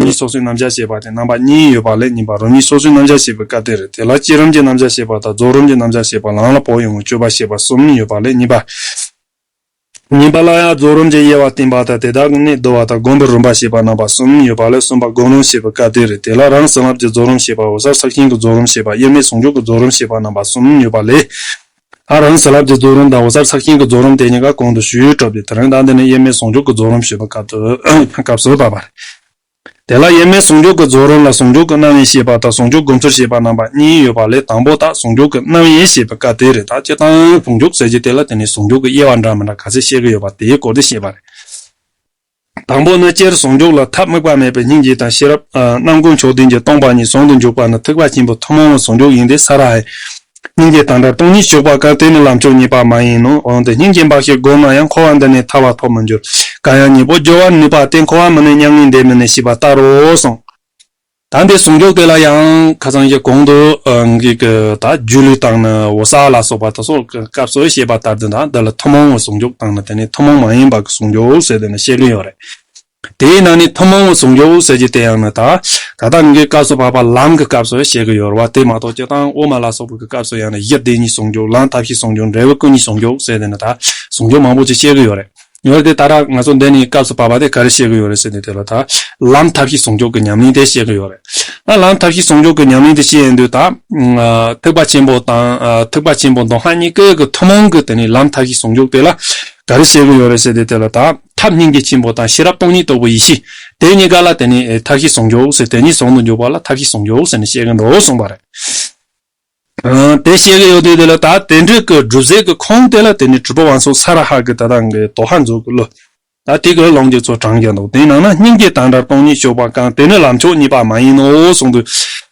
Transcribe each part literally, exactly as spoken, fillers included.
ཉིད་སོ་སོའི་རྣམ་གཞག་བཤད་པ་དེ་རྣམ་པ་གཉིས་ཡོད་པ་ལས་གཉིས་པ། རང་ཉིད་སོ་སོའི་རྣམ་གཞག་བཤད་པའི་སྐབས་དེ་རེད། དེ་ལ་བསྐྱེད་རིམ་གྱི་རྣམ་གཞག་བཤད་པ་དང་རྫོགས་རིམ་གྱི་རྣམ་གཞག་བཤད་པ། ལམ་ལ་བབས་ཡོང་བའི་སྤྱོད་པ་བཤད་པ་གསུམ་ཡོད་པ་ལས་གཉིས་པ། གཉིས་པ་ལ་ཡང་རྫོགས་རིམ་གྱི་དབྱེ་བ་བསྟན་པ་དང་། དེ་དག་གི་གནད་བསྡུ་བ་དང་། སྒོམ་པའི་རིམ་པ་བཤད་པ་རྣམ་པ་གསུམ་ཡོད་པ་ལས་གསུམ་པ། སྒོམ་རིམ་བཤད་པའི་སྐབས་དེ་རེད། དེ་ལ་རང་བྱིན་རླབས་ཀྱི་རྫོགས་རིམ་བཤད་པ། འོད་གསལ་ཆགས་ཞེན་གྱི་རྫོགས་རིམ་བཤད་པ། དབྱེར་མེད་ཟུང་འཇུག་གི་རྫོགས་རིམ་བཤད་པ་རྣམ་པ་གསུམ་ཡོད་པ་ལས། ཨ། རང་བྱིན་རླབས་ཀྱི་རྫོགས་རིམ་དང་འོད་གསལ་ཆགས་ཞེན་གྱི་རྫོགས་རིམ་དེ་གཉིས་ཀ་གོང་དུ་ཞུས་གྲུབ་སྟེ། དེ་རིང་ད་འདི་ནི་དབྱེར་མེད་ཟུང་འཇུག་གི་རྫོགས་རིམ་བཤད་པའི་སྐབས་སུ་སྐབས་སུ་བབས་པ་རེད། དེ་ལ་དབྱེར་མེད་ཟུང་འཇུག་གི་རྫོགས་རིམ་ལ་ཟུང་འཇུག་གི་རྣམ་དབྱེ་བཤད་པ་དང་ཟུང་འཇུག་སྒོམ་ཚུལ་བཤད་པ་རྣམ་པ་གཉིས་ཡོད་པ་ལས། དང་པོ་དག་ཟུང་འཇུག་གི་རྣམ་དབྱེ་བཤད་པའི་སྐབས་དེ་རེད། ད་སྤྱིར་བཏང་ཟུང་འཇུག་གི་དབྱེ་བ་འདྲ་མི་འདྲ་ག་ཚད་བཤད་ཀྱི་ཡོད་པ་དེའི་སྐོར་དེ་བཤད་པ་རེད། དང་པོ་ནི། སྤྱིར་ཟུང་འཇུག་ལ་ཐབས་དམིགས་པ་མེད་པའི་སྙིང་རྗེ་དང་ཤེས་རབ། ཨ། རྣམ་ཀུན་མཆོག་ལྡན་གྱི་སྟོང་པ་ཉིད་ཟུང་དུ་འཇུག་པ་ནི་ཐེག་པ་ཆེན་པོའི་ཐུན་མོང་བའི་ཟུང་འཇུག་ཡིན་ཏེ། ས་ར་ཧའི། སྙིང་རྗེ་དང་འདྲ་སྟོང་ཉིད་གཅོད་པ་གང་། དེ་ནི་ལམ་མཆོག་གཉིས་པ་མ་ཡིན་ནོ། འོན་ཏེ་སྙིང་རྗེ་འབའ་ཞིག་བསྒོམ་ན་ཡང་། འཁོར་བ་འདི་ནས་ཐར་བ་ཐོབ་མི་འགྱུར། གང་ཡང་གཉེན་པོ་སྦྱོར་བར་ནུས་པ་སྟེ། འཁོར་བ་མི་གནས་མྱ་ངན་འདས་མི་གནས་ཞེས་པ་ལྟར་རོ་གསུངས། ད་འདི་ཟུང་འཇུག་དེ་ལ་ཡང་ཁ་སང་གི་གོང་དུ། ཨ། གི་གི་ད་སྒྱུ་ལུས་དང་ནི་འོད་གསལ་ལ་སོགས་པ་དེ་ཚོ་སྐབས་སུ་བཤད་པ་ལྟར་དུ། ད་འདི་ལ་ཐུན་མོང་བའི་ཟུང་འཇུག་དང་ནི། དེ་ནི་ཐུན་མོང་མ་ཡིན་པ་གི་ཟུང་འཇུག་ཟེར་དེ་ནི་བཤད་ཀྱི་ཡོད་རེད། དེའི་ནང་ནས་ཐུན་མོང་བའི་ཟུང་འཇུག་ཟེར་གྱི་དེ་ཡང་ནི་ད་ད་ལྟ་ངའི་སྐབས་སུ་བབས་པ་ལམ་གྱི་སྐབས་སུ་བཤད་ཀྱི་ཡོད་རེད་བ། དེ་མ་གཏོགས་སྤྱིར་བཏང་དབུ་མ་ལ་སོགས་པའི་གི་སྐབས་སུ་ཡང་ནི་གཞི་བདེན་གཉིས་ཟུང་འཇུག། ལམ་ཐབས་ཤེས་ཟུང་འཇུག། འབྲས་བུ་སྐུ་གཉིས་ཟུང་འཇུག་ཟེར་དེ་ནི་ད་ཟུང་འཇུག་མང་པོ་ཅིག་བཤད་ཀྱི་ཡོད་རེད། ཡོད་རེད་དེ། ད་ར་ང་ཚོ་འདི་ནས་སྐབས་སུ་བབས་པ་དེ་ག་རེ་བཤད་ཀྱི་ཡོད་རེད་ཟེར་ནས་དེ་ལ་ད་ལམ་ཐབས་ཤེས་ཟུང་འཇུག་གི་ཉམས་ལེན་དེ་བཤད་ཀྱི་ཡོད་རེད། ད་ལམ་ཐབས་ཤེས་ཟུང་འཇུག་གི་ཉམས་ལེན་དེ་བཤད་ཡོང་དུས་ད། ཨ། ཐེག་པ་ཆེན་པོ་དང་། ཨ། ཐེག་པ་ཆེན་པོ་མདོ་སྔགས་གཉིས་ཀའི་གི་ཐུན་མོང་གི་དེ་ནས་ལམ་ཐབས་ཤེས་ཟུང་འཇུག་དེ་ལ་ག་རེ་བཤད་ཀྱི་ཡོད་རེད་ཟེར་དུས། དེ་ལ་ད་ཐབས་སྙིང་རྗེ་ཆེན་པོ་དང་ཤེས་རབ་སྟོང་ཉིད་རྟོགས་པའི་ཡེ་ཤེས་དེ་གཉིས་ཀ་ལ་དེ་ནས་ཐབས་ཤེས་ཟུང་འཇུག་ཟེར། དེ་གཉིས་ཟུང་དུ་འཇུག་པ་ལ་ཐབས་ཤེས་ཟུང་འཇུག་ཟེར་ནས་བཤད་ཀྱི་འདུག་གསུངས་པ་རེད། ཨ། དེ་བཤད་ཀྱི་ཡོད་དུས། དེ་ལ་ད་དེ་འདྲའི་གི་སྒྲུབ་བྱེད་ཀྱི་ཁུངས་དེ་ལ་དེ་ནི་གྲུབ་པ་དབང་ཕྱུག་ས་ར་ཧ་གི་ད་ལྟ་གི་དོ་ཧ་མཛོད་ཀྱི་ལོ། ད་དེ་གི་ལུང་དེ་ཚོ་དྲངས་ཀྱི་འདུག། དེའི་ནང་ན་སྙིང་རྗེ་དང་འདྲ་སྟོང་ཉིད་གཅོད་པ་གང་། དེ་ནི་ལམ་མཆོག་གཉིས་པ་མ་ཡིན་ནོ་གསུངས་དུས།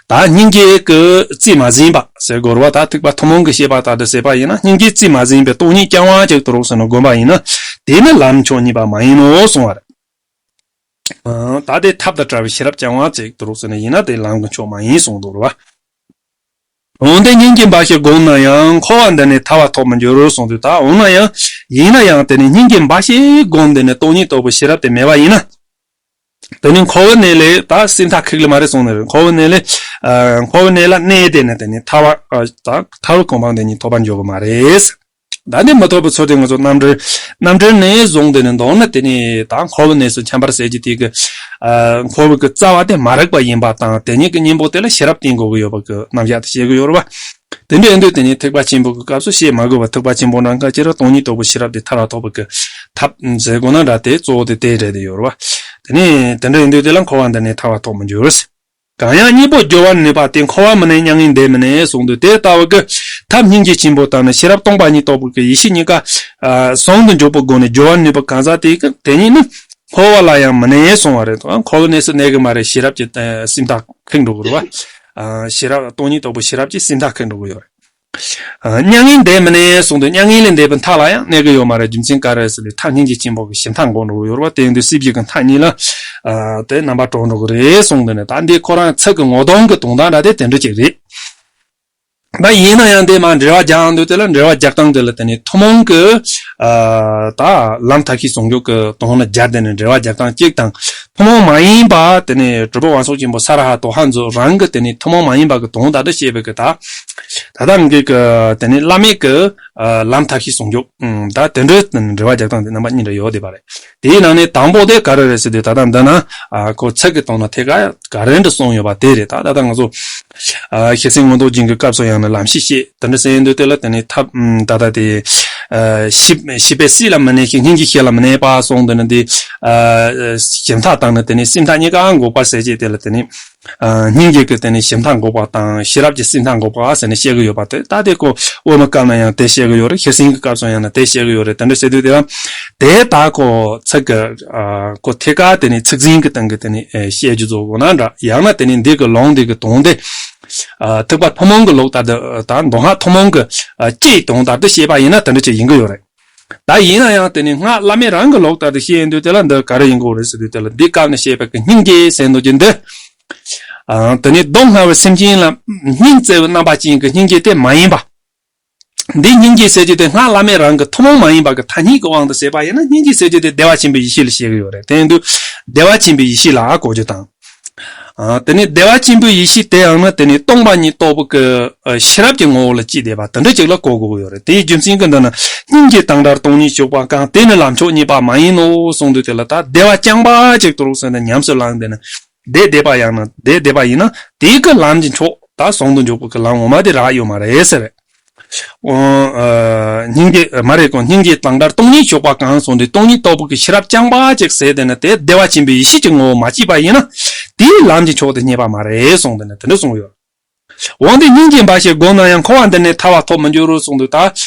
ད་སྙིང་རྗེ་གི་རྩིས་མ་ཟིན་པ་ཟེར་དགོས་རེད་བ། ད་ཐེག་པ་ཐུན་མོང་གི་བཤད་པ་ལྟར་དུ་བྱས་པ་ཡིན་ན། སྙིང་རྗེ་རྩིས་མ་ཟིན་པའི་སྟོང་ཉིད་རྐྱང་པ་ཅིག་ཏུ་རོགས་ཟེར་ནས་བསྒོམ་པ་ཡིན་ན། དེ་ནི་ལམ་མཆོག་གཉིས་པ་མ་ཡིན་ནོ་གསུངས་པ་རེད། ཨ། ད་དེ་ཐབས་དང་བྲལ་བའི་ཤེས་རབ་རྐྱང་པ་ཅིག་ཏུ་རོགས་ཟེར་ནས་ཡིན་ན། དེ་ལམ་གྱི་མཆོག་མ་ཡིན་གསུངས་འདུག་རེད་བ། འོན་ཏེ་སྙིང་རྗེ་འབའ་ཞིག་བསྒོམ་ན་ཡང་། འཁོར་བ་འདི་ནས་ཐར་བ་ཐོབ་མི་འགྱུར་གསུངས་དུས། ད་འོ་ན་ཡང་ཡིན་ན་ཡང་དེ་ནི་སྙིང་རྗེ་འབའ་ཞིག་བསྒོམས་ཏེ་ནི་སྟོང་ཉིད་རྟོགས་པའི་ཤེས་རབ་དེ་མེད་པ་ཡིན་ན། དེ་ནི་འཁོར་བའི་གནས་ལས་ད་སེམས་ཐག་ཁེགས་ལེ་མ་རེད་གསུངས་ནས། འཁོར་བའི་གནས་ལས། ཨ། འཁོར་བའི་གནས་ལ་གནས་ཏེ་ནི་དེ་ནི་ཐར་བ། ཨ། ད་ཐར་བའི་གོ་འཕང་དེ་ཉིད་ཐོབ་པར་འགྱུར་གི་མ་རེད། ད་འདི་མི་ཐོབ་པའི་ཚུལ་དེ་ང་ཚོ་རྣམ་འགྲེལ། རྣམ་འགྲེལ་ནས་བཟུང་སྟེ་ནི་མདོར་ན་དེ་ནི་ད་འཁོར་བའི་གནས་སུ་འཁྱམས་པར་ཟེར་གྱི་དེ་གི། ཨ། འཁོར་བའི་གི་རྩ་བ་དེ་མ་རིག་པ་ཡིན་པ་དང་། དེ་ཉིད་ཀྱི་གཉེན་པོ་དེ་ལ་ཤེས་རབ་བསྟེན་དགོས་ཀྱི་ཡོད་པ་གི་རྣམ་གཞག་དེ་བཤད་ཀྱི་ཡོད་རེད་བ། དེ་འདྲ་ཡིན་དུས་དེ་ནི་ཐེག་པ་ཆེན་པོ་གི་སྐབས་སུ་བཤད་མ་དགོས་པ། ཐེག་པ་ཆེན་པོ་ནམ་མཁའ་ཁྱེར་ར་སྟོང་ཉིད་རྟོགས་པའི་ཤེས་རབ་དེ་ཐར་བ་ཐོབ་པའི་གི་ཐབས་ཟེར་དགོས་ན་འདྲ། དེ་གཙོ་བོ་དེ་དེ་རེད་དེ་ཡོད་རེད་བ། དེ་ནི་དེ་འདྲ་ཡིན་དུས་དེ་ལ་འཁོར་བ་འདི་ནས་ཐར་བ་ཐོབ་མི་འགྱུར། གང་ཡང་གཉེན་པོ་སྦྱོར་བར་ནུས་པ་སྟེ། འཁོར་བ་མི་གནས་མྱ་ངན་འདས་མི་གནས་གསུངས་དུས། དེ་ལྟ་བུ་གི་ཐབས་སྙིང་རྗེ་ཆེན་པོ་དང་ནི་ཤེས་རབ་སྟོང་པ་ཉིད་རྟོགས་པའི་གི་ཡེ་ཤེས་གཉིས་ཀ། ཨ། ཟུང་དུ་འཇུག་པའི་སྒོ་ནས་སྦྱོར་བར་ནུས་པ་གང་ཟག་དེ་གི་དེ་ཉིད་ནི་འཁོར་བ་ལ་ཡང་མི་གནས་གསུངས་པ་རེད་དོ། འཁོར་བའི་གནས་སུ་གནས་གི་མ་རེད། ཤེས་རབ་ཀྱི་སེམས་ཐག་ཁེགས་འགྲོ་གི་རེད་བ། ཨ། ཤེས་རབ་སྟོང་ཉིད་རྟོགས་པའི་ཤེས་རབ་ཀྱི་སེམས་ཐག་ཁེགས་འགྲོ་གི་ཡོད་རེད། ཨ། མྱ་ངན་འདས་མི་གནས་གསུངས་དུས། མྱ་ངན་ལས་འདས་པའི་མཐའ་ལ་ཡང་གནས་ཀྱི་ཡོད་མ་རེད། རྒྱུ་མཚན་ག་རེ་ཟེར་ན། ཐབས་སྙིང་རྗེ་ཆེན་པོ་གི་ཞི་མཐའ་འགོག་འགྲོ་གི་ཡོད་རེད་བ། དེ་ཡིན་དུས་སྲིད་ཞི་གི་མཐའ་གཉིས་ལ། ཨ། དེ་རྣམ་པ་གྲོལ་འགྲོ་གི་རེད་གསུངས་དུས་ནི། ད་འདི་ཁོ་རང་ཚིག་གི་ངོ་གདོང་གི་དོན་དག་འདྲ་དེ་དེ་འདྲ་ཅིག་རེད། ད་ཡིན་ན་ཡང་དེ་མ་འགྲེལ་བ་རྒྱག་འདུག། དེ་ལ་འགྲེལ་བ་རྒྱག་སྟངས་དེ་ལ་དེ་ནི་ཐུན་མོང་གི། ཨ། ད་ལམ་ཐབས་ཤེས་ཟུང་འཇུག་གི་དོན་ལ་སྦྱར་ཏེ་ནི་འགྲེལ་བ་རྒྱག་སྟངས་གཅིག་དང་། ཐུན་མོང་མ་ཡིན་པ་དེ་ནི་གྲུབ་པ་དབང་ཕྱུག་ཆེན་པོ་ས་ར་ཧ་དོ་ཧ་མཛོད་རང་གི་དེ་ནི་ཐུན་མོང་མ་ཡིན་པ་གི་དོན་དག་ཏུ་བཤད་པའི་གི་ད། ད་ལྟ་ངེད་ཀྱི་དེ་ནི་བླ་མེད་ཀྱི། ཨ། ལམ་ཐབས་ཤེས་ཟུང་འཇུག། ཨ། ད་དེ་འདྲའི་འགྲེལ་བ་རྒྱག་སྟངས་དེ་རྣམ་པ་གཉིས་འདྲ་ཡོད་བསྡད་པ་རེད། དེའི་ནང་ནས་དང་པོ་དེ་ག་རེ་རེད་ཟེར་དུས། ད་ལྟ་འདི་ན། ཨ། ཁོ་ཚིག་གི་དོན་ལ་ཐད་ཀར་ག་རེ་འདྲ་གསུངས་ཡོད་པ་དེ་རེད། ད་ད་ལྟ་ང་ཚོ། ཨ། ཤེར་ཕྱིན་མངོན་རྟོགས་རྒྱན་གྱི་སྐབས་སུ་ཡང་ན་ལམ་ཤེས་བཤད་དེ་འདྲ་ཟེར་ཡོང་དུས། དེ་ལ་དེ་ནི་ཐབས། ཨ། ད་ལྟ་དེ། ཨ། ཤེས་ཤེས་པས་སྲིད་ལ་མི་གནས་ཤིང་། སྙིང་རྗེ་ཤེས་ལ་མི་གནས་པ་གསུངས་དེ་ནི་འདི། ཨ། ཞི་མཐའ་དང་ནི་དེ་ནི་སེམས་ཐག་གཉིས་ཀ་འགོག་པ་ཟེར་བྱས། དེ་ལ་དེ་ནི། ཨ། སྙིང་རྗེ་གི་དེ་ནི་ཞི་མཐའ་འགོག་པ་དང་། ཤེས་རབ་ཀྱི་སེམས་ཐག་འགོག་པ་ཟེར་ནས་བཤད་ཀྱི་ཡོད་པ་དེ། ད་དེ་ཁོ་དབུ་མའི་སྐབས་ན་ཡང་དེ་བཤད་ཀྱི་ཡོད་རེད། ཤེར་ཕྱིན་གྱི་སྐབས་སུ་ཡང་ན་དེ་བཤད་ཀྱི་ཡོད་རེད། དེ་འདྲ་བཤད་དུས་དེ་ལ་དེ་ད་ཁོ་ཚིག་གི། ཨ། ཁོ་ཐད་ཀར་དེ་ནི་ཚིག་ཟིན་གྱི་སྟེང་གི་དེ་ནི། ཨེ། བཤད་རྒྱུ་རྫོགས་དགོས་ན་འདྲ། ཡང་ན་དེ་ནི་འདི་གི་ལུང་འདི་གི་དོན་དེ། ཨ། ཐེག་པ་ཐུན་མོང་གི་ལུགས་ལྟར་དུ། ད་མདོ་སྔགས་ཐུན་མོང་གི། ཨ། སྤྱིའི་དོན་ལྟར་དུ་བཤད་པ་ཡིན་ན་དེ་འདྲ་ཅིག་ཡིན་གྱི་ཡོད་རེད། ད་ཡིན་ན་ཡང་དེ་ནི་སྔགས་བླ་མེད་རང་གི་ལུགས་ལྟར་དུ་བཤད་ཡོང་དུས། དེ་ལ་འདི་ག་རེ་ཡིན་དགོས་རེད་ཟེར་དུས། དེ་ལ་འདི་སྐབས་ནས་བཤད་པའི་གི་སྙིང་རྗེ་ཟེར་འདུག་ཀྱི་འདི། ཨ། དེ་ནི་སྡུག་བསྔལ་བའི་སེམས་ཅན་ལ་སྙིང་བརྩེ་བའི་རྣམ་པ་ཅན་གྱི་སྙིང་རྗེ་དེ་མ་ཡིན་པ། འདི་སྙིང་རྗེ་ཟེར་རྒྱུ་དེ་སྔགས་བླ་མེད་རང་གི་ཐུན་མོང་མ་ཡིན་པ་གི་ཐ་སྙད་ཀྱི་དབང་དུ་བྱས་པ་ཡིན་ན། སྙིང་རྗེ་ཟེར་རྒྱུ་དེ་བདེ་བ་ཆེན་པོའི་ཡེ་ཤེས་ལ་བཤད་ཀྱི་ཡོད་རེད། དེ་ཡིན་དུས་བདེ་བ་ཆེན་པོའི་ཡེ་ཤེས་ལ་གོ་རྒྱུ་དང་། ཨ། དེ་ནས་བདེ་བ་ཆེན་པོའི་ཡེ་ཤེས་དེ་ཡང་ན་དེ་ནས་སྟོང་པ་ཉིད་རྟོགས་པའི་གི་ཨ་ཤེས་རབ་ཀྱི་ངོ་བོ་ལ་སྐྱེས་བསྡད་པ་དེ་འདྲ་ཅིག་ལ་གོ་དགོས་ཀྱི་ཡོད་རེད། དེའི་རྒྱུ་མཚན་གྱིས་འདི་ན་སྙིང་རྗེ་དང་འདྲར་སྟོང་ཉིད་ཞུགས་པ་གང་། དེ་ནི་ལམ་མཆོག་རྙེད་པ་མ་ཡིན་ནོ་གསུངས་དུས། དེ་ལ་ད་བདེ་བ་རྐྱང་པ་ཅིག་ཏུ་རུག་ཟེར་ནས་ཉམས་སུ་བླངས་བསྡད་ན། བདེ་བསྡད་པ་ཡང་ན་བདེ་བསྡད་པ་ཡིན་ན་དེའི་གི་ལམ་གྱི་མཆོག་ད་ཟུང་དུ་འཇུག་པའི་གི་ལམ་ངོ་མ་དེ་རག་ཡོད་མ་རེད་ཟེར། ཨོ། ཨ། སྙིང་རྗེ་མ་རེད་གོ། སྙིང་རྗེ་དང་འདྲར་སྟོང་ཉིད་ཞུགས་པ་གང་གསུངས་ཏེ། སྟོང་ཉིད་རྟོགས་པའི་གི་ཤེས་རབ་རྐྱང་པ་ཅིག་ཟེར་བསྡད་ན་དེ་བདེ་བ་ཆེན་པོའི་ཡེ་ཤེས་ཀྱི་ངོ་བོ་མ་སྐྱེས་པ་ཡིན་ན་དེའི་ལམ་གྱི་མཆོག་དེ་རྙེད་པ་མ་རེད་གསུངས་ཏེ་ནི་དེ་འདྲ་གསུངས་ཡོད། འོན་ཏེ་སྙིང་རྗེ་འབའ་ཞིག་བསྒོམས་ན་ཡང་འཁོར་བ་འདི་ནས་ཐར་བ་ཐོབ་མི་འགྱུར་རོ་གསུངས་འདུག་ད་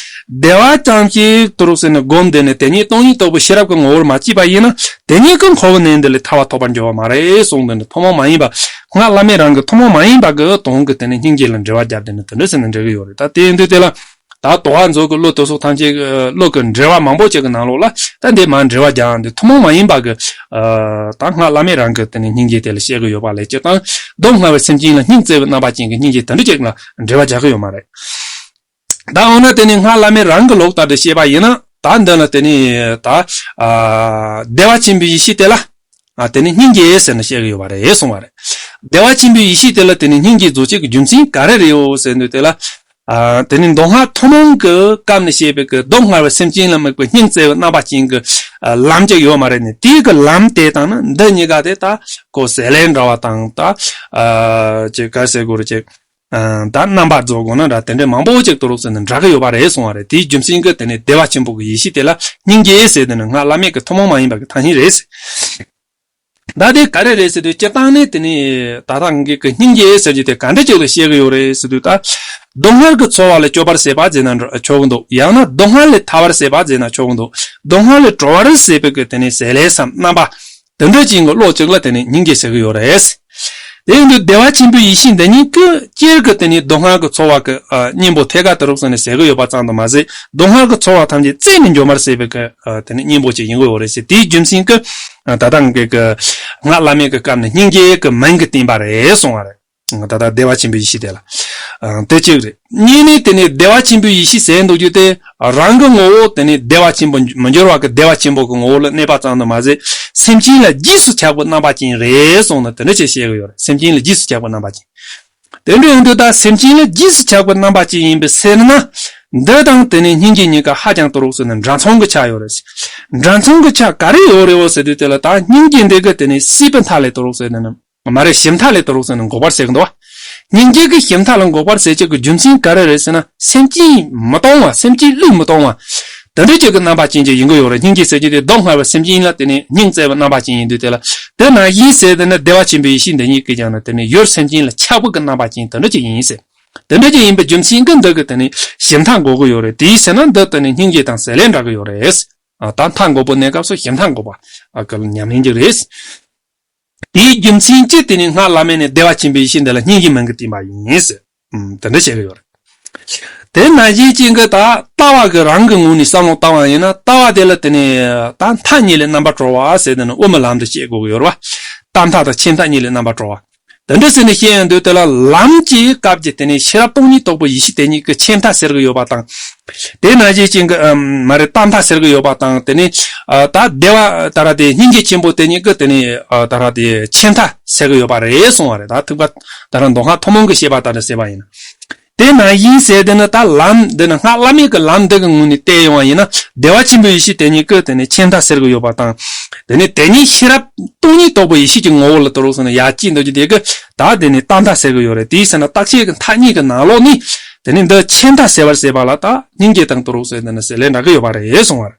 བདེ་བ་ཙམ་ཞིག་ཏུ་རུག་ཟེར་ནས་བསྒོམས་བསྡད་ནས་དེ་ཉིད་སྟོང་ཉིད་རྟོགས་པའི་ཤེས་རབ་ཀྱི་ངོ་བོར་མ་སྐྱེས་པ་ཡིན་ན་དེ་ཉིད་ཀྱི་འཁོར་བའི་གནས་འདི་ལས་ཐར་བ་ཐོབ་པར་འགྱུར་བ་མ་རེད་གསུངས་འདུག་ནི་ཐུན་མོང་མ་ཡིན་པ། སྔགས་བླ་མེད་རང་གི་ཐུན་མོང་མ་ཡིན་པ་གི་དོན་གྱི་དེ་ནས་སྙིང་རྗེ་ལ་འགྲེལ་བ་བརྒྱབ་བསྡད་ནས་དེ་འདྲ་ཟེར་ནས་འགྲེལ་གྱི་ཡོད་རེད། ད་དེ་ཡིན་དུས་དེ་ལ། ད་དོ་ཧ་མཛོད་ཀྱི་བློ་དེ་སོགས་ཐམས་ཅད་ཀྱི་བློ་གི་འགྲེལ་བ་མང་པོ་ཅིག་གི་ནང་ལོགས་ལ་ད་འདི་མ་འགྲེལ་བ་རྒྱག་འདི་ཐུན་མོང་མ་ཡིན་པ་གི་ཨ་ད་སྔགས་བླ་མེད་རང་གི་དེ་ནི་སྙིང་རྗེ་དེ་ལ་བཤད་གི་ཡོད་པ་ལས་སྤྱིར་བཏང་སྡུག་བསྔལ་བའི་སེམས་ཅན་ལ་སྙིང་བརྩེ་བའི་རྣམ་པ་ཅན་གྱི་སྙིང་རྗེ་དེ་འདྲ་ཅིག་ལ་འགྲེལ་བ་རྒྱག་གི་ཡོད་མ་རེད། ད་འོ་ན་དེ་ནི་སྔགས་བླ་མེད་རང་གི་ལུགས་ལྟར་དུ་བཤད་པ་ཡིན་ན་ད་འདི་ལ་དེ་ནི་ད་ཨ་བདེ་བ་ཆེན་པོའི་ཡེ་ཤེས་དེ་ལ་ཨ་དེ་ནི་སྙིང་རྗེ་ཟེར་ནས་བཤད་གི་ཡོད་པ་རེད་གསུངས་པ་རེད། བདེ་བ་ཆེན་པོའི་ཡེ་ཤེས་དེ་ལ་དེ་ནི་སྙིང་རྗེ་རྫོགས་བྱེད་ཀྱི་རྒྱུ་མཚན་ག་རེ་རེད་ཡོད་ཟེར་འདུག་དེ་ལ། ཨ་དེ་ནི་མདོ་སྔགས་ཐུན་མོང་གི་སྐབས་ནས་བཤད་པའི་གི་སྡུག་བསྔལ་བའི་སེམས་ཅན་ལ་དམིགས་པའི་སྙིང་བརྩེ་བའི་རྣམ་པ་ཅན་གྱི་ཨ་ལམ་ཅིག་ཡོད་མ་རེད་ནི། དེའི་གི་ལམ་དེ་དང་ནི་འདི་གཉིས་ཀ་དེ་ད་ཁོ་ཟས་ལས་འདྲ་བ་དང་ད་ཨ་ཅིག་ག་ཟེར་དགོས་རེད་ཅིག་ཨ་ད་རྣམ་པ་རྫོགས་དགོས་ན་འདྲ་དེ་འདྲའི་མང་པོ་ཅིག་ཏུ་རུག་ཟེར་ནས་འདྲ་གི་ཡོད་པ་རེད་གསུང་བ་རེད། དེའི་རྒྱུ་མཚན་གྱིས་དེ་ནི་བདེ་བ་ཆེན་པོ་གི་ཡེ་ཤེས་དེ་ལ་སྙིང་རྗེ་ཟེར་དེ་ནི་སྔགས་བླ་མེད་ཀྱི་ཐུན་མོང་མ་ཡིན་པ་གི་ཐ་སྙད་རེད། ད་དེ་ག་རེ་རེད་ཟེར་དུས་སྤྱིར་བཏང་ནས་དེ་ནི་ད་ལྟ་ངེད་ཀྱི་སྙིང་རྗེ་ཟེར་རྒྱུ་དེ་ག་འདྲ་ཅིག་ལ་བཤད་གི་ཡོད་རེད་ཟེར་དུས་ད། སྡུག་བསྔལ་གྱི་ཚོར་བ་ལས་སྐྱོབ་པར་བྱེད་པ་ཟེར་ན་འགྲོ་ཆོག་གི་འདུག་ཡང་ན་སྡུག་བསྔལ་ལས་ཐར་བར་བྱེད་པ་ཟེར་ན་ཆོག་གི་འདུག་སྡུག་བསྔལ་ལས་གྲོལ་བར་བྱེད་པའི་གི་དེ་ནི་ཟས་ལས་སམ་རྣམ་པ། དེ་འདྲ་ཅིག་གི་བློ་ཅིག་ལ་དེ་ནི་སྙིང་རྗེ་ཟེར་གི་ཡོད་རེད། དེ་ཡིན་དུས་བདེ་བ་ཆེན་པོའི་ཡེ་ཤེས་འདི་ཉིད་ཀྱི་སྤྱིར་གྱི་དེ་ནི་སྡུག་བསྔལ་གྱི་ཚོར་བ་གི་ཨ་གཉེན་པོ་ཐད་ཀར་དུ་རུག་ཟེར་ནས་ཟེར་གི་ཡོད་པ་ཙམ་དུ་མ་ཟད། སྡུག་བསྔལ་གྱི་ཚོར་བ་ཐམས་ཅད་རྩད་ནས་འཇོམས་པར་བྱེད་པའི་གི་ཨ་དེ་ནི་གཉེན་པོ་ཅིག་ཡིན་གི་ཡོད་རེད་ཟེར། དེའི་རྒྱུ་མཚན་གྱིས་ཨ་ད་ལྟ་ངེད་ཀྱི་སྔགས་བླ་མེད་ཀྱི་སྐབས་ནས་སྙིང་རྗེ་གི་མིང་གི་བསྟན་པ་རེད་གསུང་བ་རེད། ད་ལྟ་བདེ་བ་ཆེན་པོའི་ཡེ་ཤེས་དེ་ལ། ཨ་དེ་གཅིག་རེད། གཉིས་ནི་དེ་ནི་བདེ་བ་ཆེན་པོའི་ཡེ་ཤེས་ཟེར་འདུག་རྒྱུ་དེ་རང་གི་ངོ་བོ་དེ་ནི་བདེ་བ་ཆེན་པོ་མི་འགྱུར་བ་གི་བདེ་བ་ཆེན་པོ་གི་ངོ་བོ་ལ་གནས་པ་ཙམ་དུ་མ་ཟད། སེམས་ཅན་ལ་རྗེས་སུ་ཆགས་པའི་རྣམ་པ་ཅན་རེད་གསུངས་ནས་དེ་འདྲ་ཅིག་བཤད་ཀྱི་ཡོད་རེད། སེམས་ཅན་ལ་རྗེས་སུ་ཆགས་པའི་རྣམ་པ་ཅན། དེ་འདྲ་ཡིན་དུས་ད་སེམས་ཅན་ལ་རྗེས་སུ་ཆགས་པའི་རྣམ་པ་ཅན་ཡིན་པའི་ཕྱིར་ན། འདི་དང་དེ་ནི་སྙིང་རྗེ་གཉིས་ཀ་ཧ་ཅང་དུ་རུག་ཟེར་ནས་འདྲ་མཚུངས་ཀྱི་ཆ་ཡོད་རེད། འདྲ་མཚུངས་ཀྱི་ཆ་ག་རེ་ཡོད་རེད་འོ་ཟེར་དུས་དེ་ལ་ད་སྙིང་རྗེ་འདི་གི་དེ་ནི་སྲིད་པའི་མཐའ་ལས་དུ་རུག་ཟེར་ནས་ནི། མ་རེད། ཞི་མཐའ་ལས་དུ་རུག་ཟེར་ནས་འགོག་པར་བྱེད་ཀྱི་འདུག་བ། སྙིང་རྗེ་གི་ཞི་མཐའ་ལས་འགོག་པར་བྱེད་བྱེད་ཀྱི་རྒྱུ་མཚན་ག་རེ་རེད་ཟེར་ན་སེམས་ཅན་མི་གཏོང་བ། སེམས་ཅན་བློས་མི་གཏོང་བ། དེ་འདྲ་ཅིག་གི་རྣམ་པ་ཅན་ཅིག་ཡིན་གྱི་ཡོད་རེད། སྙིང་རྗེ་ཟེར་རྒྱུ་དེ་སྡུག་བསྔལ་བའི་སེམས་ཅན་ལ་དེ་ནི་སྙིང་བརྩེ་བའི་རྣམ་པ་ཅན་ཡིན་དུས་དེ་ལ། དེ་ན་ཡིན་ཟེར་དེ་ནི་བདེ་བ་ཆེན་པོའི་ཡེ་ཤེས་འདི་ཉིད་ཀྱིས་ཀྱང་ན་དེ་ནི་ཡུལ་སེམས་ཅན་ལ་ཆགས་པའི་གི་རྣམ་པ་ཅན་དེ་འདྲ་ཅིག་ཡིན་ཟེར། དེ་འདྲ་ཅིག་ཡིན་པའི་རྒྱུ་མཚན་གྱིས་འདི་གི་དེ་ནི་ཞི་མཐའ་འགོག་གི་ཡོད་རེད། དེའི་ཕྱིར་ན་འདི་དེ་ནི་སྙིང་རྗེ་དང་ཟས་ལས་འདྲ་གི་ཡོད་རེད། ཨ་ད་མཐའ་འགོག་པའི་གནས་སྐབས་སུ་ཞི་མཐའ་འགོག་པ་ཨ་གི་ཉམས་ལེན་གྱི་རེད། དེའི་རྒྱུ་མཚན་གྱིས་དེ་ནི་སྔགས་བླ་མེད་ནས་བདེ་བ་ཆེན་པོའི་ཡེ་ཤེས་འདི་ལ་སྙིང་རྗེའི་མིང་གིས་བསྟན་པ་ཡིན་ཟེར། ཨུམ། དེ་འདྲ་བཤད་ཀྱི་ཡོད་རེད། དེ་ནང་བཞིན་ཅན་གྱི་ད་ལྟ་བ་གི་རང་གི་ངོས་ནས་བསམ་བློ་བཏང་བ་ཡིན་ན་ལྟ་བ་དེ་ལ་དེ་ནི་ད་མཐའ་གཉིས་ལས་རྣམ་པར་གྲོལ་བ་ཟེར་དེ་ནི་དབུ་མའི་ལམ་དུ་བཤད་དགོས་ཀྱི་ཡོད་རེད་བ། ལྟ་མཐའ་དང་ཆོས་མཐའ་གཉིས་ལས་རྣམ་པར་གྲོལ་བ། དེ་འདྲ་ཟེར་ནས་བཤད་ཡོང་དུས་དེ་ལ་ལམ་གྱི་སྐབས་ཀྱི་དེ་ནི་ཤེས་རབ་སྟོང་ཉིད་རྟོགས་པའི་ཡེ་ཤེས་དེ་ཉིད་ཀྱི་ཆོས་མཐའ་ཟེར་གྱི་ཡོད་པ་དང་། དེ་ནང་བཞིན་ཅན་གྱི་ཨམ་མ་རེད་ལྟ་མཐའ་ཟེར་གྱི་ཡོད་པ་དང་དེ་ནི་ཨ་ད་བདེ་བ་ད་ར་དེ་སྙིང་རྗེ་ཆེན་པོ་དེ་ཉིད་ཀྱི་དེ་ནི་ཨ་ད་ར་དེ་ཆོས་མཐའ་ཟེར་གྱི་ཡོད་པ་རེད་གསུང་བ་རེད། ད་ཐེག་པ་ད་ར་མདོ་སྔགས་ཐུན་མོང་གི་བཤད་པ་ལྟར་ཟེར་བ་ཡིན་ན། དེ་ནང་བཞིན་ཟེར་དེ་ནི་ད་ལམ་འདི་ནི་སྔགས་བླ་མེད་ཀྱི་ལམ་འདི་གི་ངོས་ནས་བལྟས་ཡོང་བ་ཡིན་ན་བདེ་བ་ཆེན་པོའི་ཡེ་ཤེས་དེ་ཉིད་ཀྱི་དེ་ནི་ཆོས་མཐའ་ཟེར་གྱི་ཡོད་པ་དང་། དེ་ནི་དེ་ཉིད་ཤེས་རབ་སྟོང་ཉིད་རྟོགས་པའི་ཡེ་ཤེས་ཀྱི་ངོ་བོ་ལ་དུ་རུག་སོང་ན་ཡ་གཅིག་འདོད་ཀྱི་དེ་གི་ད་དེ་ནི་ལྟ་མཐའ་ཟེར་གྱི་ཡོད་རེད། དེའི་ཟེར་ན་རྟག་ཆད་ཀྱི་མཐའ་གཉིས་ཀྱི་ནང་ལོགས་ནས་དེ་ནི་འདི་ཆོས་མཐའ་ཟེར་བར་ཟེར་བ་ལ་ད་སྙིང་རྗེ་དང་དུ་རུག་ཟེར་དེ་ནི་ཟེར་ལས་འདྲ་གི་ཡོད་པ་རེད་གསུང་བ་རེད།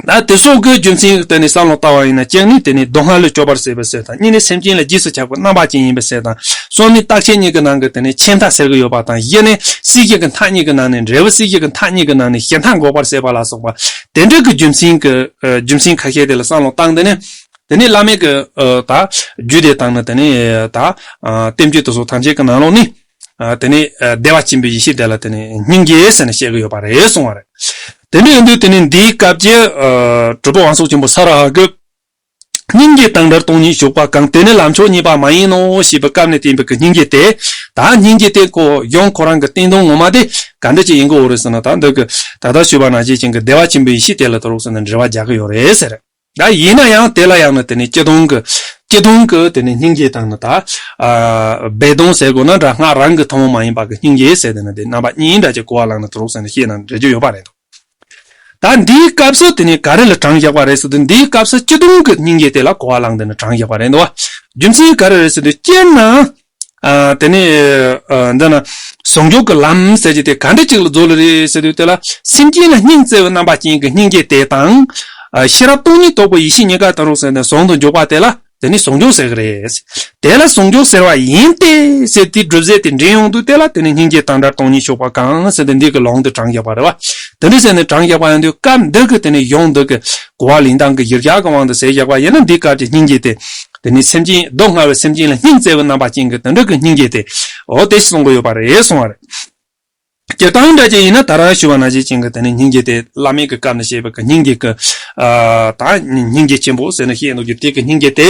ད་དེ་སོགས་ཀྱི་རྒྱུ་མཚན་དེ་ནི་བསམ་བློ་བཏང་བ་ཡིན་ན་གཅིག་ནི་དེ་ནི་སྡུག་བསྔལ་ལས་སྐྱོབ་པར་བྱེད་པའི་ཕྱིར་དང་། གཉིས་ནི་སེམས་ཅན་ལ་རྗེས་སུ་ཆགས་པའི་རྣམ་པ་ཅན་ཡིན་པའི་ཕྱིར་དང་། གསུམ་ནི་རྟག་ཆད་གཉིས་ཀྱི་ནང་གི་དེ་ནི་ཆོས་མཐའ་ཟེར་གྱི་ཡོད་པ་དང་། བཞི་ནི་སྲིད་ཞི་གི་མཐའ་གཉིས་ཀྱི་ནང་ནས་འབྲས་བུ་སྲིད་ཞི་གི་མཐའ་གཉིས་ཀྱི་ནང་ནས་ཞི་མཐའ་འགོག་པར་བྱེད་པ་ལ་སོགས་པ་དེ་འདྲ་གི་རྒྱུ་མཚན་གྱི་རྒྱུ་མཚན་ཁ་ཤས་དེ་ལ་བསམ་བློ་བཏང་དེ་ནི་དེ་ནི་བླ་མེད་ཀྱི་ད་རྒྱུ་དེ་དང་ནི་དེ་ནི་ད་བསྟན་བཅོས་དེ་སོགས་ཐམས་ཅད་ཀྱི་ནང་ལོགས་ནས། ཨ་དེ་ནས་ཨ་བདེ་བ་ཆེན་པོའི་ཡེ་ཤེས་དེ་ལ་དེ་ནས་སྙིང་རྗེ་ཟེར་ནས་བཤད་ཀྱི་ཡོད་པ་རེད་གསུང་བ་རེད། དེ་འདྲ་ཡིན་དུས་དེ་ནས་འདིའི་སྐབས་ཀྱི་ཨ་གྲུབ་པ་དབང་ཕྱུག་ཆེན་པོ་ས་ར་ཧ་གིས། སྙིང་རྗེ་དང་འདྲར་སྟོང་ཉིད་ཞུགས་པ་གང་། དེ་ནི་ལམ་མཆོག་རྙེད་པ་མ་ཡིན་ནོ་ཞེས་པའི་སྐབས་ནས་བསྟན་པའི་གི་སྙིང་རྗེ་དེ། ད་སྙིང་རྗེ་དེ་ཁོ་གཞུང་ཁོ་རང་གི་བསྟན་དོན་ངོ་མ་དེ་ག་འདྲ་ཅིག་ཡིན་གྱི་ཡོད་རེད་ཟེར་ན། ད་འདི་གི་ད་ལྟ་ཞུས་པ་ནང་བཞིན་ཅན་གྱི་བདེ་བ་ཆེན་པོའི་ཡེ་ཤེས་དེ་ལ་དུ་རུག་ཟེར་ནས་འགྲེལ་བ་རྒྱག་གི་ཡོད་རེད་ཟེར། ད་ཡིན་ན་ཡང་དེ་ལ་ཡང་ན་དེ་ནི་སྤྱི་དོན་གྱི་ སྐྱེ་གདུང་གི་དེ་ནི་སྙིང་རྗེ་དང་ནི་ད། ཨ་སྦས་གདུང་ཟེར་དགོས་ན་འདྲ། སྔར་རང་གི་ཐུན་མོང་མ་ཡིན་པ་གི་སྙིང་རྗེ་ཟེར་དེ་ནི་དེ་རྣམ་པ་གཉིས་འདྲ་ཅིག་གོ་བ་བླངས་ནས་དུ་རུག་ཟེར་ནས་བཤད་ན་འགྲེལ་རྒྱུ་ཡོད་པ་རེད་འདུག་ད་འདིའི་སྐབས་སུ་དེ་ནི་ག་རེ་ལ་དྲངས་བཞག་པ་རེད་ཟེར་དུས། འདིའི་སྐབས་སུ་སྐྱེ་གདུང་གི་སྙིང་རྗེ་དེ་ལ་གོ་བ་བླངས་དེ་ནི་དྲངས་བཞག་པ་རེད་འདུག་རྒྱུ་མཚན་ག་རེ་རེད་ཟེར་དུས། སྤྱིར་ན། ཨ་དེ་ནི་ཨ་འདི་ན་ཟུང་འཇུག་གི་ལམ་ཟེར་གྱི་དེ་ག་འདྲ་ཅིག་ལ་རྫོགས་ལ་རེད་ཟེར་དུས། དེ་ལ་སེམས་ཅན་ལ་སྙིང་བརྩེ་བའི་རྣམ་པ་ཅན་གྱི་སྙིང་རྗེ་དེ་དང་། ཨ་ཤེས་རབ་སྟོང་ཉིད་རྟོགས་པའི་ཡེ་ཤེས་གཉིས་ཀ་དང་རུང་ཟེར་ནས་ཟུང་དུ་འཇུག་པ་དེ་ལ་དེ་ནི་ཟུང་འཇུག་ཟེར་གི་རེད། དེ་ལ་ཟུང་འཇུག་ཟེར་བ་ཡིན་ཏེ་ཟེར་དེའི་སྒྲུབ་རྫས་དེ་འདྲེན་ཡོང་དུས། དེ་ལ་དེ་ནི་སྙིང་རྗེ་དང་འདྲ་སྟོང་ཉིད་ཕྱུག་པ་གང་ཟེར་ཏེ་འདི་གི་ལུང་དུ་དྲངས་བཞག་པ་རེད་བ། དེ་འདྲ་ཟེར་ནས་དྲངས་བཞག་པ་ཡིན་དུས། སྐབས་འདི་གི་དེ་ནི་གཞུང་འདི་གི་གོ་བ་ལེན་སྟངས་ཀྱི་གཞིར་བཞག་གི་དབང་དུ་ཟེར་བཞག་པ་ཡིན་ན། འདི་སྐབས་ཀྱི་སྙིང་རྗེ་དེ་དེ་ནི་སེམས་ཅན་སྡུག་བསྔལ་བའི་སེམས་ཅན་ལ་སྙིང་བརྩེ་བའི་རྣམ་པ་ཅན་གྱི་དེ་འདྲ་གི་སྙིང་རྗེ་དེ། འོ་དེ་གསུང་གི་ཡོད་པ་རེད་གསུང་བ་རེད། སྤྱིར་བཏང་འདྲ་ཅིག་ཡིན་ན་ད་རང་ཞུ་བ་ནང་བཞིན་ཅན་གྱི་དེ་ནི་སྙིང་རྗེ་དེ་བླ་མེད་ཀྱི་སྐབས་ནས་བཤད་པའི་གི་སྙིང་རྗེ་གི། ཨ་ད་སྙིང་རྗེ་ཆེན་པོ་ཟེར་ནས་བཤད་འདུག་རྒྱུ་དེ་གི་སྙིང་རྗེ་དེ།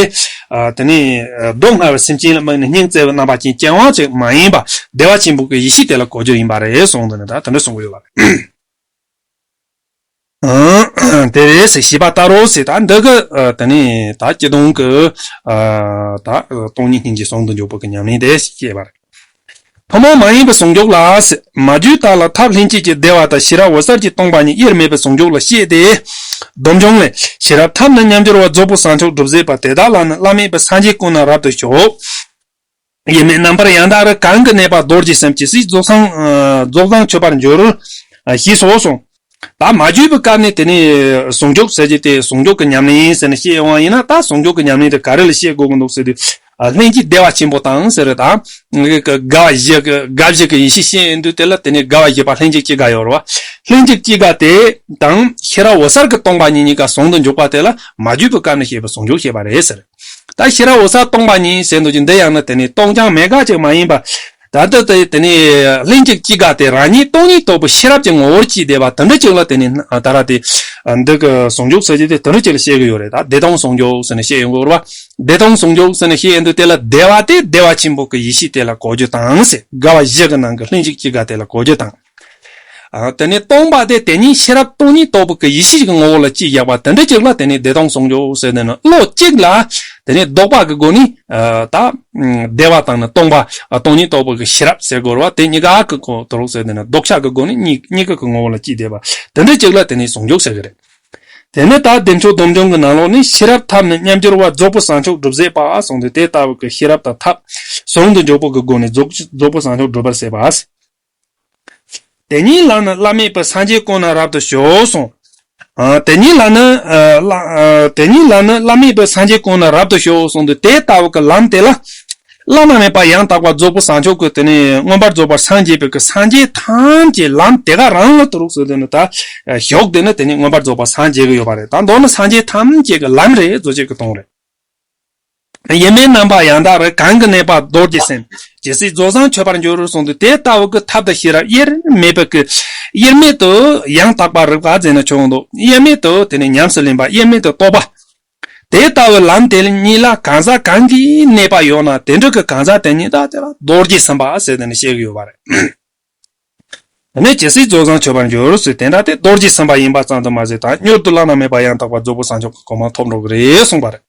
ཨ་དེ་ནི་སྡུག་བསྔལ་བའི་སེམས་ཅན་ལ་དམིགས་ནས་སྙིང་བརྩེ་བའི་རྣམ་པ་ཅན་རྐྱང་དབང་ཅིག་མ་ཡིན་པ། བདེ་བ་ཆེན་པོ་གི་ཡེ་ཤེས་དེ་ལ་གོ་རྒྱུ་ཡིན་པ་རེད་གསུངས་འདུག་ནས། ད་དེ་འདྲ་གསུང་གི་ཡོད་པ་རེད། ཨང་། དེ་རེད་ཟེར། ཞེས་པ་ལྟར་རོ་ཟེར། ད་འདི་གི་ཨ་དེ་ནི་ད་སྐྱེ་གདུང་གི་ཨ་ད་སྟོང་ཉིད་སྙིང་རྗེ་ཟུང་དུ་འཇུག་པ་གི་ཉམས་ལེན་དེ་བཤད་པ་རེད། ཐུན་མོང་མ་ཡིན་པའི་ཟུང་འཇུག་ལ་ཟེར། མ་བརྗོད་དག་ལ་ཐབས་ལྷན་སྐྱེས་ཀྱི་བདེ་བ་དང་ཤེས་རབ་འོད་གསལ་གྱིས་སྟོང་པ་ཉིད་དབྱེར་མེད་པའི་ཟུང་འཇུག་ལ་བཤད་དེ། སྡོམ་འབྱུང་ལས། ཤེས་རབ་ཐབས་ནི་མཉམ་སྦྱོར་བ་རྫོགས་པའི་བྱང་ཆུབ་སྒྲུབ་ཟད་པ། དེ་དག་ལ་ནི་བླ་མེད་པའི་སངས་རྒྱས་ཀུན་ནི་རབ་ཏུ་ཞོག་དབྱེར་མེད་རྣམ་པར་ཡང་དག་རིག་གང་གིས་གནས་པ་རྡོ་རྗེ་སེམས། ཇི་སྲིད་རྫོགས་སངས་རྫོགས་སངས་མཆོད་པར་འགྱུར། ཞེས་སོ་གསུངས། ད་མ་བརྗོད་པའི་སྐབས་ནས་དེ་ནས་ཟུང་འཇུག་ཟེར་གྱི་དེ་ཟུང་འཇུག་གི་ཉམས་ལེན་ཟེར་ནས་བཤད་ཡོང་བ་ཡིན་ན། ད་ཟུང་འཇུག་གི་ཉམས་ལེན་དེ་ག་རེ་ལ་བཤད་དགོས་ཀྱི་འདུག་ཟེར་དུས། ལྷན་སྐྱེས་བདེ་བ་ཆེན་པོ་དང་ཟེར་རེད། ད་དགའ་བ་བཞི་གི་དགའ་བཞི་གི་ཡེ་ཤེས་བཤད་ཡོང་དུས། དེ་ལ་དེ་ནས་དགའ་བ་བཞི་པ་ལྷན་ཅིག་སྐྱེས་དགའ་ཡོད་རེད་བ། ལྷན་ཅིག་སྐྱེས་དགའ་དེ་དང་ཤེས་རབ་འོད་གསལ་གྱིས་སྟོང་པ་ཉིད་གཉིས་ཀ་ཟུང་དུ་འཇུག་པ་དེ་ལ་མ་བརྗོད་པའི་སྐབས་ནས་བཤད་པའི་ཟུང་འཇུག་བཤད་པ་རེད་ཟེར། ད་ཤེས་རབ་འོད་གསལ་སྟོང་པ་ཉིད་ཟེར་འདུག་ཅིང་། འདི་ཡང་ན་དེ་ནི་སྟོང་རྐྱང་མེད་དགག་ཅིག་མ་ཡིན་པ། ད་ལྟ་དེ་དེ་ནི་ལྷན་ཅིག་སྐྱེས་དགའ་དེ་རང་ཉིད་སྟོང་ཉིད་རྟོགས་པའི་ཤེས་རབ་ཀྱི་ངོ་བོར་སྐྱེས་བསྡད་པ་དེ་འདྲ་ཅིག་ལ་དེ་ནི་ད་ར་དེ་འདི་གི་ཟུང་འཇུག་ཟེར་གྱི་དེ་དེ་འདྲ་ཅིག་ལ་བཤད་གི་ཡོད་རེད། ད་བདེ་སྟོང་ཟུང་འཇུག་ཟེར་ནས་བཤད་ཡོང་གི་ཡོད་རེད་བ། བདེ་སྟོང་ཟུང་འཇུག་ཟེར་ནས་བཤད་ཡོང་དུས། དེ་ལ་བདེ་བ་དེ་བདེ་བ་ཆེན་པོ་གི་ཡེ་ཤེས་དེ་ལ་གོ་རྒྱུ་དང་ཟེར། དགའ་བ་བཞི་གི་ནང་གི་ལྷན་ཅིག་སྐྱེས་དགའ་དེ་ལ་གོ་རྒྱུ་དང་། ཨ་དེ་ནས་སྟོང་པ་དེ་དེ་ཉིད་ཤེས་རབ་སྟོང་ཉིད་རྟོགས་པའི་གི་ཡེ་ཤེས་ཀྱི་ངོ་བོ་ལ་སྐྱེས་བཞག་པ་དེ་འདྲ་ཅིག་ལ་དེ་ནས་བདེ་སྟོང་ཟུང་འཇུག་ཟེར། དེ་ནི་བློ་གཅིག་ལ་དེ་ནས་ལྡོག་པ་གི་སྒོ་ནས་ཨ་ད་བདེ་བ་དང་ནི་སྟོང་པ། ཨ་སྟོང་ཉིད་རྟོགས་པའི་གི་ཤེས་རབ་ཟེར་དགོས་རེད་བ། དེ་གཉིས་ཀ་གི་གོ་དོ་རུག་ཟེར། དེ་ནི་ལྡོག་ཆ་གི་སྒོ་ནས་གཉིས་གཉིས་ཀ་གི་ངོ་བོ་ལ་སྐྱེས་བསྡད་པ་དེ་འདྲ་ཅིག་ལ་དེ་ནས་ཟུང་འཇུག་ཟེར་གི་རེད། དེ་ནས་ད་བདེ་མཆོག་སྡོམ་འབྱུང་གི་ནང་ལོགས་ནས། ཤེས་རབ་ཐབས་ནི་མཉམ་སྦྱོར་བ་རྫོགས་པའི་བྱང་ཆུབ་སྒྲུབ་ཟད་པ་གསུངས་ཏེ། དེ་ལྟ་བུ་གི་ཤེས་རབ་དང་ཐབས་ཟུང་དུ་འཇུག་པ་གི་སྒོ་ནས་རྫོགས་རྫོགས་པའི་བྱང་ཆུབ་སྒྲུབ་པར་བྱེད་པ། དེ་ཉིད་ལ་ནི་བླ་མེད་པའི་སངས་རྒྱས་ཀུན་ནི་རབ་ཏུ་ཞོག་གསུངས། ཨ་དེ་ཉིད་ལ་ནི་ཨ་བླ་ཨ་དེ་ཉིད་ལ་ནི་བླ་མེད་པའི་སངས་རྒྱས་ཀུན་ནི་རབ་ཏུ་ཞོག་གསུངས་ཏེ། དེ་ལྟ་བུ་གི་ལམ་དེ་ལ་བླ་ན་མེད་པ་ཡང་དག་པར་རྫོགས་པའི་བྱང་ཆུབ་ཀྱི་དེ་ནས་མངོན་པར་རྫོགས་པར་སངས་རྒྱས་པའི་གི་སངས་རྒྱས་ཐམས་ཅད་ལམ་དེ་ག་རང་ལ་དུ་རུག་ཟེར། དེ་ནི་ད་ཞོག་དེ་ནི་དེ་ནི་མངོན་པར་རྫོགས་པར་སངས་རྒྱས་ཀྱི་ཡོད་པ་རེད། ད་མདོར་ན་སངས་རྒྱས་ཐམས་ཅད་ཀྱི་ལམ་རེད། རྫོགས་བྱེད་ཀྱི་དོན་རེད། དབྱེར་མེད་རྣམ་པ་ཡང་དག་རིག་གང་གིས་གནས་པ་རྡོ་རྗེ་སེམས། ཇི་སྲིད་རྫོགས་སངས་མཆོད་པར་འགྱུར་གསུངས་ཏེ། དེ་ལྟ་བུ་གི་ཐབས་དང་ཤེས་རབ་དབྱེར་མེད་པའི་གི་དབྱེར་མེད་དུ་ཡང་དག་པར་རིག་པ་ཟེར་ན་ཆོག་འདུག་དབྱེར་མེད་དུ་དེ་ནི་ཉམས་སུ་ལེན་པ། དབྱེར་མེད་དུ་རྟོགས་པ། དེ་ལྟ་བུའི་ལམ་དེ་ཉིད་ལ་གང་ཟག་གང་གིས་གནས་པ་ཡོད་ན། དེ་འདྲ་གི་གང་ཟག་དེ་ཉིད་ད་དེ་ལ་རྡོ་རྗེ་སེམས་དཔའ་ཟེར་དེ་ནི་བཤད་ཀྱི་ཡོད་པ་རེད། དེ་ནས་ཇི་སྲིད་རྫོགས་སངས་མཆོད་པར་འགྱུར་ཟེར། དེ་འདྲ་དེ་རྡོ་རྗེ་སེམས་དཔའ་ཡིན་པ་ཙམ་དུ་མ་ཟད། ད་མྱུར་དུ་བླ་ན་མེད་པ་ཡང་དག་པར་རྫོགས་པའི་བྱང་ཆུབ་ཀྱི་གོ་འཕང་ཐོབ་འགྲོ་གི་རེད་གསུངས་པ་རེད།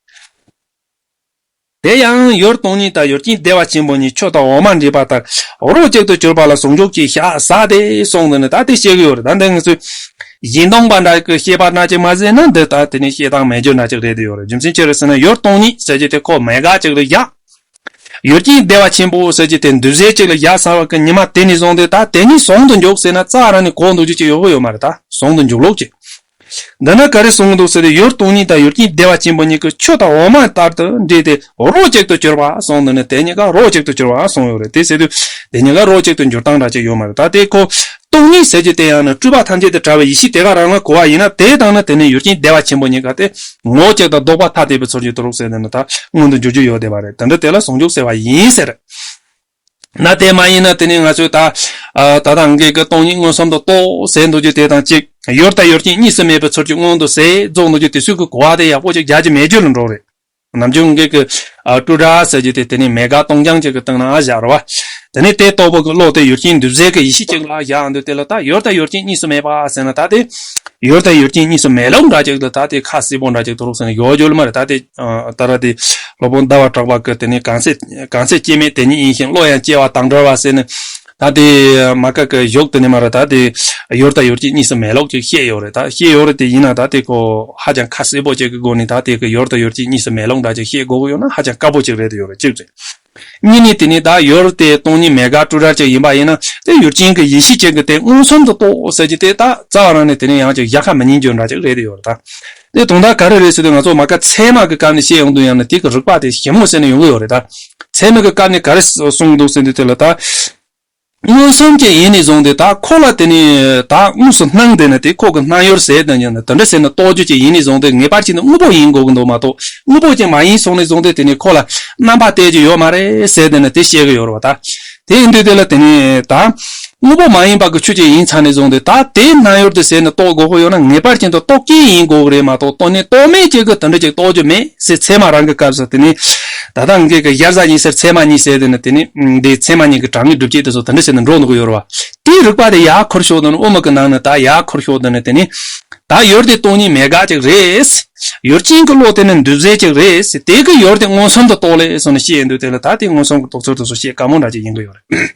དེ་ཡང་ཡུལ་སྟོང་ཉིད་དང་ཡུལ་ཅན་བདེ་བ་ཆེན་པོ་གཉིས། ཆུ་དང་འོ་མ་འདྲེས་པ་ལྟར་རོ་གཅིག་ཏུ་གྱུར་པ་ལ་ཟུང་འཇུག་ཅེས་བྱ་ཟེར་ཏེ་གསུངས་འདུག་ནས། ད་དེ་བཤད་ཀྱི་ཡོད་རེད། ད་འདི་ང་ཚོས་གཞན་སྟོང་པ་འདྲ་གི་བཤད་པ་འདྲ་ཅིག་མ་ཟད་ན། འདི་ད་དེ་ནས་བཤད་སྟངས་མེད་རྒྱུ་འདྲ་ཅིག་རེད་དེ་ཡོད་རེད། རྒྱུ་མཚན་ཅི་རེད་ཟེར་ན། ཡུལ་སྟོང་ཉིད་ཟེར་རྒྱུ་དེ་ཁོ་མེད་དགག་ཅིག་ལ་བཞག་ཡུལ་ཅན་བདེ་བ་ཆེན་པོ་ཟེར་གྱི་དེ་འདུ་བྱེད་ཅིག་ལ་བཞག་ཚར་བ་གི་ཉི་མ་དེ་ནས་བཟུང་སྟེ། ད་དེ་ནས་ཟུང་དུ་འཇུག་ཟེར་ན་རྩ་རང་ནས་གོ་འདུག་རྒྱུ་ཅིག་ཡོད་གི་ཡོད་མ་རེད། ད་ཟུང་དུ་འཇུག་ལུགས་ཅིག་འདི་ན་ག་རེ་གསུངས་འདུག་ཟེར་ཏེ། ཡུལ་སྟོང་ཉིད་དང་ཡུལ་ཅན་བདེ་བ་ཆེན་པོ་གཉིས་ཀྱི་ཆུ་དང་འོ་མ་ལྟར་དུ་འདྲེས་ཏེ་རོ་གཅིག་ཏུ་གྱུར་པ་གསུངས་འདུག་ནས། དེ་གཉིས་ཀ་རོ་གཅིག་ཏུ་གྱུར་པ་གསུངས་ཡོད་རེད། དེ་ཟེར་དུས་དེ་གཉིས་ཀ་རོ་གཅིག་ཏུ་འགྱུར་སྟངས་འདྲ་ཅིག་ཡོད་མ་རེད། ད་དེ་ཁོ་སྟོང་ཉིད་ཟེར་གྱི་དེ་ཡང་ན་སྤྲོས་པ་ཐམས་ཅད་དུ་བྲལ་བའི་ཡེ་ཤེས་དེ་ག་རང་ལ་གོ་བ་ཡིན་ན། དེ་དང་ནི་དེ་ནི་ཡུལ་ཅན་བདེ་བ་ཆེན་པོ་གཉིས་ཀ་དེ་ངོ་བོ་གཅིག་དང་ལྡོག་པ་ཐ་དད་པའི་ཚུལ་གྱིས་དུ་རུག་ཟེར་ནས་ནི་ད་མངོན་དུ་འགྱུར་རྒྱུ་ཡོད་བསྡད་པ་རེད། དེ་འདྲ་དེ་ལ་ཟུང་འཇུག་ཟེར་བ་ཡིན་ཟེར། ན་དེ་མ་ཡིན་ན་དེ་ནི་ང་ཚོས་ད་ཨ་ད་ལྟ་འགའི་གི་སྟོང་ཉིད་མངོན་སུམ་དུ་རྟོགས་ཟེར་འདུག་རྒྱུ་དེ་དང་གཅིག་ཡུལ་དང་ཡུལ་ཅན་གཉིས་སུ་མེད་པའི་ཚུལ་གྱིས་མངོན་དུ་གསལ་རྫོགས་འདུག་རྒྱུ་དེ་ཚོའི་གི་གོ་བ་དེ་ཡག་པོ་ཅིག་རྒྱག་རྒྱུ་མེད་རྒྱུ་ལ་འགྲོ་རེད། ནམ་རྒྱུན་འགའི་གི་ཨ་སྤྲོས་བྲལ་ཟེར་རྒྱུ་དེ་དེ་ནི་མེད་དགག་སྟོང་རྐྱང་ཅིག་གི་སྟེང་ན་བཞག་རེད་བ། དེ་ནས་དེ་ལྟ་བུ་གི་བློ་དེ་ཡུལ་ཅན་འདུས་བྱས་ཀྱི་ཡེ་ཤེས་ཅིག་ལ་བཞག་འདུག་དེ་ལ་ད་ཡུལ་དང་ཡུལ་ཅན་གཉིས་སུ་མེད་པ་ཟེར་ན། ད་དེ་ཡུལ་དང་ཡུལ་ཅན་གཉིས་སུ་མེད་ལུགས་འདྲ་ཅིག་ལ་ད་དེ་ཁ་གསལ་པོ་འདྲ་ཅིག་ཏུ་རུག་ཟེར་ན་ཡོད་རྒྱུ་མ་རེད། ད་དེ་ད་ར་དེ་སློབ་དཔོན་ཟླ་བ་གྲགས་པ་གི་དེ་ནས་གང་ཚེ་གང་ཚེ་སྐྱེ་མེད་དེ་ཉིད་ཡིན་ཞིང་བློ་ཡང་སྐྱེ་བ་དང་བྲལ་བ་ཟེར་ནས། ད་དེ་མ་ཀ་གི་གཞུག་དེ་ནས་མ་ར་ད་དེ་ཡུལ་དང་ཡུལ་ཅན་གཉིས་སུ་མེད་ལུགས་ཅིག་བཤད་ཡོད་རེད། ད་བཤད་ཡོད་རེད། དེ་ཡིན་ན་ད་དེ་ཁོ་ཧ་ཅང་ཁ་གསལ་པོ་ཅིག་གི་སྒོ་ནས་ད་དེ་གི་ཡུལ་དང་ཡུལ་ཅན་གཉིས་སུ་མེད་ལུགས་འདྲ་ཅིག་བཤད་དགོས་ཀྱི་ཡོད་ན་ཧ་ཅང་དཀའ་པོ་ཅིག་རེད་དེ་ཡོད་རེད། གཅིག་རེད། གཉིས་ནས་དེ་ནས་ད་ཡུལ་དེ་སྟོང་ཉིད་མེད་དགག་སྤྲོས་བྲལ་ཅིག་ཡིན་པ་ཡིན་ན་དེ་ཡུལ་ཅན་གྱི་ཡེ་ཤེས་ཅན་གྱི་དེ་མངོན་སུམ་དུ་རྟོགས་ཟེར་གྱི་དེ་ད་རྩ་བ་རང་ནས་དེ་ནས་ཡང་ཅིག་བཞག་ཁ་མི་ཉན་རྒྱུ་འདྲ་ཅིག་རེད་དེ་ཡོད་རེད། ད་དེ་དོན་དག་ག་རེ་རེད་ཟེར་དུས་ང་ཚོ་མ་ཀ་ཚད་མ་གི་སྐབས་ནས་བཤད་ཡོང་དུས་ཡང་ན་དེ་གི་རིགས་པ་དེ་ཞིབ་མོ་ཟེར་ནས་ཡོང་གི་ཡོད་རེད། ད་ཚད་མ་གི་སྐབས་ནས་ག་རེ་གསུངས་འདུག་ཟེར་དུས་དེ་ལ་ད། མངོན་སུམ་གྱི་ཡིན་ནས་བཟུང་སྟེ་ད་ཁོ་ལ་དེ་ནས་ད་དངོས་སུ་སྣང་དེ་ནི་དེ་ཁོ་གི་སྣང་ཡུལ་ཟེར་དང་ཡང་ན་དེ་འདྲ་ཟེར་ན་རྟོགས་རྒྱུ་ཅིག་ཡིན་ནས་བཟུང་སྟེ་ངེས་པར་ཅན་དུ་དངོས་པོ་ཡིན་དགོས་ཀྱི་འདུག་མ་གཏོགས་དངོས་པོ་ཅིག་མ་ཡིན་སོང་ནས་བཟུང་སྟེ་དེ་ནས་ཁོ་ལ་རྣམ་པ་གཏད་རྒྱུ་ཡོད་མ་རེད་ཟེར་དེ་ནི་དེ་བཤད་གི་ཡོད་རེད་བ། ད་དེ་ཡིན་དུས་དེ་ལ་དེ་ནས་ད་དངོས་པོ་མ་ཡིན་པ་གི་ཆོས་ཅིག་ཡིན་ཚར་ནས་བཟུང་སྟེ་ད་དེའི་སྣང་ཡུལ་དེ་ཟེར་ནས་རྟོགས་དགོས་ཀྱི་ཡོད་ན་ངེས་པར་ཅན་དུ་རྟོག་གེ་ཡིན་དགོས་ཀྱི་རེད་མ་གཏོགས་རྟོག་ནས་རྟོག་མེད་ཅིག་གི་དེ་འདྲ་ཅིག་རྟོགས་རྒྱུ་མེད། ཟེར་ཚད་མ་རང་གི་སྐབས་སུ་དེ་ནི། ད་ལྟ་ངེད་ཀྱི་གཞལ་བྱ་གཉིས་ཟེར་ཚད་མ་གཉིས་ཟེར་དེ་ནི་དེ་ནི་འདི་ཚད་མ་གཉིས་ཀྱི་གྲངས་ངེས་སྒྲུབ་བྱེད་དེ་ཚོ་དེ་འདྲ་ཟེར་ནས་འགྲོ་འདུག་གི་ཡོད་རེད་བ། དེའི་རིགས་པ་དེ་ཡར་འཁོར་ཤོག་དང་དབུ་མ་གི་ནང་ནས་ད་ཡར་འཁོར་ཤོག་དང་ནི་དེ་ནི། ད་ཡུལ་དེ་སྟོང་ཉིད་མེད་དགག་ཅིག་རེད། ཡུལ་ཅན་གྱི་བློ་དེ་ནི་འདུས་བྱས་ཅིག་རེད། དེ་གི་ཡུལ་དེ་མངོན་སུམ་དུ་རྟོགས་ལེ་སོང་ནས་བཤད་ཡིན་དུས་དེ་ལ་ད་དེ་མངོན་སུམ་གྱི་རྟོགས་ཚུལ་དེ་ཚོ་བཤད་དཀའ་མོ་འདྲ་ཅིག་ཡིན་གི་ཡོད་རེད།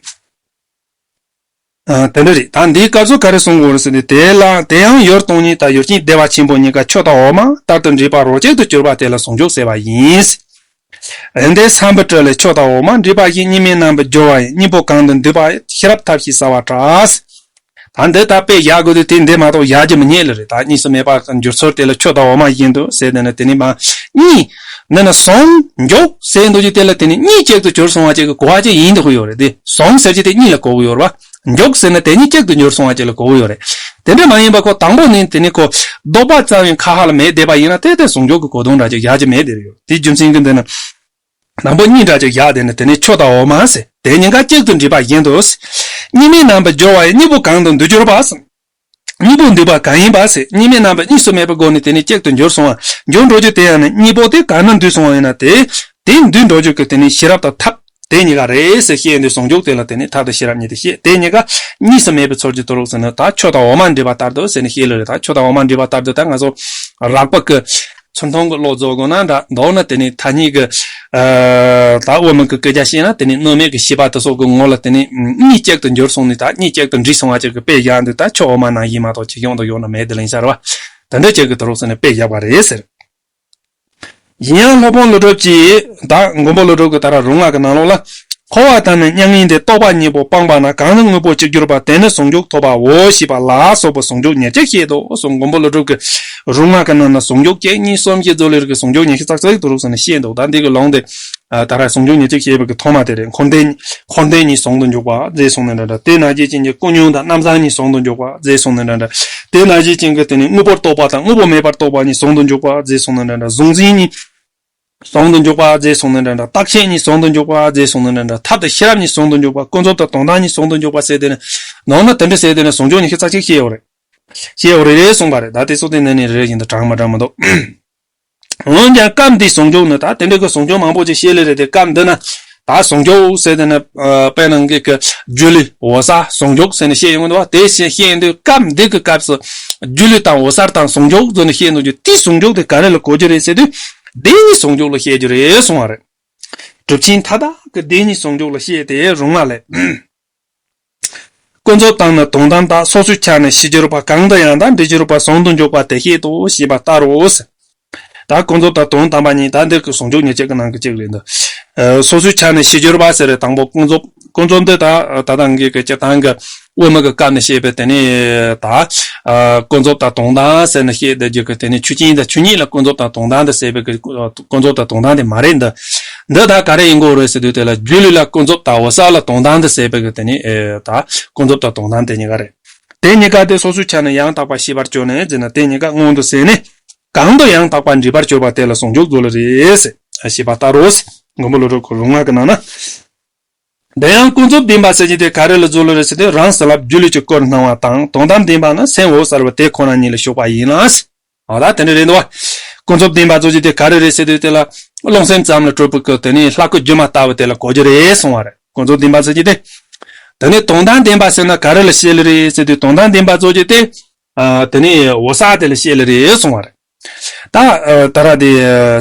ཨ། དེ་འདྲ་རེད། ད་འདིའི་སྐབས་སུ་ག་རེ་གསུང་དགོས་རེད་ཟེར་ན། དེ་ལ་དེ་ཡང་ཡུལ་སྟོང་ཉིད་དང་ཡུལ་ཅན་བདེ་བ་ཆེན་པོ་གཉིས་ཀ་ཆུ་དང་འོ་མ་ལྟར་དུ་འདྲེས་པ་རོ་གཅིག་ཏུ་གྱུར་པ་དེ་ལ་ཟུང་འཇུག་ཟེར་བ་ཡིན། འདི་སམ་བྷོ་ཊ་ལས་ཆུ་དང་འོ་མ་འདྲེས་པ་བཞིན་གཉིས་མེད་རྣམ་པར་སྦྱོར་བ་ཡི་གཉིས་པོ་གང་དུ་འདུས་པ་ཤེས་རབ་ཐབས་ཤེས་གསལ་བར་གྲགས། ད་འདི་ལྟར་དཔེ་བཞག་དགོས་དུས་དེ་འདི་མ་གཏོགས་བཞག་རྒྱུ་མི་རྙེད་ལ་རེད། ད་གཉིས་སུ་མེད་པར་འགྱུར་ཚུལ་དེ་ལ་ཆུ་དང་འོ་མ་བཞིན་དུ་ཟེར་དེ་ནི་དེ་ནི་མ་གཉིས། འདི་ནི་ཟུང་འཇུག་ཟེར་འདུག་ཅིག་དེ་ལ་དེ་ནི་གཉིས་གཅིག་ཏུ་གྱུར་སོང་བ་ཅིག་གི་གོ་བ་ཅིག་ཡིན་འདུག་ཡོད་རེད། དེ་ཟུང་ཟེར་གྱི་དེ་གཉིས་ལ་གོ་གི་ཡོད་རེད་བ། འཇུག་ཟེར་ན་དེ་གཉིས་གཅིག་ཏུ་འགྱུར་སོང་བ་ཅིག་ལ་གོ་གི་ཡོད་རེད། དེ་འདྲ་མ་ཡིན་པ་ཁོ་དང་པོ་ནས་དེ་ནི་ཁོ་ལྡོག་པ་ཙམ་ཡང་ཁ་ཧ་ལ་མེད་བསྡད་པ་ཡིན་ན་དེ་དེ་ཟུང་འཇུག་གི་གོ་དོན་འདྲ་ཅིག་བཞག་རྒྱུ་མེད་དེ་རེད་ཡོད། དེ་རྒྱུ་མཚན་གྱིས་འདི་ནི། དང་པོ་གཉིས་འདྲ་ཅིག་བཞག་དེ་ནི་དེ་ནི་ཆུ་དང་འོ་མ་ཟེར་དེ་གཉིས་ཀ་གཅིག་ཏུ་འདྲེས་པ་བཞིན་དུ། གཉིས་མེད་རྣམ་པར་སྦྱོར་བ་ཡི་གཉིས་པོ་གང་དུ་འདུས་གྱུར་པ། གཉིས་པོ་འདུས་པ་གང་ཡིན་པ་ཟེར། གཉིས་མེད་རྣམ་པ་གཉིས་སུ་མེད་པའི་སྒོ་ནས་དེ་ནི་གཅིག་ཏུ་འགྱུར་སོང་བ། འགྱུར་འགྲོ་རྒྱུ་དེ་ཡང་ནི་གཉིས་པོ་དེ་གང་ན་འདུས་སོང་བ་ཡིན་ན་དེ། དེ་འདུས་འགྲོ་རྒྱུ་གི་དེ་ནི་ཤེས་རབ་དང་ཐབས་དེ་གཉིས་ཀ་རེད་ཟེར་བཤད་འདུག་ཟུང་འཇུག་དེ་ལ་དེ་ནི་ཐབས་དང་ཤེས་རབ་གཉིས་དེ་བཤད་དེ་གཉིས་ཀ་གཉིས་སུ་མེད་པའི་ཚུལ་གྱིས་རྟོགས་ཟེར་ན། ད་ཆུ་དང་འོ་མ་འདྲེས་པ་ལྟར་དུ་ཟེར་ནས་བཤད་ལེ་རེད། ད་ཆུ་དང་འོ་མ་འདྲེས་པ་ལྟར་དུ་ད་ང་ཚོ་རགས་པ་གི་ཚུར་མཐོང་གི་བློ་རྫོགས་དགོས་ན་འདྲ་མདོར་ན་དེ་ནི་ཐ་སྙད་ཀྱི། ཨ། ད་དབུ་མ་གི་སྐད་ཆ་བཤད་ན་དེ་ནི་གནོད་མེད་ཀྱི་ཤེས་པ་དེ་སོགས་ཀྱི་ངོ་ལ་དེ་ནི་གཉིས་གཅིག་ཏུ་འགྱུར་སོང་ནས་ད་གཉིས་གཅིག་ཏུ་འདྲེས་སོང་བ་ཅིག་གི་དཔེ་བཞག་འདུག་ད་ཆུ་འོ་མ་ནང་བཞིན་མ་གཏོགས་ཅི་ཡོང་དང་ཡོང་ན་མེད་དེ་ལེན་ཤར་བ། དེ་འདྲ་ཅིག་གི་དུ་རོགས་ཟེར་ནས་དཔེ་བཞག་པ་རེད་ཟེར། གཞན་ཡང་སློབ་དཔོན་ཀླུ་སྒྲུབ་ཀྱིས་ད་མགོན་པོ་ཀླུ་སྒྲུབ་ཀྱི་ད་ར་རུ་ང་གི་ནང་ལོགས་ལ། འཁོར་བ་དང་ནི་མྱ་ངན་འདས་རྟོག་པ་གཉིས་པོ་སྤངས་པ་ན་གང་ནི་དངོས་པོ་གཅིག་གྱུར་པ་དེ་ནི་ཟུང་འཇུག་ཐོབ་པའོ་ཞེས་པ་ལ་སོགས་པ་ཟུང་འཇུག་ཉེར་གཅིག་བཤད་དོ་གསུངས། མགོན་པོ་ཀླུ་སྒྲུབ་ཀྱི་རུ་ང་གི་ནང་ན་ཟུང་འཇུག་གཅིག་གཉིས་གསུམ་བཞི་ཚུལ་ལས་ཀྱི་ཟུང་འཇུག་ཉི་ཤུ་རྩ་གཅིག་དུ་རུ་ཟེར་ནས་བཤད་འདུག་ད་འདི་གི་ལུང་དེ། ད་ར་ཟུང་འཇུག་ཉེར་གཅིག་བཤད་པའི་གི་ཐོག་མ་དེ་རེད། འཁོར་འདས། འཁོར་འདས་གཉིས་ཟུང་དུ་འཇུག་པ་རྫས་གསུངས་ནས་འདྲ་འདྲ། དེ་ནང་བཞིན་ཅན་གྱི་ཀུན་མྱོང་དང་རྣམ་བྱང་གཉིས་ཟུང་དུ་འཇུག་པ་རྫས་གསུངས་ནས་འདྲ་འདྲ། དེ་ནང་བཞིན་ཅན་གྱི་དེ་ནི་དངོས་པོར་རྟོག་པ་དང་དངོས་པོ་མེད་པར་རྟོག་པ་གཉིས་ཟུང་དུ་འཇུག་པ་རྫས་གསུངས་ནས་འདྲ་འདྲ། གཟུང་འཛིན་གཉིས་ཟུང་དུ་འཇུག་པ་རྫས་གསུངས་ནས་འདྲ་འདྲ། རྟག་ཆད་གཉིས་ཟུང་དུ་འཇུག་པ་རྫས་གསུངས་ནས་འདྲ་འདྲ། ཐབས་དང་ཤེས་རབ་གཉིས་ཟུང་དུ་འཇུག་པ། ཀུན་རྫོབ་དང་དོན་དམ་གཉིས་ཟུང་དུ་འཇུག་པ་ཟེར་དེ་ནི། ནང་ན་དེ་འདྲ་ཟེར་དེ་ནི་ཟུང་འཇུག་ཉི་ཤུ་རྩ་གཅིག་བཤད་ཡོད་རེད། བཤད་ཡོད་རེད་རེད་གསུངས་པ་རེད། ད་དེ་ཚོ་དེ་ནས་ནི་རེ་རེ་བཞིན་དུ་དྲངས་མ་དྲངས་མི་འདུག་འོན་ཀྱང་སྐབས་འདིའི་ཟུང་འཇུག་ནི། ད་དེ་འདྲ་གི་ཟུང་འཇུག་མང་པོ་ཅིག་བཤད་ལེ་རེད་དེ། སྐབས་འདི་ན་ད་ཟུང་འཇུག་ཟེར་དེ་ནི། ཨ། དཔེར་ན་ངེད་ཀྱི་སྒྱུ་ལུས་འོད་གསལ་ཟུང་འཇུག་ཟེར་ནས་བཤད་ཡོང་གི་འདུག་བ། དེ་བཤད་བཤད་ཡོང་དུས་སྐབས་འདི་གི་སྐབས་སུ་སྒྱུ་ལུས་དང་འོད་གསལ་དང་ཟུང་འཇུག་ཟེར་ནས་བཤད་འདུག་རྒྱུ་དེའི་ཟུང་འཇུག་དེ་ག་རེ་ལ་གོ་རྒྱུ་རེད་ཟེར་དུས། བདེན་གཉིས་ཟུང་འཇུག་ལ་བཤད་རྒྱུ་རེད་གསུངས་པ་རེད། གྲུབ་ཆེན་མཐའ་དག་གི་བདེན་གཉིས་ཟུང་འཇུག་ལ་བཤད་དེ་རུང་བ་ལས། ཀུན་རྫོབ་དང་ནི་དོན་དམ་དག། སོ་སོའི་ཆ་ནས་ཤེས་སྦྱོར་པ། གང་དུ་ཡང་དག་འདྲེས་གྱུར་པ་ཟུང་དུ་འཇུག་པ་དེ་བཤད་དོ་ཞེས་པ་ལྟར་རོ། ད་ཀུན་རྫོབ་དང་དོན་དམ་པ་གཉིས། ད་འདི་གི་ཟུང་འཇུག་ཉེར་གཅིག་གི་ནང་གི་གཅིག་རེད་འདི། ཨ། སོ་སོའི་ཆ་ནས་ཤེས་སྦྱོར་པ་ཟེར་རེད། དང་པོ་ཀུན་རྫོབ། ཀུན་རྫོབ་འདི་ད་ད་ལྟ་ངེད་ཀྱི་སྤྱིར་བཏང་གི་དབུ་མ་གི་སྐབས་ནས་བཤད་པའི་དེ་ནས་ད། ཨ། ཀུན་རྫོབ་དང་དོན་དམ་ཟེར་ནས་བཤད་བསྡད་རྒྱུ་གི་དེ་ནས་ཆོས་ཅན་དང་ཆོས་ཉིད་ལ་ཀུན་རྫོབ་དང་དོན་དམ་དུ་ཟེར་བའི་གི་ཀུན་རྫོབ་དང་དོན་དམ་དེ་མ་རེད་འདི། འདི་ད་ག་རེ་ཡིན་དགོས་རེད་ཟེར་དུས་དེ་ལ་སྒྱུ་ལུས་ལ་ཀུན་རྫོབ་དང་འོད་གསལ་ལ་དོན་དམ་དུ་ཟེར་བའི་གི་དེ་ནས། ཨེ། ད་ཀུན་རྫོབ་དང་དོན་དམ་དེ་གཉིས་ཀ་རེད། དེ་གཉིས་ཀ་དེ་སོ་སོའི་ཆ་ནས་ཡང་དག་པར་ཤེས་པར་གྱུར་ནས་ཟེར་ན། དེ་གཉིས་ཀ་མངོན་དུ་ཟིན་ནས་གང་དུ་ཡང་དག་པར་འདྲེས་པར་གྱུར་པ་དེ་ལ་ཟུང་འཇུག་ཟེར་ལེ་རེད་ཟེར། ཨ། ཞེས་པ་ལྟར་རོ་ཟེར། མགོན་པོ་ཀླུ་སྒྲུབ་ཀྱི་རུ་ང་གི་ནང་ན། འདི་ཡང་ཀུན་རྫོབ་བདེན་པ་ཟེར་གྱི་དེ་ག་རེ་ལ་ཟེར་ལེ་རེད་ཟེར་དུས། རང་ཟེར་ལ་སྒྱུ་ལུས་ཀྱི་སྐུར་སྣང་བ་དང་། དོན་དམ་བདེན་པ་ནི་སེམས་འོད་གསལ་བ་དེ་ཁོ་ན་ཉིད་ལ་ཞུགས་པ་ཡིན་ལ། འོ་ད་དེ་འདྲ་རེད་འདུག་བ། ཀུན་རྫོབ་བདེན་པ་ཟེར་གྱི་དེ་ག་རེ་རེད་ཟེར་དུས་དེ་ལ་རློམ་སེམས་ཙམ་ལ་གྲུབ་པའི་སྐུ་དེ་ནི་ལྷ་སྐུ་སྒྱུ་མ་ལྟ་བུ་དེ་ལ་གོ་རྒྱུ་རེད་གསུངས་པ་རེད། ཁོང་ཚོ་བདེན་པ་ཟེར་གྱི་དེ། དེ་ནས་དོན་དམ་བདེན་པ་ཟེར་ན་ག་རེ་ལ་བཤད་ལེ་རེད་ཟེར་དུས། དོན་དམ་བདེན་པ་ཟེར་གྱི་དེ། ཨ། དེ་ནས་འོད་གསལ་དེ་ལ་བཤད་ལེ་རེད་གསུང་བ་རེད། ད་ཨ། ད་ར་དེ་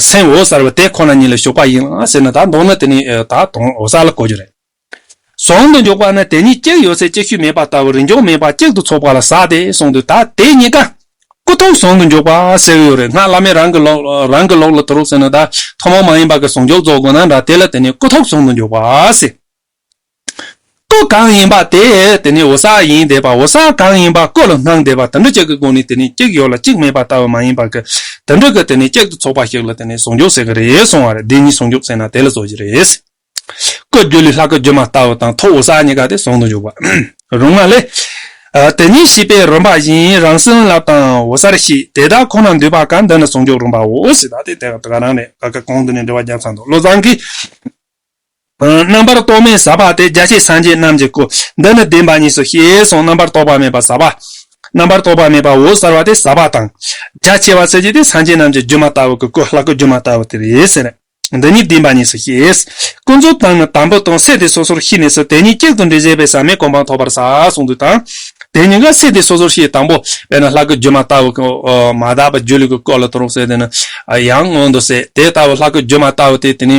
སེམས་འོད་གསལ་བ་དེ་ཁོ་ན་ཉིད་ལ་ཞུགས་པ་ཡིན་ལ་ཟེར་ན། ད་མདོར་ན་དེ་ནས་ཨ། ད་དོན་འོད་གསལ་ལ་གོ་རྒྱུ་རེད། ཟུང་དུ་འཇུག་པ་ནི་དེ་ཉིད་གཅིག་ཡོད་ཚད་གཅིག་ཤོས་མེད་པ་ལྟ་བུ་རིན་འཇོག་མེད་པ་གཅིག་ཏུ་ཚོགས་པ་ལ་ཟེར་ཏེ་གསུངས་དུས། ད་དེ་གཉིས་ཀ་ཀུན་རྟོག་ཟུང་དུ་འཇུག་པ་ཟེར་གྱི་ཡོད་རེད། སྔགས་བླ་མེད་རང་གི་ལུགས། རང་གི་ལུགས་ལ་དུ་རུག་ཟེར་ན། ད་ཐུན་མོང་མ་ཡིན་པ་གི་ཟུང་འཇུག་རྫོགས་དགོས་ན་འདྲ། དེ་ལ་དེ་ནས་ཀུན་རྟོག་ཟུང་དུ་འཇུག་པ་ཟེར། ཀུན་གང་ཡིན་པ་དེ་དེ་ནས་འོད་གསལ་ཡིན་བསྡད་པ། འོད་གསལ་གང་ཡིན་པ་ཀུན་ལ་སྣང་བསྡད་པ། དེ་འདྲ་གཅིག་གི་སྒོ་ནས་དེ་ནས་གཅིག་ཡོད་ལ་གཅིག་མེད་པ་ལྟ་བུ་མ་ཡིན་པ་གི། དེ་འདྲ་གི་དེ་ནས་གཅིག་ཏུ་ཚོགས་པ་ཞིག་ལ་དེ་ནས་ཟུང་འཇུག་ཟེར་གི་རེད་གསུང་བ་རེད། དེ་ཉིད་ཟུང་འཇུག་ཟེར་ན་དེ་ལ་ཟེར་གྱི་རེད། སྐུ་སྒྱུ་ལུས་ལྷ་སྐུ་སྒྱུ་མ་ལྟ་བུ་དང་ཐུགས་འོད་གསལ་གཉིས་ཀ་དེ་ཟུང་དུ་འཇུག་པ། རུང་བ་ལས། ཨ། དེ་ཉིད་ཤེས་པས་རིམ་པ་བཞིན། རང་སེམས་རླབས་དང་འོད་གསལ་ཤེས། དེ་དག་ཁོ་ནར་འདུས་པ་གང་། འདི་ནི་ཟུང་འཇུག་རིམ་པའོ་ཟེར། ད་དེ་དེ་ག་རང་རེད། ཀ་ཁ་གོང་དུ་ནས་འགྲེལ་བ་བརྒྱབ་ཚར་འདུག་བློ་བཟང་གིས། ཨ། རྣམ་པར་རྟོག་མེད་ཟབ་པ་དེ། རྒྱ་ཆེ་སངས་རྒྱས་རྣམས་ཀྱི་སྐུ། འདི་ནི་བདེན་པ་གཉིས་སུ་ཤེས་གསུངས། རྣམ་པར་རྟོག་པ་མེད་པ་ཟབ་པ། རྣམ་པར་རྟོག་པ་མེད་པ་འོད་གསལ་བ་དེ་ཟབ་པ་དང་། རྒྱ་ཆེ་བ་ཟེར་གྱི་དེ་སངས་རྒྱས་རྣམས་ཀྱི་སྒྱུ་མ་ལྟ་བུ་གི་སྐུ། ལྷ་སྐུ་སྒྱུ་མ་ལྟ་བུ་དེ་རེད་ཟེར། འདི་ཉིད་བདེན་པ་གཉིས་སུ་ཤེས། ཀུན་རྫོབ་དང་ནི་དང་པོ་དང་། སེལ་ཏེ་སོ་སོར་ཤེས་ནས་སུ། དེ་གཉིས་གཅིག་ཏུ་འདྲེས་བྱས་པས། ཟབ་མོའི་གོ་འཕང་ཐོབ་པར་བྱ་གསུངས་དུས་དང་། དེ་གཉིས་ཀ་སེལ་ཏེ་སོ་སོར་ཤེས། དང་པོ་དཔེར་ན་ལྷ་སྐུ་སྒྱུ་མ་ལྟ་བུ་གི། ཨ། མ་དག་པ་སྒྱུ་ལུས་ཀྱི་སྐུ་ལ་དུ་རུག་ཟེར་དེ་ནི། ཨ། ཡང་མངོན་དུ་གསལ། དེ་ལྟ་བུ་ལྷ་སྐུ་སྒྱུ་མ་ལྟ་བུ་དེ་དེ་ནི།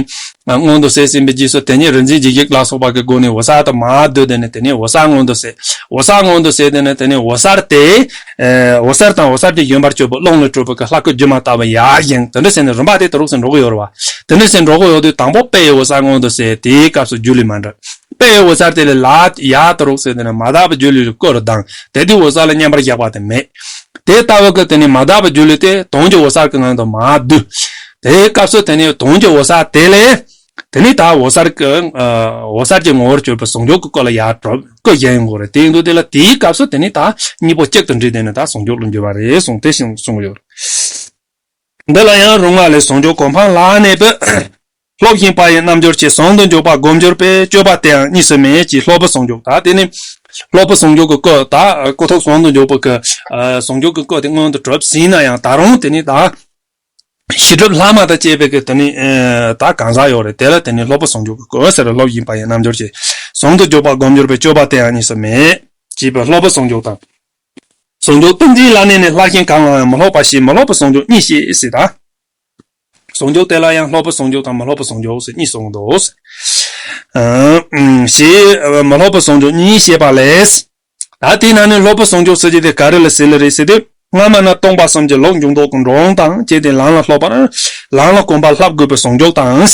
ཨ། མངོན་དུ་གསལ་ཟིན་པའི་རྗེས་སུ་དེ་ཉིད་རིག་འཛིན་འཇིགས་བྱེད་ལ་སོགས་པ་གི་སྒོ་ནས་འོད་གསལ་དུ་མར་བསྡུས་དེ་ནི་དེ་ནི་འོད་གསལ་མངོན་དུ་གསལ། འོད་གསལ་མངོན་དུ་གསལ་དེ་ནི་དེ་ནི་འོད་གསལ་དེ། ཨ། འོད་གསལ་དང་འོད་གསལ་གྱི་ཡོན་པར་གྱུར་པའི་ཀློང་ལས་གྲུབ་པའི་གི་ལྷ་སྐུ་སྒྱུ་མ་ལྟ་བུ་ཡར་བཞེངས། དེ་འདྲ་ཟེར་ནས་རིམ་པ་དེ་དུ་རུག་ཟེར་འགྲོ་གི་ཡོད་རེད་བ། དེ་འདྲ་ཟེར་འགྲོ་གི་ཡོད་དུས་དང་པོ་དཔེ་ཡི་འོད་གསལ་མངོན་དུ་གསལ། དེའི་སྐབས་སུ་སྒྱུ་ལུས་མ་འདྲ། དཔེ་ཡི་འོད་གསལ་དེ་ལས་ལ་ཡར་དུ་རུག་ཟེར་དེ་ནི་མ་དག་པའི་སྒྱུ་ལུས་ཀྱི་སྐུ་རུ་ལྡང་། དེ་དུས་འོད་གསལ་ལ་མཉམ་པར་བཞག་པ་དེ་མེད། དེ་ལྟ་བུ་གི་དེ་ནི་མ་དག་པའི་སྒྱུ་ལུས་དེ་དོན་གྱི་འོད་གསལ་གྱི་ངང་དུ་མར་བསྡུས། དེའི་སྐབས་སུ་དེ་ནི་དོན་གྱི་འོད་གསལ་དེ་ལས། དེ་ནི་ད་འོད་གསལ་གྱི། ཨ། འོད་གསལ་གྱི་ངོ་བོར་གྱུར་པའི་ཟུང་འཇུག་གི་སྐུ་ལ་ཡར་གྲུབ། སྐུ་བཞེངས་ཡོང་གི་རེད། དེ་ཡིན་དུས་དེ་ལ་དེའི་སྐབས་སུ་དེ་ནི་ད་གཉིས་པོ་གཅིག་ཏུ་འདྲེས་དེ་ནི་ད་ཟུང་འཇུག་ལ་འགྱུར་བ་རེད་གསུངས། དེ་བཞིན་གསུངས་ཡོད། འདི་ལ་ཡང་རུང་བ་ལས། ཟུང་འཇུག་གོ་འཕང་ལ་གནས་པའི། སློབ་བཞིན་པ་ཡི་རྣལ་འབྱོར་ཆེ། ཟུང་དུ་འཇུག་པ་སྒོམ་སྦྱོར་པས། སྤྱོད་པ་དེ་ཡང་གཉིས་སུ་མེད་ཅེས། སློབ་པའི་ཟུང་འཇུག་ད་དེ་ནི་སློབ་པའི་ཟུང་འཇུག་གི་སྐུ། ད་ཀུན་རྟོག་ཟུང་དུ་འཇུག་པ་གི། ཨ། ཟུང་འཇུག་གི་སྐུ་དེ་མངོན་དུ་གྲུབ་ཟིན་ན་ཡང་། ད་རུང་དེ་ནི་ད་ཤེས་སྒྲིབ་ལྷག་མ་དང་བཅས་པའི་གི་དེ་ནི། ཨ། ད་གང་ཟག་ཡོད་རེད། དེ་ལ་དེ་ནི་སློབ་པའི་ཟུང་འཇུག་གི་སྐུ་ཟེར། སློབ་བཞིན་པ་ཡི་རྣལ་འབྱོར་ཆེ། ཟུང་དུ་འཇུག་པ་སྒོམ་སྦྱོར་པས། སྤྱོད་པ་དེ་ཡང་གཉིས་སུ་མེད་ཅེས་པའི་སློབ་པའི་ཟུང་འཇུག་དང་། ཟུང་འཇུག་ཏིང་འཛིན་ལ་གནས་ནས། སླར་ཞེན་གང་ལའང་མི་སློབ་པ་ཞེས། མི་སློབ་པའི་ཟུང་འཇུག་གཉིས་ཤེས་ཟེར། ད་ཟུང་འཇུག་དེ་ལ་ཡང་སློབ་པའི་ཟུང་འཇུག་དང་མི་སློབ་པའི་ཟུང་འཇུག་ཟེར་གཉིས་གསུངས་འདུག། ཨ། ཞེས་མི་སློབ་པའི་ཟུང་འཇུག་གཉིས་བཤད་པ་ལས། ད་དེའི་ནང་ནས་སློབ་པའི་ཟུང་འཇུག་ཟེར་གྱི་དེ་ག་རེ་ལ་ཟེར་ལེ་རེད་ཟེར་དུས། སྔ་མ་ན་སྟོང་པ་གསུམ་གྱི་ལོག་འཇུག་ལྡོག་གི་འགྲོ་འོང་དང་བཅས་ཏེ་ལམ་ལ་སློབ་པར། ལམ་ལ་གོམས་པ་བསླབ་དགོས་པའི་ཟུང་འཇུག་དང་།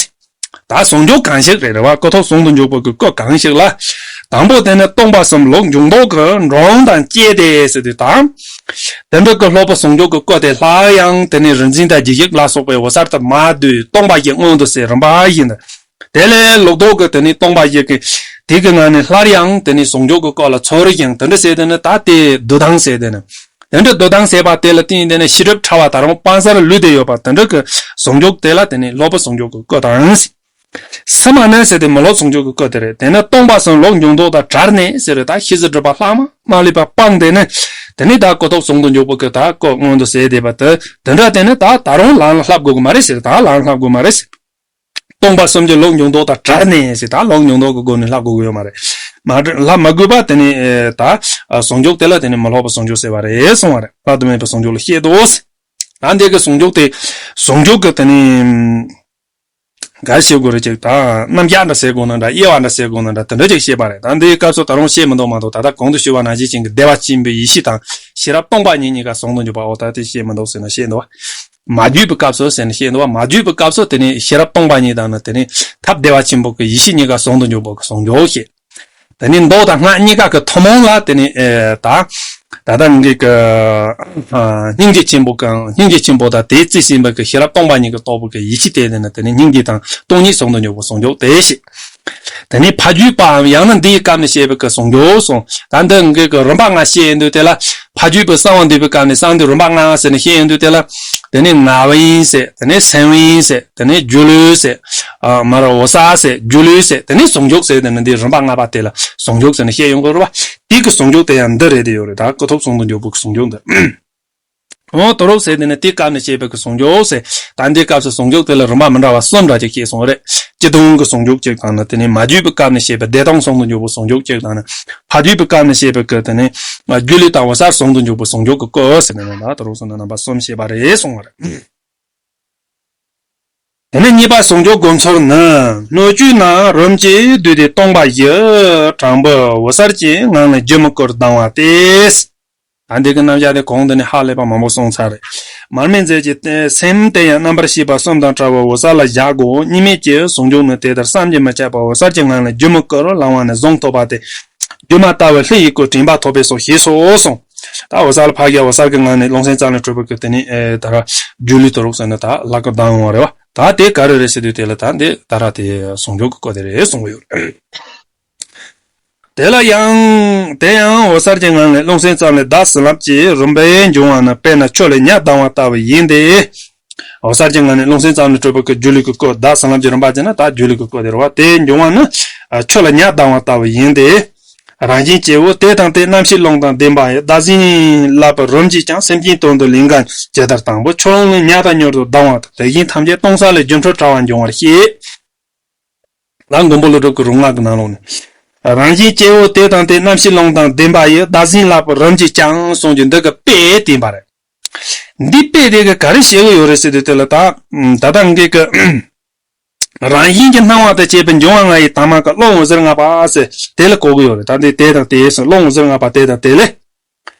ད་ཟུང་འཇུག་གང་ཞིག་རེད། རེད་བ། ཀུན་རྟོག་ཟུང་དུ་འཇུག་པ་གི་སྐུ་གང་ཞིག་ལ། དང་པོ་དེ་ནི་སྟོང་པ་གསུམ་ལོག་འཇུག་ལྡོག་གི་འགྲོ་འོང་དང་བཅས་ཏེ་ཟེར་དུས་དང་། དེ་འདྲ་གི་སློབ་པའི་ཟུང་འཇུག་གི་སྐུ་དེ་སླར་ཡང་དེ་ནི་རིག་འཛིན་དང་རྗེས་དཔག་ལ་སོགས་པའི་འོད་གསལ་དུ་མར་བསྡུས། སྟོང་པ་ཞིག་མངོན་དུ་གསལ། རིམ་པ་བཞིན་དུ། དེ་ལས་ལོག་ལྡོག་གི་དེ་ནི་སྟོང་པ་ཞིག་གི་དེ་གི་ནང་ནས་སླར་ཡང་དེ་ནི་ཟུང་འཇུག་གི་སྐུ་ལ་ཚུར་ཞིང་དེ་འདྲ་ཟེར་དེ་ནི། ད་དེ་བསྡུ་ལྡང་ཟེར་དེ་ནི། དེ་འདྲ་བསྡུ་ལྡང་ཟེར་བ་དེ་ལ་བརྟེན་དེ་ནི་ཤེས་སྒྲིབ་ཕྲ་བ་ད་རུང་སྤང་སར་ལུས་ཏེ་ཡོད་པ་དེ་འདྲ་གི་ཟུང་འཇུག་དེ་ལ་དེ་ནི་སློབ་པའི་ཟུང་འཇུག་གི་སྐུ་དང་། ཕྱི་མ་ནི་ཟེར་དེ་མི་སློབ་ཟུང་འཇུག་གི་སྐུ་དེ་རེད། དེ་ནི་སྟོང་པ་གསུམ་ལོག་འཇུག་ལྡོག་དང་བྲལ་ནས་ཟེར་རེད། ད་ཤེས་བྱའི་སྒྲིབ་པ་ལྷག་མ་མ་ལུས་པ་སྤངས་དེ་ནི། དེ་ནི་ད་ཀུན་རྟོག་ཟུང་དུ་འཇུག་པ་གི་ད་སྐུ་མངོན་དུ་གསལ་བསྡད་པ་དེ། དེ་འདྲ་དེ་ནི་ད་ད་རུང་ལམ་ལ་བསླབ་དགོས་གི་མ་རེད་ཟེར། ད་ལམ་ལ་བསླབ་དགོས་མ་རེད་ཟེར། སྟོང་པ་གསུམ་གྱི་ལོག་འཇུག་ལྡོག་དང་བྲལ་ནས་ཟེར། ད་ལོག་འཇུག་ལྡོག་གི་སྒོ་ནས་བསླབ་དགོས་གི་ཡོད་མ་རེད། མ་བསླབ་མ་དགོས་པ་དེ་ནི་ད་ཟུང་འཇུག་དེ་ལ་དེ་ནི་མི་སློབ་པའི་ཟུང་འཇུག་ཟེར་བ་རེད་གསུང་བ་རེད། བསླབ་ཏུ་མེད་པའི་ཟུང་འཇུག་ལ་བཤད་དོ། ད་འདི་གི་ཟུང་འཇུག་དེ། ཟུང་འཇུག་གི་དེ་ནི། ག་རེ་བཤད་དགོས་རེད། ཅིག་ད་རྣམ་གཞག་འདྲ་ཟེར་དགོས་ན་འདྲ། དབྱེ་བ་འདྲ་ཟེར་དགོས་ན་འདྲ། དེ་འདྲ་ཅིག་བཤད་པ་རེད། ད་འདིའི་སྐབས་སུ་ད་རུང་བཤད་མི་འདུག་མ་གཏོགས། ད་ལྟ་གོང་དུ་ཞུས་པ་ནང་བཞིན་ཅན་གྱི་བདེ་བ་ཆེན་པོའི་ཡེ་ཤེས་དང་ཤེས་རབ་སྟོང་པ་ཉིད་གཉིས་ཀ་ཟུང་དུ་འཇུག་པའོ། ད་དེ་བཤད་མི་འདུག་ཟེར་ན་བཤད་འདུག་བ། མ་བརྒྱུད་པའི་སྐབས་སུ་ཟེར་ན་བཤད་འདུག་བ། མ་བརྒྱུད་པའི་སྐབས་སུ་དེ་ནི་ཤེས་རབ་སྟོང་པ་ཉིད་དང་ནི། དེ་ནི་ཐབས་བདེ་བ་ཆེན་པོ་གི་ཡེ་ཤེས་གཉིས་ཀ་ཟུང་དུ་འཇུག་པ་གི་ཟུང་འཇུག་བཤད། དེ་ནི་མདོ་དང་སྔགས་གཉིས་ཀ་གི་ཐུན་མོང་ལ་དེ་ནི། ཨེ། ད་ད་ལྟ་ངེད་ཀྱི་ཨ་སྙིང་རྗེ་ཆེན་པོ་གང་། སྙིང་རྗེ་ཆེན་པོ་དང་དེའི་རྩིས་ཟིན་པ་གི་ཤེས་རབ་སྟོང་པ་ཉིད་ཀྱིས་རྟོགས་པ་གི་ཡེ་ཤེས་དེ་ནི། དེ་ནི་སྙིང་རྗེ་དང་སྟོང་ཉིད་ཟུང་དུ་འཇུག་པ་ཟུང་འཇུག་དེ་བཤད། དེ་ནས་ཕ་རྒྱུད་པའམ་ཡང་ན་འདིའི་སྐབས་ནས་བཤད་པའི་གི་ཟུང་འཇུག་གསུངས། ད་འདི་འགའི་གི་རིམ་པ་ལྔ་བཤད་ཡོང་དུས་དེ་ལ། ཕ་རྒྱུད་པའི་གསང་བ་འདུས་པའི་སྐབས་ནས་གསང་འདུས་རིམ་པ་ལྔ་ཟེར་ནས་བཤད་ཡོང་དུས་དེ་ལ། དེ་ནས་ངག་དབེན་ཟེར། དེ་ནས་སེམས་དབེན་ཟེར། དེ་ནས་སྒྱུ་ལུས་ཟེར། ཨ། མ་ར་འོད་གསལ་ཟེར། སྒྱུ་ལུས་ཟེར། དེ་ནས་ཟུང་འཇུག་ཟེར། དེ་ནི་འདི་རིམ་པ་ལྔ་པ་དེ་ལ་ཟུང་འཇུག་ཟེར་ནས་བཤད་ཡོང་གི་རེད་བ། དེ་གི་ཟུང་འཇུག་དེ་ཡང་འདི་རེད་དེ་ཡོད་རེད། ད་ཀུན་རྟོག་ཟུང་དུ་འཇུག་པའི་གི་ཟུང་འཇུག་འདི། འོ་དོ་རོགས་ཟེར་དེ་ནི་དེའི་སྐབས་ནས་བཤད་པའི་གི་ཟུང་འཇུག་ཟེར། ད་འདིའི་སྐབས་སུ་ཟུང་འཇུག་དེ་ལ་རིམ་པ་མི་འདྲ་བ་གསུམ་འདྲ་ཅིག་བཤད་སོང་རེད། སྤྱི་ལྟུང་གི་ཟུང་འཇུག་ཅིག་དང་ནི། དེ་ནས་མ་བརྗོད་པའི་སྐབས་ནས་བཤད་པའི་བདེ་སྟོང་གསུམ་དུ་འཇུག་པའི་ཟུང་འཇུག་ཅིག་དང་ནི། ཕ་བརྗོད་པའི་སྐབས་ནས་བཤད་པའི་གི་དེ་ནི་སྒྱུ་ལུས་དང་འོད་གསལ་ཟུང་དུ་འཇུག་པའི་ཟུང་འཇུག་གི་སྐོར་ཟེར་ནས་ད་དོ་རོགས་སུ་ནི་རྣམ་པ་གསུམ་བཤད་པ་རེད་གསུངས་པ་རེད། དེ་ནས་གཉིས་པ་ཟུང་འཇུག་སྒོམ་ཚུལ་ནི། སྣོད་བཅུད་རྣམས་རིམ་གྱིས་བསྡུས་ཏེ་སྟོང་པ་ཡི། དྲང་པོའི་འོད་གསལ་གྱི་ངང་ལས་སྒྱུ་མའི་སྐུར་ལྡང་བ་སྟེ། ད་འདི་གི་རྣམ་གཞག་དེ་གོང་དུ་ནས་ཧ་ལས་པ་མང་པོ་གསུངས་ཚར་རེད། མར་མེ་མཛད་ཀྱི་སེམས་དེ་ཡང་རྣམ་པར་ཤེས་པ་གསུམ་དང་བྲལ་བའི་འོད་གསལ་ལ་བཞག་གོ། གཉིས་མེད་ཀྱི་ཟུང་འཇུག་ནི་དེ་ལྟར་བསམ་གྱིས་མི་ཁྱབ་པ་འོད་གསལ་གྱི་ངང་ལས་སྒྱུ་མའི་སྐུར་ལྡང་བ་ནི་གཟུངས་ཐོབ་པ་སྟེ། སྒྱུ་མ་ལྟ་བུའི་ལྷ་ཡི་སྐུ་དྲན་པ་ཐོབ་པས་སོ་ཞེས་སོ་གསུངས། ད་འོད་གསལ་ཕར་བཞག་འོད་གསལ་གྱི་ངང་ནས་རླུང་སེམས་ཙམ་ལས་གྲུབ་པའི་སྐུ་དེ་ནི་ཨེ་ད་ར་སྒྱུ་ལུས་དོ་རོགས་ཟེར་ནས་ད་ལྷ་སྐུར་ལྡང་ཡོང་བ་རེད་བ། ད་དེ་ག་རེ་རེད་ཟེར་དུས་དེ་ལ་ད་འདི་ད་ར་དེ་ཟུང་འཇུག་གི་སྐུ་དེ་རེད་གསུངས་ཡོད་རེད། དེ་ལ་ཡང་དེ་ཡང་འོད་གསལ་གྱི་ངང་ལས་རླུང་སེམས་ཙམ་ལས་བདག་བྱིན་རླབས་ཀྱི་རིམ་པས་འབྱུང་བ་ནི་དཔེར་ན་ཆུ་ལ་ཉ་ལྡང་བ་ལྟ་བུ་ཡིན་ཏེ། འོད་གསལ་གྱི་ངང་ནས་རླུང་སེམས་ཙམ་ལས་གྲུབ་པའི་སྐུ་སྒྱུ་ལུས་ཀྱི་སྐུ་བདག་བྱིན་རླབས་ཀྱི་རིམ་པ་བྱས་ན་ད་སྒྱུ་ལུས་ཀྱི་སྐུ་དེ་རེད་བ། དེ་འབྱུང་བ་ནི་ཆུ་ལ་ཉ་ལྡང་བ་ལྟ་བུ་ཡིན་ཏེ། རང་བཞིན་སྐྱེ་བོ་དེ་དང་དེ་རྣམ་ཤེས་རླུང་དང་ལྡན་པ་ཡི། བདག་འཛིན་བསླབ་པའི་རིམ་གྱིས་ཀྱང་སེམས་ཅན་དོན་དུ་ལེན་གང་ཇི་ལྟར་དང་པོ་ཆུ་ཀླུང་ལས་ཉ་ལྟར་མྱུར་དུ་ལྡང་བ་དང་། དེ་བཞིན་ཐམས་ཅད་སྟོང་གསལ་ལས་སྒྱུ་འཕྲུལ་དྲ་བ་འབྱུང་བར་བཤད། ལ་མགོན་པོ་ཀླུ་སྒྲུབ་ཀྱི་རུ་སྔགས་ཀྱི་ནང་ལོགས་ནས། རང་བཞིན་སྐྱེ་བོ་དེ་དང་དེ་རྣམ་ཤེས་རླུང་དང་ལྡན་པ་ཡི། བདག་འཛིན་བསླབ་པའི་རིམ་གྱིས་ཀྱང་གསུངས་ཀྱི་འདི་གི་དཔེ་བསྟན་པ་རེད། འདི་དཔེ་དེ་གི་ག་རེ་བཤད་གི་ཡོད་རེད་ཟེར་དུས་དེ་ལ་ད་ད་ལྟ་འགའ་གི་རང་བཞིན་གྱི་སྣང་བ་དང་བཅས་པའི་འབྱུང་བ་ལྔ་ཡི་དྭངས་མ་ཀློང་འོད་ཟེར་ལྔ་པ་ཟེར་དེ་ལ་གོ་གི་ཡོད་རེད། ད་འདི་དེ་དང་དེ་ཟེར་ཀློང་འོད་ཟེར་ལྔ་པ་དེ་དང་དེ་ལས།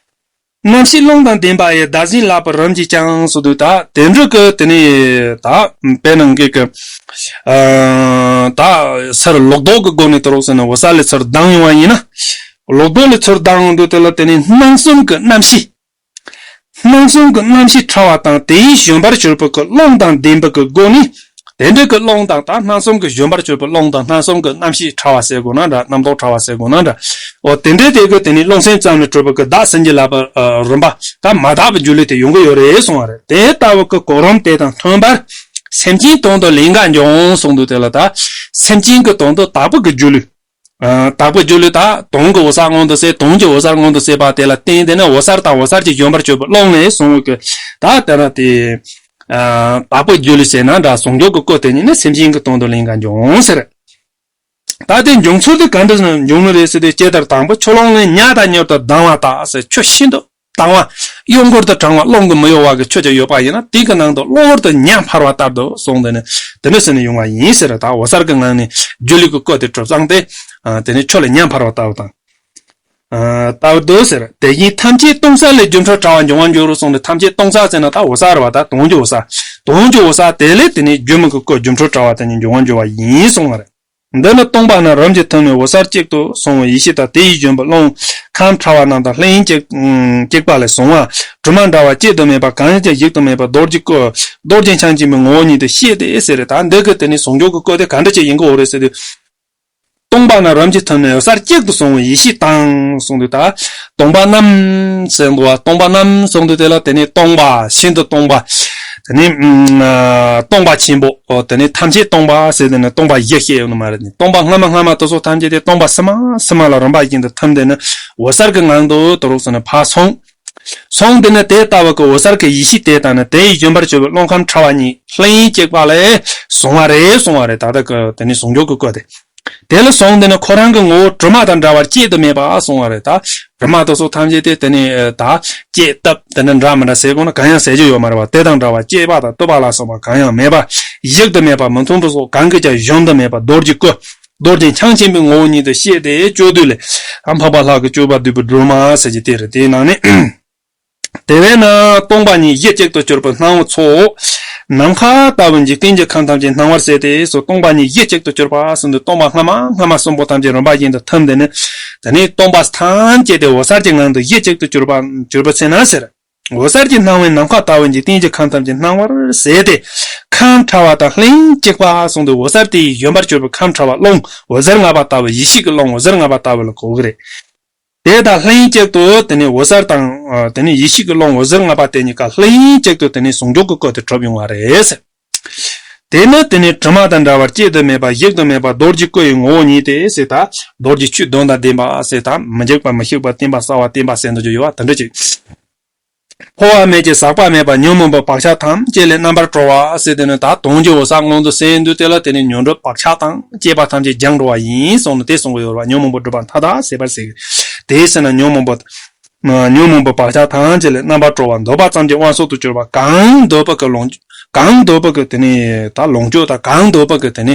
རྣམ་ཤེས་རླུང་དང་ལྡན་པ་ཡི། བདག་འཛིན་བསླབ་པའི་རིམ་གྱིས་ཀྱང་ཟེར་དུས་ད་དེ་འདྲ་གི་དེ་ནི་ད་དཔེར་ན་འགའ་གི་ཨ་ད་ཚུར་ལོག་ལྡོག་གི་སྒོ་ནས་དོ་རོགས་ཟེར་ན་འོད་གསལ་ལས་ཚུར་ལྡང་ཡོང་བ་ཡིན་ན། ལོག་ལྡོག་ལས་ཚུར་ལྡང་ཡོང་དུས་དེ་ལ་དེ་ནི་སྣང་གསུམ་གྱི་རྣམ་ཤེས། སྣང་གསུམ་གྱི་རྣམ་ཤེས་ཕྲ་བ་དང་དེའི་བཞོན་པར་གྱུར་པའི་ཀློང་དང་ལྡན་པའི་སྒོ་ནས། དེ་འདྲའི་ཀློང་དང་ད་སྣང་གསུམ་གྱི་བཞོན་པར་གྱུར་པའི་ཀློང་དང་སྣང་གསུམ་གྱི་རྣམ་ཤེས་ཕྲ་བ་ཟེར་དགོས་ན་འདྲ། རྣམ་རྟོག་ཕྲ་བ་ཟེར་དགོས་ན་འདྲ། འོ་དེ་འདྲའི་དེ་གི་དེ་ནི་རླུང་སེམས་ཙམ་ལས་གྲུབ་པའི་གི་བདག་བྱིན་གྱིས་བརླབས་པའི་རིམ་པ་ད་མ་དག་པའི་སྒྱུ་ལུས་དེ་ཡོང་གི་ཡོད་རེད་གསུངས་པ་རེད། དེ་ལྟ་བུ་གི་གོ་རིམ་དེ་དང་མཐུན་པར་སེམས་ཅན་དོན་དུ་ལེན་གང་འབྱུང་གསུངས་དུས་དེ་ལ་ད་སེམས་ཅན་གྱི་དོན་དུ་དག་པའི་གི་སྒྱུ་ལུས། ཨ། དག་པའི་སྒྱུ་ལུས་དག་དོན་གྱི་འོད་གསལ་མངོན་དུ་གསལ། དོན་གྱི་འོད་གསལ་མངོན་དུ་གསལ་བ་དེ་ལ་བརྟེན་ཏེ་ནི་འོད་གསལ་དང་འོད་གསལ་གྱི་བཞོན་པར་གྱུར་པའི་ཀློང་ནས་བྱུང་བའི་གི་ད་དེ་ལ་དེ། ཨ། དག་པའི་སྒྱུ་ལུས་ཟེར་ན་འདྲ། ཟུང་འཇུག་གི་སྐུ་དེ་ཉིད་ནི་སེམས་ཅན་གྱི་དོན་དུ་ལེན་གང་འབྱུང་ཟེར། ད་དེ་འབྱུང་ཚུལ་དེ་ག་འདྲ་འབྱུང་ནི་རེད་ཟེར་དུས། ཇི་ལྟར་དང་པོ་ཆུ་ཀླུང་ལས་ཉ་ལྟར་མྱུར་དུ་ལྡང་བ་དག་ཟེར། ཆུ་ཤིན་ཏུ་དྭངས་པ་གཡོ་འགུལ་དུ་དྲང་བ་ཀློང་གི་མི་གཡོ་བ་གི་ཆུ་ཅིག་ཡོད་པ་ཡིན་ན། དེ་གི་ནང་དུ་གློ་བུར་དུ་ཉ་འཕར་བ་ལྟར་དུ་སོང་དེ་ནི་དེ་འདྲ་ཟེར་ནས་ཡོང་བ་ཡིན་ཟེར། ད་འོད་གསལ་གྱི་ངང་ནས་སྒྱུ་ལུས་ཀྱི་སྐུ་དེ་གྲུབ་ཙང་སྟེ། ཨ། དེ་ནི་ཆུ་ལ་ཉ་འཕར་བ་ལྟ་བུ་དང་། ཨ། ལྟ་བུ་དུ་ཟེར། དེ་བཞིན་ཐམས་ཅད་སྟོང་གསལ་ལས་སྒྱུ་འཕྲུལ་དྲ་བ་འབྱུང་བར་འགྱུར་རོ་གསུངས་ཏེ། ཐམས་ཅད་སྟོང་གསལ་ཟེར་ན་ད་འོད་གསལ་རེད་བ། ད་དོན་གྱི་འོད་གསལ། དོན་གྱི་འོད་གསལ་དེ་ལས་དེ་ནི་སྒྱུ་མའི་གི་སྐུ་སྒྱུ་འཕྲུལ་དྲ་བ་དེ་ཉིད་འབྱུང་བར་འགྱུར་བ་ཡིན་གསུངས་པ་རེད། འདི་ནི་སྟོང་པ་རྣམས་རིམ་གྱིས་ཐིམ་ནས་འོད་གསལ་གཅིག་ཏུ་སོང་བའི་ཡེ་ཤེས་དང་། དེ་ཡི་བཞོན་པའི་ཀློང་ཁམས་ཕྲ་བ་རྣམས་དང་ལྷན་ཅིག་གཅིག་པ་ལས་བྱུང་བ། དྲི་མ་འདྲ་བ་གཅིག་ཏུ་མེད་པ། གང་ཡིན་ཀྱང་ཞིག་ཏུ་མེད་པ་རྡོ་རྗེའི་སྐུ། རྡོ་རྗེ་འཆང་ཆེན་པོའི་ངོ་བོ་ཉིད་དུ་ཤེས་ཏེ་ཟེར། ད་འདི་གི་དེ་ནི་ཟུང་འཇུག་གི་སྐུ་དེ་ག་འདྲ་ཅིག་ཡིན་གྱི་ཡོད་རེད་ཟེར་དུས། སྟོང་པ་རྣམས་རིམ་གྱིས་ཐིམ་ནས་འོད་གསལ་གཅིག་ཏུ་སོང་བའི་ཡེ་ཤེས་དང་གསུངས་དུས། ད་སྟོང་པ་རྣམས་ཟེར་འདུག་བ། སྟོང་པ་རྣམས་གསུངས་དུས་དེ་ལ་དེ་ནི་སྟོང་པ་ཤིན་ཏུ་སྟོང་པ། དེ་ནི་ཨ་སྟོང་པ་ཆེན་པོ། དེ་ནི་ཐམས་ཅད་སྟོང་པ་ཟེར་དེ་ནི་སྟོང་པ་བཞི་བཤད་ཡོད་ནི་མ་རེད། སྟོང་པ་སྔ་མ་སྔ་མ་དེ་ཚོ་ཐམས་ཅད་དེ་སྟོང་པ་ཕྱི་མ་ཕྱི་མ་ལ་རིམ་པ་བཞིན་དུ་ཐིམ་དེ་ནི་འོད་གསལ་གྱི་ངང་དུ་དོ་རུག་སོང་ནས་ཕར་སོང་། སོང་དེ་ནི་དེ་ལྟ་བུ་གི་འོད་གསལ་གྱི་ཡེ་ཤེས་དེ་དང་ནི་དེ་ཡི་བཞོན་པར་གྱུར་པའི་ཀློང་ཁམས་ཕྲ་བ་གཉིས་ལྷན་ཅིག་པ་ལས་བྱུང་བ་རེད་གསུངས་པ་རེད། ད་ལྟ་གི་དེ་ནི་ཟུང་འཇུག་གི་སྐུ་དེ། དེ་ལ་སོང་དེ་ནི་ཁོ་རང་གི་ངོ་བོ་དྲི་མ་དང་འདྲ་བར་གཅིག་ཏུ་མེད་པ་གསུངས་པ་རེད། ད་དྲི་མ་དེ་ཚོ་ཐམས་ཅད་དེ་དེ་ནི་ད་གཅིག་བཏབ་དེ་ནི་འདྲ་མི་འདྲ་ཟེར་དགོས་ན་གང་ཡང་ཟེར་རྒྱུ་ཡོད་མ་རེད་བ། དེ་དང་འདྲ་བར་གཅོད་པ་དང་བཏུབ་པ་ལ་སོགས་པ་གང་ཡང་མེད་པ། ཞིག་ཏུ་མེད་པ། མི་མཐུན་པ་སོགས་གང་གིས་ཀྱང་བཞོན་དུ་མེད་པ། རྡོ་རྗེའི་སྐུ། རྡོ་རྗེ་འཆང་ཆེན་པོའི་ངོ་བོ་ཉིད་དུ་ཤེས་ཏེ་སྤྱོད་བསྡུས་ལས། ཨ། འཕགས་པ་ལྷ་གི་སྤྱོད་པ་བསྡུས་པའི་སྒྲོན་མ་ཟེར་གྱི་དེ་རེད། དེའི་ནང་ནས། དེ་བས་ན་སྟོང་པ་ཉིད་གཞི་གཅིག་ཏུ་གྱུར་པའི་སྣང་བ་ཚོ། ནམ་མཁའ་ལྟ་བུ་འཇིག་རྟེན་གྱི་ཁམས་ཐམས་ཅད་སྣང་བར་བྱེད་དེ་སོ། སྟོང་པ་ཉིད་གཞི་གཅིག་ཏུ་གྱུར་པ་གསུམ་དུ། སྟོང་པ་སྔ་མ་སྔ་མ་གསུམ་པོ་ཐམས་ཅད་རིམ་པ་བཞིན་དུ་ཐིམ་དེ་ནི། དེ་ནས་སྟོང་པ་ཐམས་ཅད་དེ་འོད་གསལ་གྱི་ངང་དུ་གཞི་གཅིག་ཏུ་གྱུར་པ་གྱུར་པའི་ཚེ་ན་ཟེར། འོད་གསལ་གྱི་སྣང་བས་ནམ་མཁའ་ལྟ་བུ་འཇིག་རྟེན་གྱི་ཁམས་ཐམས་ཅད་སྣང་བར་བྱེད་དེ། ཁམས་ཕྲ་བ་དང་ལྷན་ཅིག་པ་གསུངས་ཏེ། འོད་གསལ་དེ་ཡི་བཞོན་པར་གྱུར་པའི་ཁམས་ཕྲ་བ་ཀློང་འོད་ཟེར་ལྔ་པ་ལྟ་བུ། ཡེ་ཤེས་ཀྱི་ཀློང་འོད་ཟེར་ལྔ་པ་ལྟ་བུ་ལ་གོ་གི་རེད། དེ་དང་ལྷན་ཅིག་ཏུ་དེ་ནི་འོད་གསལ་དང་། དེ་ནི་ཡེ་ཤེས་ཀྱི་ཀློང་འོད་ཟེར་ལྔ་པ་དེ་གཉིས་ཀ་ལྷན་ཅིག་ཏུ་དེ་ནི་ཟུང་འཇུག་གི་སྐུ་དེ་གྲུབ་ཡོང་བ་རེད། དེ་ནི་དེ་ནི་དྲི་མ་དང་འདྲ་བར་གཅིག་ཏུ་མེད་པ། ཞིག་ཏུ་མེད་པ། རྡོ་རྗེ་སྐུ་ཡི་ངོ་བོ་ཉིད་དེ་ཟེར། ད་རྡོ་རྗེ་ཆོས་བདུན་དང་ལྡན་པ་ཟེར། ད་མི་འཇིགས་པ་མི་ཤིགས་པ་བརྟན་པ་གསལ་བ་བརྟན་པ་ཟེར་འདུག་རྒྱུ་ཡོད་པ་དེ་འདྲ་ཅིག་འཕོ་བ་མེད་ཅིང་ཟག་པ་མེད་པ་ཉོན་མོངས་པའི་བག་ཆགས་ཐམས་ཅད་ལས་རྣམ་པར་གྲོལ་བ་ཟེར་དེ་ནི་ད་དོན་གྱི་འོད་གསལ་མངོན་དུ་གསལ་དུས་དེ་ལ་དེ་ནི་ཉོན་སྒྲིབ་བག་ཆགས་དང་བཅས་པ་ཐམས་ཅད་སྦྱངས་འགྲོ་བ་ཡིན་གསུངས་ནས་དེ་གསུང་གི་ཡོད་རེད་བ། ཉོན་མོངས་པ་སྒྲིབ་པ་མཐའ་དག་ཟད་པར་བྱེད། དེའི་ཕྱིར་ན་ཉོན་མོངས་པ། ཉོན་མོངས་པའི་བག་ཆགས་ཐམས་ཅད་ལས་རྣམ་པར་གྲོལ་བ་འདོད་པ་ཙམ་གྱི་དབང་མཆོག་ཏུ་གྱུར་པ་གང་འདོད་པ་གི་ལོངས། གང་འདོད་པ་གི་དེ་ནི་ད་ལོངས་སྤྱོད་དང་གང་འདོད་པ་གི་དེ་ནི་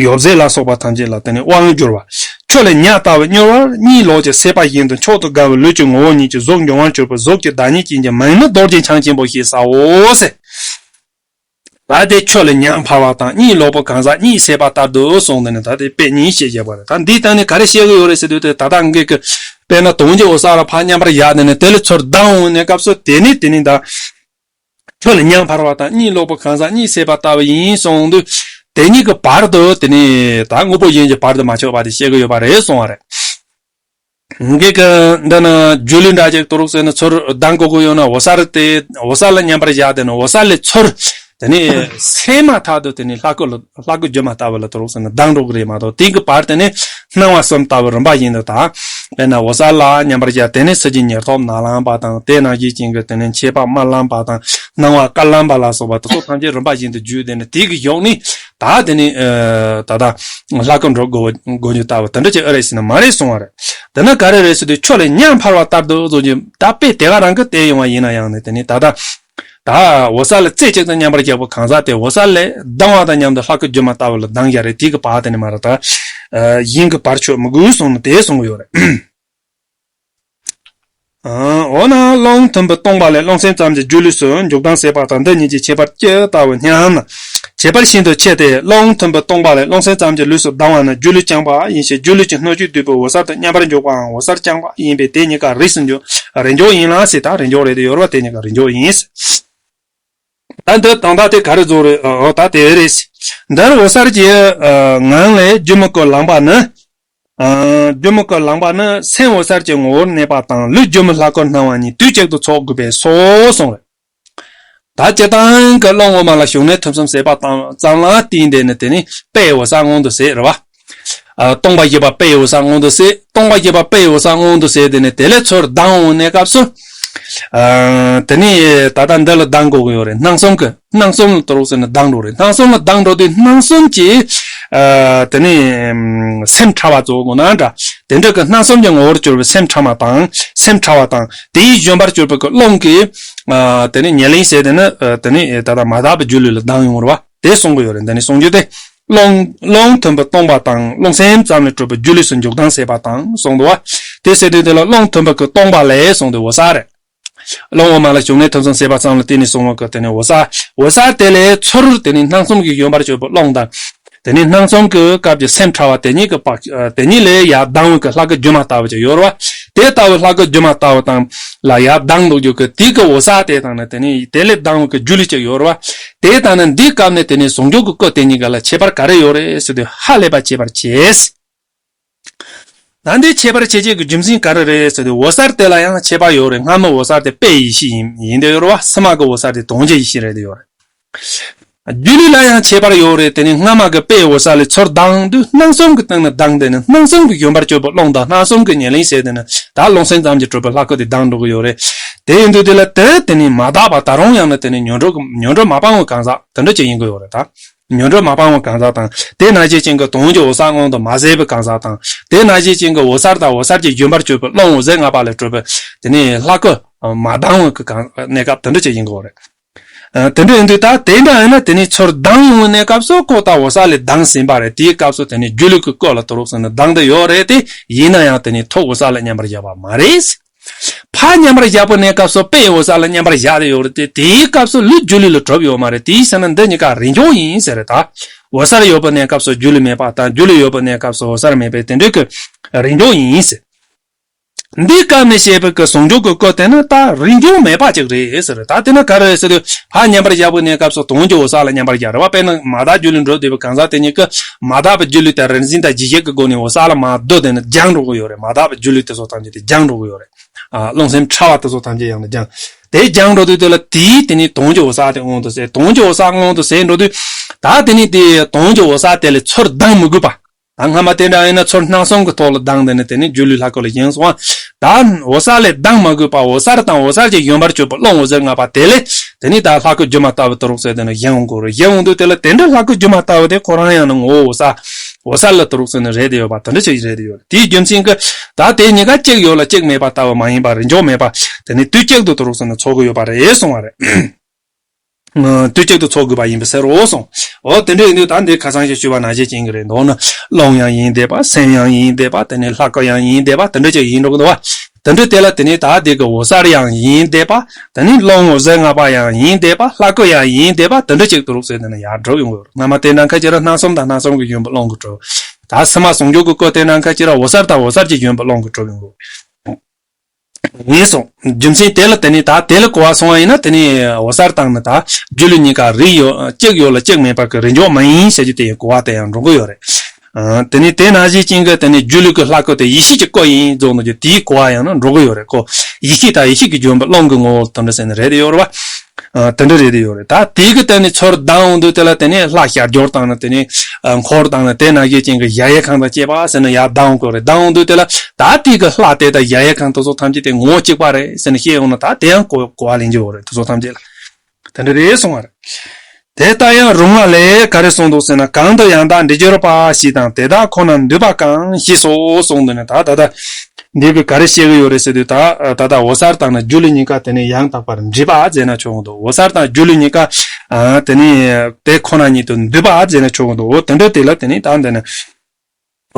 ཡོ་བྱད་ལ་སོགས་པ་ཐམས་ཅད་ལ་དེ་ནི་དབང་བསྒྱུར་བ། ཁྱོད་ལ་ཉ་ལྟ་བུ་གཉེར་བ་གཉིད་ལོག་ཅིང་སད་པ་བཞིན་དུ་མཆོག་ཏུ་དགའ་བའི་ལུས་ཀྱི་ངོ་བོ་ཉིད་ཀྱི་གཟུགས་འབྱུང་བར་གྱུར་པའི་གཟུགས་ཀྱི་བདག་ཉིད་ཅན་གྱི་མིང་ནི་རྡོ་རྗེ་འཆང་ཆེན་པོ་ཞེས་བྱའོ་ཟེར། ད་དེ་ཁྱོད་ལ་ཉ་འཕར་བ་དང་གཉིད་ལོག་པ་གང་ཟག་གཉིད་སད་པ་ལྟར་དུ་གསུངས་ཏེ་ནི་ད་དེ་དཔེ་གཉིས་བཤད་བཞག་པ་རེད། ད་འདིའི་སྟེང་ནས་ག་རེ་བཤད་གི་ཡོད་རེད་ཟེར་དུས་དེ་ད་ལྟ་འགའ་གི་དཔེར་ན་དོན་གྱི་འོད་གསལ་ལ་ཕར་མཉམ་པར་བཞག་སྟེ་ནི་དེ་ལས་ཚུར་ལྡང་འོང་ནས་སྐབས་སུ་དེ་ནི་དེ་ནི་ད། ཁྱོད་ལ་ཉ་འཕར་བ་དང་གཉིད་ལོག་པ་གང་ཟག་གཉིད་སད་པ་ལྟ་བུ་ཡིན་གསུངས་དུས། དེ་གཉིས་ཀྱི་བར་དུ་དེ་ནི་ད་དངོས་པོ་གཞན་གྱི་བར་དུ་མ་ཆོད་པ་དེ་བཤད་གི་ཡོད་པ་རེད་གསུངས་པ་རེད། འགའ་གི་འདི་ན་སྒྱུ་ལུས་འདྲ་ཅིག་ཏུ་རུག་ཟེར་ན་ཚུར་ལྡང་དགོས་ཀྱི་ཡོད་ན་འོད་གསལ་དེ་འོད་གསལ་ལ་མཉམ་པར་བཞག་དེ་ནི་འོད་གསལ་ལས་ཚུར་དེ་ནི་སད་མ་ཐག་ཏུ་དེ་ནི་ལྷ་སྐུ་ལ་ལྷ་སྐུ་སྒྱུ་མ་ལྟ་བུ་ལ་ཏུ་རུག་ཟེར་ན་ལྡང་འགྲོ་གི་རེད་མ་གཏོགས་དེ་གི་བར་དེ་ནི་སྣང་བ་གསུམ་ལྟ་བུ་རིམ་པ་བཞིན་དུ་དང་། དཔེར་ན་འོད་གསལ་ལ་མཉམ་པར་བཞག་དེ་ནས་ཚུར་གྱི་ཉེར་ཐོབ་ནཱ་ལེནྡྲ་དང་དེ་ནང་བཞིན་ཅན་གྱི་དེ་ནས་མཆེད་པ་དམར་ལམ་པ་དང་སྣང་བ་དཀར་ལམ་པ་ལ་སོགས་པ་དེ་ཚོ་ཐམས་ཅད་རིམ་པ་བཞིན་དུ་བརྒྱུད་དེ་ནི་དེ་གི་གཞུག་ནས་ད་དེ་ནས་ད་ལྟ་ལྷ་སྐུ་འགྲོ་དགོས་དགོས་རྒྱུ་ལྟ་བུ་དེ་འདྲ་ཅིག་ཨེ་རེད་ཟེར་ན་མ་རེད་གསུང་བ་རེད། དེ་ནི་ག་རེ་རེད་ཟེར་དུས་ཁྱོད་ལ་ཉ་འཕར་བ་ལྟར་དུ་གསུངས་ཀྱི་ད་དཔེ་དེ་ག་རང་གི་དེ་ཡོང་བ་ཡིན་ན་ཡང་ནི་དེ་ནི་ད་ལྟ། ད་འོད་གསལ་ལ་རྩེ་གཅིག་ཏུ་མཉམ་པར་བཞག་པ་གང་ཟག་དེ་འོད་གསལ་ལས་ལྡང་བ་དང་མཉམ་དུ་ལྷ་སྐུ་སྒྱུ་མ་ལྟ་བུ་ལ་ལྡང་བཞག་རེད། དེ་གི་བར་དེ་ནི་མ་རེད་ད། གཞན་གྱི་བར་ཆོད་མི་དགོས་གསུངས་ནས་དེ་གསུང་གི་ཡོད་རེད། འོ་ན་རླུང་མཐུན་པའི་སྟོང་པ་ལས་རླུང་སེམས་ཙམ་གྱི་སྒྱུ་ལུས་སུ་འཇུག་ལྡང་ཟད་པ་དང་འདི་གཉིས་ཀྱི་ཁྱད་པར་ཇི་ལྟ་བུ་སྙམ་ན། ཁྱད་པར་ཤིན་ཏུ་ཆེ་སྟེ། རླུང་མཐུན་པའི་སྟོང་པ་ལས་རླུང་སེམས་ཙམ་གྱི་ལུས་སུ་ལྡང་བ་ནི་སྒྱུ་ལུས་རྐྱང་པ་ཡིན་ཞིང་སྒྱུ་ལུས་ཀྱི་སྣོད་བཅུད་འདུས་པའི་འོད་གསལ་དུ་མཉམ་པར་འཇོག་པའམ་འོད་གསལ་རྐྱང་པ་ཡིན་པས་དེ་གཉིས་ཀ་རིས་སུ་འཇོག་རིས་འཇོག་ཡིན་ལ་ཟེར། ད་རིས་འཇོག་རེད་དེ་ཡོད་རེད་བ། དེ་གཉིས་ཀ་རིས་འཇོག་ཡིན། ད་འདི་དང་ད་དེ་ག་རེ་རྫོགས་རེད། འོ་ད་དེ་རེད། འདིར་འོད་གསལ་གྱི་ངང་ལས་སྒྱུ་མའི་སྐུ་ལངས་པ་ནི། སྒྱུ་མའི་སྐུ་ལངས་པ་ནི་སེམས་འོད་གསལ་གྱི་ངོ་བོར་གནས་པ་དང་ལུས་སྒྱུ་མའི་ལྷ་སྐུར་སྣང་བ་གཉིས་དུས་གཅིག་ཏུ་ཚོགས་དགོས་པས་སོ་གསུངས་རེད། ད་སྤྱིར་བཏང་གི་རླུང་དབུ་མ་ལ་ཞུགས་གནས་ཐུན་གསུམ་ཟད་པ་ཙམ་ལ་བརྟེན་ཏེ་ནི་དེ་ནི་དཔེའི་འོད་གསལ་མངོན་དུ་ཟད་རེད་བ། སྟོང་པ་བཞི་པ་དཔེའི་འོད་གསལ་མངོན་དུ་ཟད། སྟོང་པ་བཞི་པ་དཔེའི་འོད་གསལ་མངོན་དུ་ཟད་དེ་ནི་དེ་ལས་ཚུར་ལྡང་འོང་གནས་སྐབས་སུ། དེ་ནི་ད་ལྟ་འདི་ལ་ལྡང་དགོས་ཀྱི་ཡོད་རེད། སྣང་གསུམ་གྱི་སྣང་གསུམ་ལ་ཏུ་རུག་ཟེར་ནས་ལྡང་འགྲོ་རེད། སྣང་གསུམ་ལ་ལྡང་འགྲོ་དུས་སྣང་གསུམ་གྱི་དེ་ནི་སེམས་ཕྲ་བ་གཙོ་བོ་ན་འདྲ། དེ་འདྲ་གི་སྣང་གསུམ་གྱི་ངོ་བོར་གྱུར་པའི་སེམས་ཕྲ་མ་དང་སེམས་ཕྲ་བ་དང་དེའི་བཞོན་པར་གྱུར་པའི་གི་རླུང་གིས་དེ་ནི་ཉེར་ལེན་བྱས་དེ་ནི་དེ་ནི་ད་ལྟ་མ་དག་པའི་སྒྱུ་ལུས་ལ་ལྡང་ཡོང་བ་དེ་གསུང་གི་ཡོད་རེད། འདི་ནི་གསུང་རྒྱུ་དེ། རླུང་རླུང་མཐུན་པའི་སྟོང་པ་དང་རླུང་སེམས་ཙམ་ལས་གྲུབ་པའི་སྒྱུ་ལུས་སུ་འཇུག་ལྡང་ཟད་པ་དང་གསུངས་འདུག་བ། དེ་ཟེར་དུས་དེ་ལ་རླུང་མཐུན་པའི་གི་སྟོང་པ་ལས་གསུངས་དུས་འོད་གསལ་རེད། རླུང་དབུ་མ་ལ་ཞུགས་གནས་ཐུན་གསུམ་ཟད་པ་ཙམ་ལ་བརྟེན་ནས་གསུངས་པ་གི་དེ་ནི་འོད་གསལ། འོད་གསལ་དེ་ལས་ཚུར་དེ་ནི་སྣང་གསུམ་གྱི་བཞོན་པར་གྱུར་པའི་རླུང་དང་། དེ་ནི་སྣང་གསུམ་གྱི་སྐབས་ཀྱི་སེམས་ཕྲ་བ་དེ་གཉིས་ཀྱི་བར་དེ་གཉིས་ལས་ཡར་ལྡང་བའི་གི་ལྷ་སྐུ་སྒྱུ་མ་ལྟ་བུ་ཅིག་ཡོད་རེད་བ། དེ་ལྟ་བུའི་ལྷ་སྐུ་སྒྱུ་མ་ལྟ་བུ་དང་ལ་ཡར་ལྡང་འདུག་རྒྱུ་གི་དེ་གི་འོད་གསལ་དེ་དང་ནི་དེ་ནི་དེ་ལས་ལྡང་བའི་གི་སྒྱུ་ལུས་ཅིག་ཡོད་རེད་བ། དེ་ལྟ་ན་འདིའི་སྐབས་ནས་དེ་ནས་ཟུང་འཇུག་གི་སྐུ་དེ་གཉིས་ཀ་ལ་ཁྱད་པར་ག་རེ་ཡོད་རེད་ཟེར་དུས་ཧ་ལས་པ་ཁྱད་པར་ཆེ། ད་འདི་ཁྱད་པར་ཆེ་ཆེ་གི་རྒྱུ་མཚན་ག་རེ་རེད་ཟེར་དུས་འོད་གསལ་དེ་ལ་ཡང་ཁྱད་པར་ཡོད་རེད། སྔ་མའི་འོད་གསལ་དེ་དཔེའི་ཡེ་ཤེས་ཡིན་ཡིན་དེ་ཡོད་རེད་བ། ཕྱི་མ་གི་འོད་གསལ་དེ་དོན་གྱི་ཡེ་ཤེས་རེད་དེ་ཡོད་རེད། སྒྱུ་ལུས་ལ་ཡང་ཁྱད་པར་ཡོད་རེད། དེ་ནི་སྔ་མ་གི་དཔེའི་འོད་གསལ་ལས་ཚུར་ལྡང་དུས་སྣང་གསུམ་གྱི་སྟེང་ནས་ལྡང་དེ་ནི་སྣང་གསུམ་གྱི་བཞོན་པར་གྱུར་པའི་རླུང་དང་སྣང་གསུམ་གྱི་ཉེར་ལེན་བྱས་དེ་ནི་ད་རླུང་སེམས་ཙམ་གྱིས་གྲུབ་པའི་ལྷ་སྐུ་དེ་ལྡང་འགྲོ་གི་ཡོད་རེད། དེ་ཡིན་དུས་དེ་ལ་དེ་དེ་ནི་མ་དག་པ་ད་རུང་ཡང་ན་དེ་ནི་ཉོན་སྒྲིབ་ཉོན་སྒྲིབ་མ་སྤངས་པའི་གང་ཟག་དེ་འདྲ་ཅིག་ཡིན་གྱི་ཡོད་རེད་ད། ཉོན་སྒྲིབ་མ་སྤངས་པའི་གང་ཟག་དང་། དེ་ནང་བཞིན་ཅན་གྱི་དོན་གྱི་འོད་གསལ་མངོན་དུ་མ་ཟད་པའི་གང་ཟག་དང་། དེ་ནང་བཞིན་ཅན་གྱི་འོད་གསལ་དང་འོད་གསལ་གྱི་བཞོན་པར་གྱུར་པའི་རླུང་འོད་ཟེར་ལྔ་པ་ལས་གྲུབ་པའི་དེ་ནི་ལྷ་སྐུ་མ་ལྡང་བའི་གི་གང་གནས་སྐབས་དེ་འདྲ་ཅིག་ཡིན་དགོས་རེད། ཨ། དེ་འདྲ་ཡིན་དུས་ད་དེ་འདྲ་ཡིན་ན་དེ་ནི་ཚུར་ལྡང་ཡོང་བའི་གནས་སྐབས་སུ་ཁོ་ད་འོད་གསལ་ལས་ལྡང་ཟིན་པ་རེད། དེའི་སྐབས་སུ་དེ་ནི་སྒྱུ་ལུས་ཀྱི་སྐུ་ལ་ཏུ་རུག་ཟེར་ནས་ལྡང་དེ་ཡོད་རེད་དེ། ཡིན་ན་ཡང་དེ་ནི་ཐོག་འོད་གསལ་ལ་མཉམ་པར་བཞག་པ་མ་རེད། ཕར་མཉམ་པར་བཞག་པའི་གནས་སྐབས་སུ་དཔེ་འོད་གསལ་ལ་མཉམ་པར་བཞག་དེ་ཡོད་རེད་དེ། དེའི་སྐབས་སུ་ལུས་སྒྱུ་ལུས་ལ་གྲུབ་ཡོད་མ་རེད། དེའི་ཕྱིར་ན་འདི་གཉིས་ཀ་རིས་འཇོག་ཡིན་ཟེར་རེད་ད། འོད་གསལ་ཡོད་པའི་གནས་སྐབས་སུ་སྒྱུ་ལུས་མེད་པ་དང་སྒྱུ་ལུས་ཡོད་པའི་གནས་སྐབས་སུ་འོད་གསལ་མེད་པའི་དེ་འདྲའི་གི་རིས་འཇོག་ཡིན་ཟེར། འདིའི་སྐབས་ནས་བཤད་པའི་གི་ཟུང་འཇུག་གི་སྐུ་དེ་ནི་ད་རིས་འཇོག་མེད་པ་ཅིག་རེད་ཟེར། ད་དེ་ནི་ག་རེ་རེད་ཟེར་དུས་ཕར་མཉམ་པར་བཞག་པའི་གནས་སྐབས་སུ་དོན་གྱི་འོད་གསལ་ལ་མཉམ་པར་བཞག་རེད་བ། དཔེར་ན་མ་དག་སྒྱུ་ལུས་འགྲོ་བསྡད་པའི་གང་ཟག་དེ་གཉིས་ཀྱིས་མ་དག་པའི་སྒྱུ་ལུས་དེ་རིག་འཛིན་དང་འཇིགས་བྱེད་ཀྱི་སྒོ་ནས་འོད་གསལ་ལ་མར་བསྡུས་ཏེ་ནི་སྦྱངས་འགྲོ་གི་ཡོད་རེད། མ་དག་པའི་སྒྱུ་ལུས་དེ་ཚོ་ཐམས་ཅད་དེ་སྦྱངས་འགྲོ་གི་ཡོད་རེད། ཨ། རླུང་སེམས་ཕྲ་བ་དེ་ཚོ་ཐམས་ཅད་ཡང་ནི་སྦྱངས། དེ་སྦྱངས་འགྲོ་དུས་དེ་ལ་དེའི་དེ་ནི་དོན་གྱི་འོད་གསལ་དེ་མངོན་དུ་གསལ། དོན་གྱི་འོད་གསལ་མངོན་དུ་གསལ་འགྲོ་དུས་ད་དེ་ནི་དེ་དོན་གྱི་འོད་གསལ་དེ་ལས་ཚུར་ལྡང་མི་དགོས་པ། ད་སྔ་མ་དེ་འདྲ་ཡིན་ན་ཚུར་སྣང་གསུམ་གྱི་ཐོག་ལ་ལྡང་དེ་ནས་དེ་ནས་སྒྱུ་ལུས་ལྷ་སྐུ་ལ་བཞེངས་སོང་བ། ད་འོད་གསལ་ལས་ལྡང་མ་དགོས་པ་འོད་གསལ་དང་འོད་གསལ་གྱི་ཡོན་པར་གྱུར་པའི་ཀློང་འོད་ཟེར་ལྔ་པ་དེ་ལས་དེ་ནས་ད་ལྷ་སྐུ་སྒྱུ་མ་ལྟ་བུ་དུ་རུག་ཟེར་དེ་ནས་བཞེངས་འོང་གོ་རུ་བཞེངས་འོང་དུས་དེ་ལ་དེ་འདྲ་ལྷ་སྐུ་སྒྱུ་མ་ལྟ་བུ་དེ་ཁོ་རང་ཡང་ན་ངོ་བོ་འོད་གསལ་འོད་གསལ་ལ་དུ་རུག་ཟེར་ནས་རེད་དེ་ཡོད་པ་དེ་འདྲ་ཅིག་རེད་དེ་ཡོད་རེད། དེའི་རྒྱུ་མཚན་གྱིས་ད་དེ་གཉིས་ཀ་གཅིག་ཡོད་ལ་གཅིག་མེད་པ་ལྟ་བུ་མ་ཡིན་པ་རིན་འཇོག་མེད་པ་དེ་ནས་དུས་གཅིག་ཏུ་དུ་རུག་ཟེར་ནས་ཚོགས་ཀྱི་ཡོད་པ་རེད་གསུང་བ་རེད། དུས་གཅིག་ཏུ་ཚོགས་དགོས་པ་ཡིན་པས་ཟེར་རོ་གསུངས། འོ་དེ་འདྲ་ཡིན་དུས་ད་འདི་ཁ་སང་ཞིག་ཞུས་པ་ནང་བཞིན་ཅན་གྱི་རེད། མདོར་ན་རླུང་ཡང་ཡིན་བསྡད་པ་སེམས་ཡང་ཡིན་བསྡད་པ་དེ་ནས་ལྷ་སྐུ་ཡང་ཡིན་བསྡད་པ་དེ་འདྲ་ཅིག་ཡིན་འགྲོ་གི་འདུག་བ། དེ་འདྲ་དེ་ལ་དེ་ནས་ད་འདི་གི་འོད་གསལ་ཡང་ཡིན་བསྡད་པ་དེ་ནས་ཀློང་འོད་ཟེར་ལྔ་པ་ཡང་ཡིན་བསྡད་པ་ལྷ་སྐུ་ཡང་ཡིན་བསྡད་པ་དེ་འདྲ་ཅིག་དུ་རུག་ཟེར་དེ་ནས་ཡར་གྲུབ་ཡོང་གི་ཡོད་རེད། སྔ་མ་དེ་འདྲ་ཁ་ཅིག་ར་སྣང་གསུམ་དང་སྣང་གསུམ་གྱི་ཡོན་པོ་ཀློང་གི་གྲུབ། ད་ཕྱི་མ་ཟུང་འཇུག་གི་སྐུ་དེ་འདྲ་ཁ་ཅིག་ར་འོད་གསལ་དང་འོད་གསལ་གྱི་ཡོན་པོ་ཀློང་གི་གྲུབ་ཡོང་གི་ཡོད་རེད། ཡིན་སོང་། རྒྱུ་མཚན་དེ་ལ་དེ་ནི་ད་དེ་ལ་གོ་བ་སོང་བ་ཡིན་ན་དེ་ནི་འོད་གསལ་དང་ནི་ད་སྒྱུ་ལུས་གཉིས་ཀ་རིགས་ཡོད་གཅིག་ཡོད་ལ་གཅིག་མེད་པ་གི་རིགས་འཇོག་མ་ཡིན་ཟེར་རྒྱུ་དེ་ཡི་གོ་བ་དེ་ཡང་འགྲོ་གི་ཡོད་རེད། ཨ། དེ་ནི་དེ་ནང་བཞིན་ཅན་གི་དེ་ནི་སྒྱུ་ལུས་ཀྱི་ལྷ་སྐུ་དེ་ཡེ་ཤེས་ཀྱི་སྐུ་ཡིན་རྫོགས་ནོ་རྒྱུ་དེའི་གོ་བ་ཡང་ན་འགྲོ་གི་ཡོད་རེད་ཁོ། ཡེ་ཤེས་དང་ཡེ་ཤེས་ཀྱི་ལྗོན་པ་ཀློང་གི་ངོ་བོ་དེ་འདྲ་ཟེར་ནི་རེད་དེ་ཡོད་རེད་བ། ཨ། དེ་འདྲ་རེད་དེ་ཡོད་རེད། ད་དེ་གི་དེ་ནི་ཚུར་ལྡང་འོང་དུས་དེ་ལ་དེ་ནི་ལྷ་ཞལ་སྦྱོར་དང་ནི་དེ་ནི་འཁོར་དང་ནི་དེ་ནང་བཞིན་ཅན་གི་གཞལ་ཡས་ཁང་དང་བཅས་པ་ཟེར་ནི་ཡར་ལྡང་འོང་གི་རེད། ལྡང་འོང་དུས་དེ་ལ། ད་དེ་གི་ལྷ་དེ་དང་གཞལ་ཡས་ཁང་དེ་ཚོ་ཐམས་ཅད་དེ་ངོ་བོ་གཅིག་པ་རེད་ཟེར་ནས་བཤད་ཡོང་ན་ད་དེ་ཡང་གོ་གོ་བ་ལེན་རྒྱུ་ཡོད་རེད། དེ་ཚོ་ཐམས་ཅད་ལ་དེ་འདྲ་རེད་གསུང་བ་རེད། དེ་ལྟ་ཡང་རུང་བ་ལས་ག་རེ་གསུངས་འདུག་ཟེར་ན། གང་དུ་ཡང་དག་འདྲེས་གྱུར་པ་ཞེས་དང་དེ་དག་ཁོ་ན་འདུས་པ་གང་ཞེས་སོ་གསུངས་འདུག་ནས། ད་ད་ལྟ་འདི་གི་ག་རེ་བཤད་གི་ཡོད་རེད་ཟེར་དུས་ད་ད་ལྟ་འོད་གསལ་དང་ནི་སྒྱུ་ལུས་གཉིས་ཀ་དེ་ནས་ཡང་དག་པར་འདྲེས་པ་ཟེར་ན་ཆོག་གི་འདུག་འོད་གསལ་དང་སྒྱུ་ལུས་གཉིས་ཀ་དེ་ནས་དེ་ཁོ་ན་ཉིད་དུ་འདུས་པ་ཟེར་ན་ཆོག་གི་འདུག་འོ་དེ་འདྲ་དེ་ལ་དེ་ནས་ད་འདི་ནི།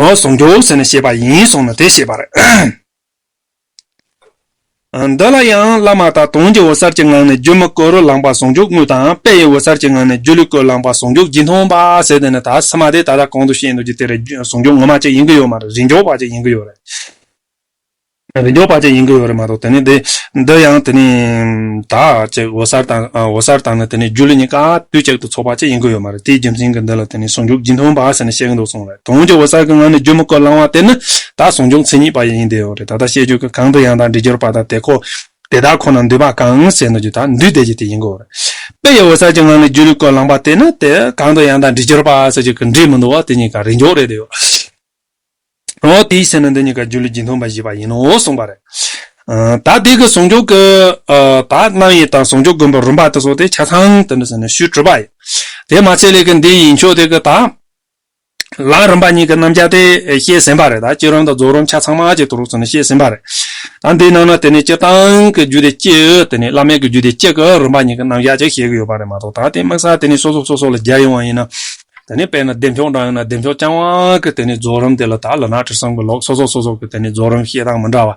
འོ་ཟུང་འཇུག་ཟེར་ནས་བཤད་པ་ཡིན་གསུངས་ནས་དེ་བཤད་པ་རེད། འདི་ལ་ཡང་བླ་མ་དང་དོན་གྱི་འོད་གསལ་གྱི་ངང་ནས་སྒྱུ་མའི་སྐུ་རུ་ལངས་པ་ཟུང་འཇུག་དངོས་དང་དཔེ་ཡི་འོད་གསལ་གྱི་ངང་ནས་སྒྱུ་ལུས་སྐུ་ལངས་པ་ཟུང་འཇུག་རྗེས་མཐོང་པ་ཟེར་དེ་ནི་ད་ཕྱི་མ་དེ་ད་ལྟ་གོང་དུ་བཤད་འདུག་ཀྱི་དེ་རེད། ཟུང་འཇུག་ངོ་མ་ཅིག་ཡིན་གྱི་ཡོད་མ་རེད། རིགས་འཇོག་པ་ཅིག་ཡིན་གྱི་ཡོད་རེད། རིགས་འཇོག་པ་ཅིག་ཡིན་གྱི་ཡོད་རེད་མ་གཏོགས་དེ་ནི་དེ་འདི་ཡང་དེ་ནི་ད་ཅིག་འོད་གསལ་དང་འོད་གསལ་དང་ནི་དེ་ནི་སྒྱུ་ལུས་གཉིས་ཀ་དུས་གཅིག་ཏུ་ཚོགས་པ་ཅིག་ཡིན་གྱི་ཡོད་མ་རེད། དེའི་རྒྱུ་མཚན་གྱིས་འདི་ལ་དེ་ནི་ཟུང་འཇུག་རྗེས་མཐོང་པ་ཟེར་ནས་བཤད་ཀྱི་འདུག་གསུངས་རེད། དོན་གྱི་འོད་གསལ་གྱི་ངང་ནས་སྒྱུ་མའི་སྐུ་ལངས་པ་དེ་ནི་ད་ཟུང་འཇུག་མཚན་ཉིད་པ་ཡིན་བསྡད་ཡོད་རེད། ད་ལྟ་བཤད་རྒྱུ་གི་གང་དུ་ཡང་དག་འདྲེས་གྱུར་པ་དང་དེ་ཁོ་དེ་དག་ཁོ་ན་འདུས་པ་གང་ཟེར་ན་རྒྱུ་ད་འདུས་བསྡད་རྒྱུ་དེ་ཡིན་གྱི་ཡོད་རེད། དཔེ་ཡི་འོད་གསལ་གྱི་ངང་ནས་སྒྱུ་ལུས་སྐུ་ལངས་པ་དེ་ནི་དེ་གང་དུ་ཡང་དག་འདྲེས་གྱུར་པ་ཟེར་རྒྱུ་གི་འདྲེས་མི་འདུག་བ། དེ་གཉིས་ཀ་རིགས་འཇོག་རེད་དེ་ཡོད། འོ་དེའི་ཕྱིར་ན་འདི་གཉིས་ཀ་སྒྱུ་ལུས་རྗེས་མཐོང་པ་ཞེས་པ་ཡིན་ནོ་གསུངས་པ་རེད། ཨ། ད་དེ་གི་ཟུང་འཇུག་གི་ཨ། ད་རྣམ་དབྱེ་དང་ཟུང་འཇུག་དགོན་པའི་རིམ་པ་དེ་ཚོ་དེ་ཆ་ཚང་དེ་འདྲ་ཟེར་ནས་ཞུས་གྲུབ་པ་ཡིན། དེ་མ་ཚད་ལས་ཀི་འདི་ཡིན་ཆོག་དེ་གི་ད་ལམ་རིམ་པ་གཉིས་ཀྱི་རྣམ་གཞག་དེ་བཤད་ཟིན་པ་རེད། ད་བསྐྱེད་རིམ་དང་རྫོགས་རིམ་ཆ་ཚང་མ་ཅིག་དུ་རུག་ཟེར་ནས་བཤད་ཟིན་པ་རེད། ད་འདིའི་ནང་ན་དེ་ནས་སྤྱིར་བཏང་གི་རྒྱུད་སྡེ་སྤྱི་དེ་ནས་བླ་མེད་ཀྱི་རྒྱུད་སྡེ་སྤྱི་གི་རིམ་པ་གཉིས་ཀྱི་རྣམ་གཞག་ཅིག་བཤད་ཀྱི་ཡོད་པ་རེད་མ་གཏོགས། ད་དེ་དམིགས་བསལ་དེ་ནས་སོ་སོ་སོ་སོ་ལ་སྦྱར་ཡོང་བ་ཡིན་ན། དེ་ནས་དཔེར་ན་བདེ་མཆོག་འདྲ་ཡིན་ན་བདེ་མཆོག་རྐྱང་པ་གི་དེ་ནས་རྫོགས་རིམ་དེ་ལ་ད་ལ་ན་ཁྲི་གསུམ་གི་ལོག་སོ་སོ་སོ་སོ་གི་དེ་ནས་རྫོགས་རིམ་བཤད་སྟངས་མི་འདྲ་བ།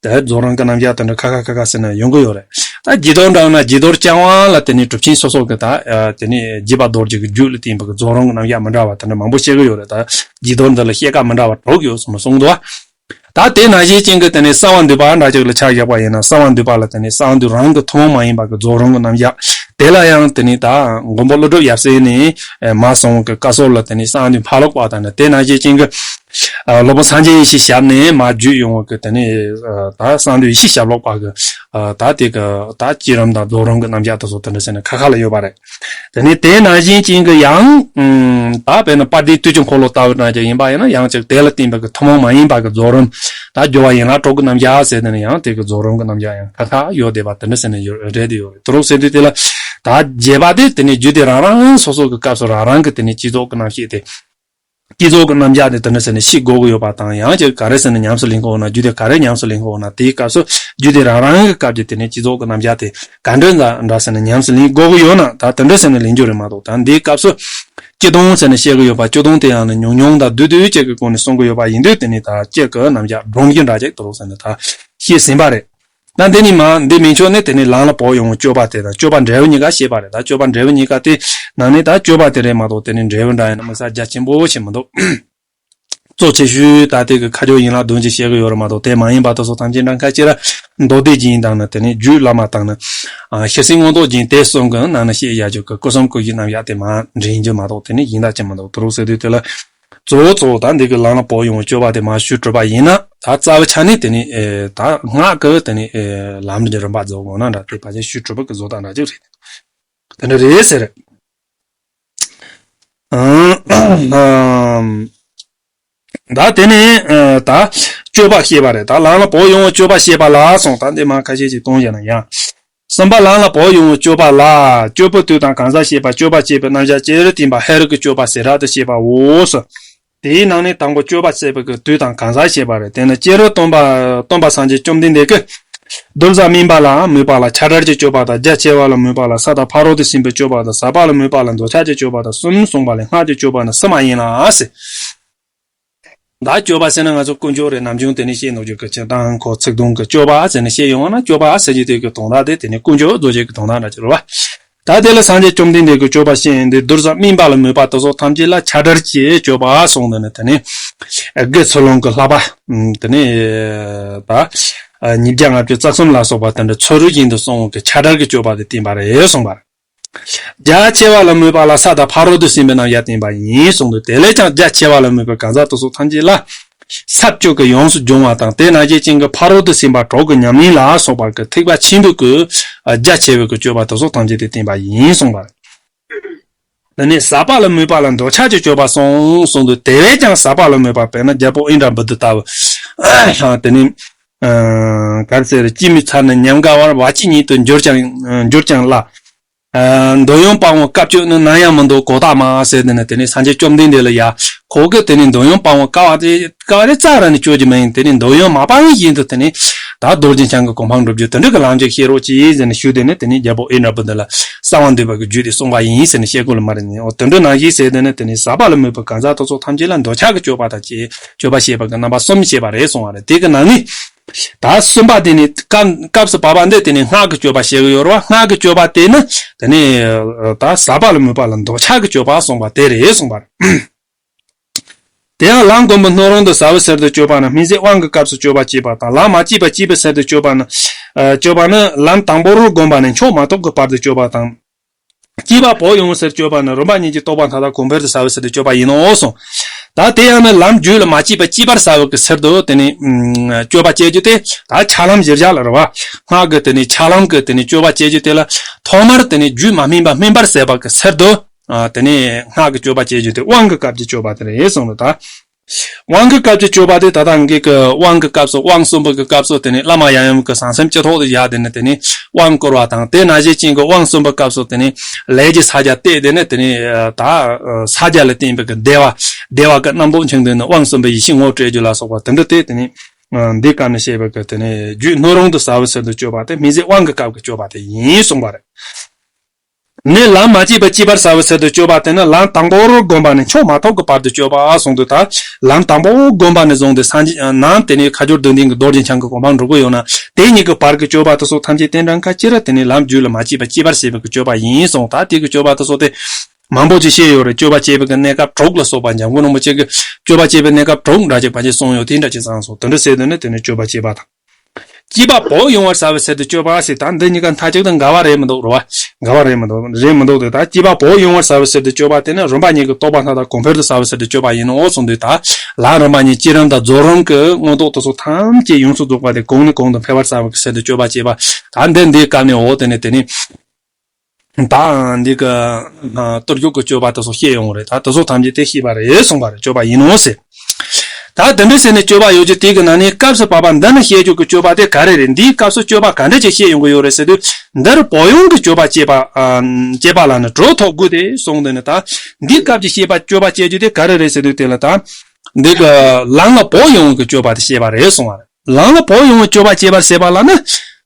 དེ་རྫོགས་རིམ་གི་རྣམ་གཞག་དེ་འདྲ་ཁ་ཁ་ཁ་ཁ་ཟེར་ན་ཡོང་གི་ཡོད་རེད། ད་རྗེས་ཟློས་འདྲ་ཡིན་ན་རྗེས་ཟློས་རྐྱང་པ་ལ་དེ་ནས་གྲུབ་ཆེན་སོ་སོ་གི་ད་དེ་ནས་རྒྱས་པ་རྡོ་རྗེ་གི་རྒྱུད་ལ་བརྟེན་པ་གི་རྫོགས་རིམ་གི་རྣམ་གཞག་མི་འདྲ་བ་དེ་འདྲ་མང་པོ་བཤད་གི་ཡོད་རེད། ད་རྗེས་ཟློས་འདི་ལ་བཤད་ཀ་མི་འདྲ་བ་དྲུག་ཡོད་གསུངས་ནས་གསུངས་འདུག་ད་དེ་ནང་བཞིན་ཅན་གྱི་དེ་ནས་གསང་བ་འདུས་པ་འདྲ་ཅིག་ལ་ཆ་བཞག་པ་ཡིན་ན། གསང་བ་འདུས་པ་ལ་དེ་ནས་གསང་འདུས་རང་གི་ཐུན་མོང་མ་ཡིན་པ་གི་རྫོགས་རིམ་གྱི་རྣམ་གཞག་དེ་ལ་ཡང་དེ་ནས་ད་མགོན་པོ་ཀླུ་སྒྲུབ་ཡབ་སྲས་ནས་མར་གསུངས་ཀྱི་སྐབས་སུ་ལ་དེ་ནས་གསང་འདུས་འཕགས་ལོག་པ་དང་ནི་དེ་ནང་བཞིན་ཅན་གྱི་སློབ་དཔོན་སངས་རྒྱས་ཡེ་ཤེས་ཞབས་ནས་མར་བརྒྱུད་ཡོང་བ་གི་དེ་ནས་ད་གསང་འདུས་ཡེ་ཤེས་ཞབས་ལོག་པ་གི་ད་དེ་གི་ད་བསྐྱེད་རིམ་དང་རྫོགས་རིམ་གྱི་རྣམ་གཞག་དེ་ཚོ་དེ་འདྲ་ཟེར་ནས་ཁ་ཁ་ལ་ཡོད་པ་རེད། དེ་ནས་དེ་ནང་བཞིན་ཅན་གྱི་ཡང་ད་དཔེར་ན་དཔལ་ལྡན་དུས་ཀྱི་འཁོར་ལོ་ལྟ་བུ་འདྲ་ཅིག་ཡིན་པ་ཡིན་ན། ཡང་ཅིག་དེ་ལ་བརྟེན་པའི་གི་ཐུན་མོང་མ་ཡིན་པ་གི་རྫོགས་རིམ། ད་སྦྱོར་བ་ཡན་ལག་དྲུག་གི་རྣམ་གཞག་ཟེར་དེ་ནི་ཡང་དེ་གི་རྫོགས་རིམ་གི་རྣམ་གཞག་ཡང་ཁ་ཁ་ཡོད་བསྡད་པ་དེ་འདྲ་ཟེར་ནས་ཡོད་རེད་དེ་ཡོད་རེད། དུ་རུག་ཟེར་དུས་དེ་ལ་ད་རྒྱས་པ་དེ་དེ་ནི་རྒྱུད་སྡེ་རང་རང་སོ་སོ་གི་སྐབས་སུ་རང་རང་གི་དེ་ནི་བསྐྱེད་རྫོགས་གི་རྣམ་གཞག་དེ། བསྐྱེད་རྫོགས་ཀྱི་རྣམ་གཞག་དེ་དེ་འདྲ་ཟེར་ནས་ཤེས་དགོས་ཀྱི་ཡོད་པ་དང་། ཡང་ཅིག་ག་རེ་ཟེར་ནས་ཉམས་སུ་ལེན་དགོས་ན། རྒྱུད་སྡེ་ག་རེ་ཉམས་སུ་ལེན་དགོས་ན། དེའི་སྐབས་སུ་རྒྱུད་སྡེ་རང་རང་གི་སྐབས་ཀྱི་དེ་ནས་བསྐྱེད་རྫོགས་ཀྱི་རྣམ་གཞག་དེ་ག་འདྲ་འདྲ་འདྲ་ཟེར་ནས་ཉམས་སུ་ལེན་དགོས་ཀྱི་ཡོད་ན། ད་དེ་འདྲ་ཟེར་ནས་ལེན་རྒྱུ་རེད་མ་གཏོགས། ད་འདིའི་སྐབས་སུ་སྤྱི་དོན་ཟེར་ནས་བཤད་ཀྱི་ཡོད་པ། སྤྱི་དོན་དེ་ཡང་ནི་ཉུང་ཉུང་དང་བསྡུས་བསྡུས་ཅིག་གི་སྒོ་ནས་གསུང་གི་ཡོད་པ་ཡིན་དུས། དེ་ནས་ད་སྤྱི་གི་རྣམ་གཞག་སྒྲོམ་གཞི་འདྲ་ཅིག་དུ་རུག་ཟེར་ནས་ད་ཤེས་ཟིན་པ་རེད། ད་འདི་ནི་མ་འདི་མིན་ཆོག་ནི་དེ་ནི་ལམ་ལ་བབས་ཡོང་བའི་སྤྱོད་པ་དེ་དང་སྤྱོད་པ་འབྲས་བུ་གཉིས་ཀ་བཤད་པ་རེད། ད་སྤྱོད་པ་འབྲས་བུ་གཉིས་ཀ་དེ་ནང་ནས་ད་སྤྱོད་པ་དེ་རེད་མ་གཏོགས་དེ་ནི་འབྲས་བུ་འདྲ་ཡིན་ན་དམིགས་བསལ་རྒྱ་ཆེན་པོ་ཞིག་མི་འདུག་གཙོ་ཆེ་ཤོས་ད་དེ་གི་ཁ་སྦྱོར་ཡན་ལག་བདུན་ཅིག་བཤད་གི་ཡོད་རེད་མ་གཏོགས། དེ་མ་ཡིན་པ་དེ་ཚོ་ཐམས་ཅད་འདྲ་ཁ་ཅིག་ར་མདོ་སྡེ་རྒྱན་དང་ནི་དེ་ནི་རྒྱུད་བླ་མ་དང་ནི་ཨ་ཤེར་ཕྱིན་མངོན་རྟོགས་རྒྱན་དེ་གསུམ་གི་ནང་ན་བཤད་ཡ་རྒྱུ་གི་སྐུ་གསུམ་སྐུ་བཞིའི་རྣམ་གཞག་དེ་མ་འདྲེན་རྒྱུ་མ་གཏོགས་དེ་ནི་གཞན་དག་ཅིག་མི་འདུག་དུ་རུག་ཟེར་དུས་དེ་ལ། གཙོ་བོ་གཙོ་བོ་ད་འདི་གི་ལམ་ལ་བབས་ཡོང་བའི་སྤྱོད་པ་དེ་མར་ཞུས་གྲུབ་པ་ཡིན་ན། ད་རྩ་བའི་ཆ་ནས་དེ་ནི་ཨེ་ད་སྔགས་ཀྱི་དེ་ནི་ཨེ་ལམ་འདི་རིམ་པ་རྫོགས་དགོས་ན་འདྲ། དེ་ཕལ་ཆེར་ཞུས་གྲུབ་པ་གི་བཟོ་ལྟ་འདྲ་ཅིག་རེད། དེ་འདྲ་རེད་ཟེར། ཨང་། ད་དེ་ནས་ད་སྤྱོད་པ་བཤད་པ་རེད། ད་ལམ་ལ་བབ་ཡོང་བའི་སྤྱོད་པ་བཤད་པ་ལ་སོང་། ད་འདི་མ་ཁ་ཤས་ཅིག་གཏོང་བྱས་ན་ཡང་། གསུམ་པ་ལམ་ལ་བབ་ཡོང་བའི་སྤྱོད་པ་ལ། སྤྱོད་པའི་དུས་དང་གང་ཟག་བཤད་པ། སྤྱོད་པ་བྱེད་པའི་རྣམ་གཞག་ཅེས་རིགས་བསྟན་པ་ཧེ་རུ་ཀའི་སྤྱོད་པ་ཟེར་ར་དུ་བཤད་པའོ། དེའི་ནང་ནས་དང་པོ་སྤྱོད་པ་བྱེད་པའི་གི་དུས་དང་གང་ཟག་བཤད་པ་རེད། དེ་ནི་སྤྱིར་སྟོན་པ་སྟོན་པ་སངས་རྒྱས་བཅོམ་ལྡན་འདས་ཀྱིས། གདུལ་བྱ་སྨིན་པ་ལ་མོས་པ་ལ་ཆགས་བྲལ་གྱི་སྤྱོད་པ་དང་། རྒྱ་ཆེ་བ་ལ་མོས་པ་ལ་ས་དང་ཕ་རོལ་ཏུ་ཕྱིན་པའི་སྤྱོད་པ་དང་། ཟད་པ་ལ་མོས་པ་ལ་འདོད་ཆགས་ཀྱི་སྤྱོད་པ་དང་གསུམ་གསུངས་པ་ལས། སྔགས་ཀྱི་སྤྱོད་པ་ནི་གསུམ་མ་ཡིན་ལ་ཟེར། ད་སྤྱོད་པ་ཟེར་ན་ང་ཚོ་དཀོན་མཆོག་རེད། ནམ་རྒྱུན་དེ་ནས་བཤད་འདུག་རྒྱུ་གི་ཆེ་དང་ཁོ་ཚིག་དོན་གྱི་སྤྱོད་པ་ཟེར་ནས་བཤད་ཡོང་བ་ན། སྤྱོད་པ་ཟེར་རྒྱུ་དེ་གི་དོན་དག་དེ་དེ་ནས་དཀོན་མཆོག་རྫོགས་བྱེད་ཀྱི་དོན་དག་འདྲ་ཅིག་རེད་བ། ད་དེ་ལ་སངས་རྒྱས་བཅོམ་ལྡན་འདས་ཀྱི་སྤྱོད་པ་བཤད་ཡོང་དུས། གདུལ་བྱ་སྨིན་པ་ལ་མོས་པ་དེ་སོགས་ཐམས་ཅད་ལ་ཆགས་བྲལ་གྱི་སྤྱོད་པ་གསུངས། དེ་ནས་དེ་ནས་དགེ་ཚུལ་སློང་གི་བསླབ་པ་དེ་ནས་ད་ཉིས་བརྒྱ་ལྔ་བཅུ་རྩ་གསུམ་ལ་སོགས་པ་དེ་འདྲ་ཚུ་རོལ་བཞིན་དུ་གསུངས་པའི་ཆགས་བྲལ་གྱི་སྤྱོད་པ་དེ་བསྟན་པ་རེད་གསུངས་པ་རེད། རྒྱ་ཆེ་བ་ལ་མོས་པ་ལ་ས་དང་ཕ་རོལ་ཏུ་ཕྱིན་པའི་རྣམ་གཞག་བསྟན་པ་ཡིན་གསུངས་འདུག་དེ་ལས་ཀྱང་རྒྱ་ཆེ་བ་ལ་མོས་པའི་གང་ཟག་དེ་སོགས་ཐམས་ཅད་ལ་ས་བཅུ་གི་ཡོངས་སུ་སྦྱོང་བ་དང་། དེ་ནང་བཞིན་ཅན་གྱི་ཕ་རོལ་ཏུ་ཕྱིན་པ་གྲོགས་ཀྱི་ཉམས་ལེན་ལ་སོགས་པ་གི་ཐེག་པ་ཆེན་པོའི་གི་རྒྱ་ཆེ་བའི་གི་སྤྱོད་པ་དེ་སོགས་ཐམས་ཅད་དེ་བསྟན་པ་ཡིན་གསུངས་པ་རེད། དེ་ནས་ཟད་པ་ལ་མོས་པ་ལ་འདོད་ཆགས་ཀྱི་སྤྱོད་པ་གསུངས་གསུངས་འདུག་དེ་བས་ཀྱང་ཟད་པ་ལ་མོས་པ། དཔེར་ན་རྒྱལ་པོ་ཨིནྡྲ་བྷུ་ཏི་ལྟ་བུ། དེ་ནས་ག་རེ་ཟེར། ཅི་མི་ཚར་ནི་ཉམས་དགའ་བར། བ་ཅི་ཉིད་དུ་འགྱུར་ཀྱང་འགྱུར་ཀྱང་སླ། ཨ། འདོད་ཡོན་སྤང་བའི་སྐབས་གཅོད་ནི། ནམ་ཡང་མི་འདོད་གོ་བརྡ་མ་ཟེར། དེ་ནས་དེ་ནས་སངས་རྒྱས་བཅོམ་ལྡན་འདས་ལ་ཡ། ཁོ་གིས་དེ་ནས་འདོད་ཡོན་སྤང་བའི་སྐབས་དེ་སྐབས་དེ་རྩ་ར་ནས་གཅོད་རྒྱུ་མ་ཡིན། དེ་ནས་འདོད་ཡོན་མ་སྤངས་བཞིན་དུ་དེ་ནས་ད་རྡོ་རྗེ་འཆང་གི་གོ་འཕང་འགྲུབ་རྒྱུ་དེ་འདྲ་གི་ལམ་ཅིག་བཤད་རོགས་གྱིས་ཟེར་ནས་ཞུས། དེ་ནས་དེ་ནས་རྒྱལ་པོ་ཨིནྡྲ་བྷུ་ཏི་ལ་གསང་བ་འདུས་པ་གི་རྒྱུད་དེ་གསུངས་པ་ཡིན་ཟེར་ནས་བཤད་དགོས་ལ་མ་རེད། ཨོ་དེ་འདྲ་ནང་བཞིན་ཟེར། དེ་ནས་དེ་ནས་ཟད་པ་ལ་མོས་པའི་གང་ཟག་དེ་ཚོ་ཐམས་ཅད་ལ་འདོད་ཆགས་ཀྱི་སྤྱོད་པ་དང་བཅས་སྤྱོད་པ་བཤད་པ་གི་རྣམ་པ་གསུམ་བཤད་པ་རེད་གསུངས་པ་རེད། དེ་གི་ནང་ནས། ད་གསུམ་པ་དེ་ནི་སྐབས་སྐབས་སུ་བབ་པ་འདི་དེ་ནི་སྔགས་ཀྱི་སྤྱོད་པ་བཤད་གི་ཡོད་རེད་བ། སྔགས་ཀྱི་སྤྱོད་པ་དེ་ནི་དེ་ནི་ད་ཟད་པ་ལ་མོས་པ་ལ་འདོད་ཆགས་ཀྱི་སྤྱོད་པ་གསུངས་པ་དེ་རེད་གསུངས་པ་རེད། དེ་ཡང་ལམ་བསྒོམ་པའི་སྣོད་རུང་དུ་ཟ་བའི་ཚུལ་དུ་སྤྱོད་པ་ནི་སྨིན་བྱེད་དབང་གི་སྐབས་སུ་སྤྱོད་པ་བྱེད་པ་དང་། ལམ་མ་སྐྱེས་པ་སྐྱེས་པའི་ཚུལ་དུ་སྤྱོད་པ་ནི། ཨ། སྤྱོད་པ་ནི་ལམ་དང་པོར་བསྒོམ་པ་ནས་མཆོག་མ་ཐོབ་ཀྱི་བར་དུ་སྤྱོད་པ་དང་། སྐྱེས་པ་བབ་ཡོང་བའི་ཚུལ་སྤྱོད་པ་ནི་རིམ་པ་གཉིས་ཀྱི་རྟོགས་པ་མཐའ་དག་གོང་འཕེལ་དུ་ཟ་བའི་ཚུལ་དུ་སྤྱོད་པ་ཡིན་ནོ་གསུངས། ད་དེ་ཡང་ནི་ལམ་རྒྱུད་ལ་མ་སྐྱེས་པ་སྐྱེས་པར་ཟ་བའི་གི་ཚུལ་དུ་དེ་ནི་སྤྱོད་པ་སྤྱད་རྒྱུ་དེ་ད་ཆ་ལམ་བཞི་བཞག་ལ་རེད་བ། སྔགས་ཀྱི་དེ་ནི་ཆ་ལམ་གྱི་དེ་ནི་སྤྱོད་པ་སྤྱད་རྒྱུ་དེ་ལ་ཐོག་མར་དེ་ནི་རྒྱུད་མ་སྨིན་པ་སྨིན་པར་ཟ་བའི་གི་ཚུལ་དུ། ཨ། དེ་ནི་སྔགས་ཀྱི་སྤྱོད་པ་སྤྱད་རྒྱུ་དེ་དབང་གི་སྐབས་ཀྱི་སྤྱོད་པ་དེ་རེད་གསུངས་ལ། ད་དབང་གི་སྐབས་ཀྱི་སྤྱོད་པ་དེ་ད་ལྟ་ངེད་ཀྱི་དབང་གི་སྐབས་སུ། དབང་གསུམ་པའི་གི་སྐབས་སུ་དེ་ནི་བླ་མ་ཡབ་ཡུམ་གྱི་ཟང་ཟིང་ཅི་ཐོག་ཏུ་བཞག་དེ་ནི་དེ་ནི་དབང་བསྐུར་བ་དང་། དེ་ནང་བཞིན་ཅན་གྱི་དབང་གསུམ་པའི་སྐབས་སུ་དེ་ནི་ལས་ཀྱི་ཕྱག་རྒྱ་བཏབ་དེ་ནི་དེ་ནི་ད་ཕྱག་རྒྱ་ལ་བརྟེན་པའི་གི་བདེ་བ། བདེ་བ་གི་རྣམ་རྟོག་འཆིང་དེ་ནི་དབང་གསུམ་པའི་ཡེ་ཤེས་ངོ་སྤྲད་རྒྱུ་ལ་སོགས་པ་དེ་འདྲ་དེ་དེ་ནི་འདི་སྐབས་ནས་བཤད་པའི་གི་དེ་ནི་རྒྱུད་སྣོད་རུང་དུ་ཟ་བའི་ཚུལ་དུ་སྤྱོད་པ་དེ་སྨིན་བྱེད་དབང་གི་སྐབས་ཀྱི་སྤྱོད་པ་དེ་ཡིན་གསུངས་པ་རེད། ནི་ལམ་མ་སྐྱེས་པ་སྐྱེས་པར་ཟ་བའི་ཚུལ་དུ་སྤྱོད་པ་དེ་ནི་ལམ་དང་པོར་བསྒོམ་པ་ནས་མཆོག་མ་ཐོབ་ཀྱི་བར་དུ་སྤྱོད་པ་གསུངས་འདུག་ད་ལམ་དང་པོར་བསྒོམ་པ་ནས་བཟུང་སྟེ་སངས་རྒྱས་ནམ་དེ་ནས་ཁ་སྦྱོར་དོན་ལྡན་གྱི་རྡོ་རྗེ་འཆང་གི་གོ་འཕང་འགྲུབ་ཀྱི་ཡོད་ན། དེ་གཉིས་ཀྱི་བར་གྱི་སྤྱོད་པ་དེ་ཚོ་ཐམས་ཅད་དེ་འདྲ་ག་ཅི་ར་དེ་ནི་ལམ་རྒྱུད་ལ་མ་སྐྱེས་པ་སྐྱེས་པར་བྱེད་པའི་གི་སྤྱོད་པ་ཡིན་གསུངས། ད་དེ་གི་སྤྱོད་པ་དེ་ཚོ་དེ་མང་པོ་ཅིག་བཤད་ཡོད་རེད། སྤྱོད་པ་སྤྱད་པའི་གི་གནས་སྐབས་དྲུག་ལ་སོགས་པ་འཇམ་མགོན་རིན་པོ་ཆེ་གི་སྤྱོད་པ་སྤྱད་པའི་གནས་སྐབས་དྲུག་འདྲ་ཅིག་ཕལ་ཆེར་གསུངས་ཡོད། དེ་འདྲ་ཅིག་ཚང་སོང་། དེ་འདྲ་ཟེར་དོན་ནི་དེ་ནི་སྤྱོད་པ་སྤྱད་པ་དང་། སྐྱེས་པ་བོགས་དབྱུང་བར་བྱ་བའི་ཚུལ་དུ་སྤྱོད་པ་ཞེས། ད་འདི་གཉིས་ཀ་མཐའ་གཅིག་ཏུ་འགལ་བ་རེད་མི་འདུག་རེད་བ། འགལ་བ་རེད་མི་འདུག་རེད་མི་འདུག་དེ་ད་སྐྱེས་པ་བོགས་དབྱུང་བར་བྱ་བའི་ཚུལ་དུ་སྤྱོད་པ་དེ་ནི་རིམ་པ་གཉིས་ཀྱི་རྟོགས་པ་མཐའ་དག་གོང་འཕེལ་དུ་བྱ་བའི་ཚུལ་དུ་སྤྱོད་པ་ཡིན་ནོ་གསུངས་དུས། ད་ལམ་རིམ་པ་གཉིས་བསྐྱེད་རིམ་དང་རྫོགས་རིམ་གྱི་མངོན་རྟོགས་དེ་ཚོ་ཐམས་ཅད་ཡོངས་སུ་རྫོགས་པ་དེ་གོང་ནས་གོང་དུ་འཕེལ་བར་བྱ་བའི་ཚུལ་དུ་སྤྱོད་པ་བྱེད་པ། ད་འདི་འདིའི་སྐབས་ནས་འོ་དེ་ནི་དེ་ནི། ད་འདི་གི་ཨ་གཏོར་བཅུག་གི་སྤྱོད་པ་དེ་ཚོ་བཤད་ཡོང་བ་རེད། ད་དེ་ཚོ་ཐམས་ཅད་དེ་བཤད་པ་རེད་གསུངས་པ་རེད། སྤྱོད་པ་ཡིན་ནོ་ཟེར། ད་དེ་འདྲ་ཟེར་ནས་སྤྱོད་པ་ཡོད་རྒྱུ་དེ་གི་ནང་ནས་སྐབས་སུ་བབ་པ་འདི་ནི་བཤད་རྒྱུ་གི་སྤྱོད་པ་དེ་ག་རེ་རེད། འདིའི་སྐབས་སུ་སྤྱོད་པ་ག་འདྲ་ཅིག་བཤད་ཡོང་གི་ཡོད་རེད་ཟེར་དུས། འདིར་བོགས་དབྱུང་གི་སྤྱོད་པ་སྤྱད་པ་ཨ་སྤྱད་པ་ལ་ནི་གྲོགས་ཐོབ་དགོས་ཏེ་གསུངས། དེ་ནི་ད་འདིའི་སྐབས་ཀྱི་བཤད་པ་སྤྱོད་པ་སྤྱད་རྒྱུ་དེ་ག་རེ་རེད་ཟེར་དུས། དེ་ལ་ད་འདི་གི་ལམ་ལ་བོགས་དབྱུང་གི་སྤྱོད་པ་དེ་བཤད་པ་རེད་གསུངས་པ་རེད། ལམ་ལ་བོགས་དབྱུང་བའི་སྤྱོད་པ་སྤྱད་པར་ཟེར་བ་ལ་ནི།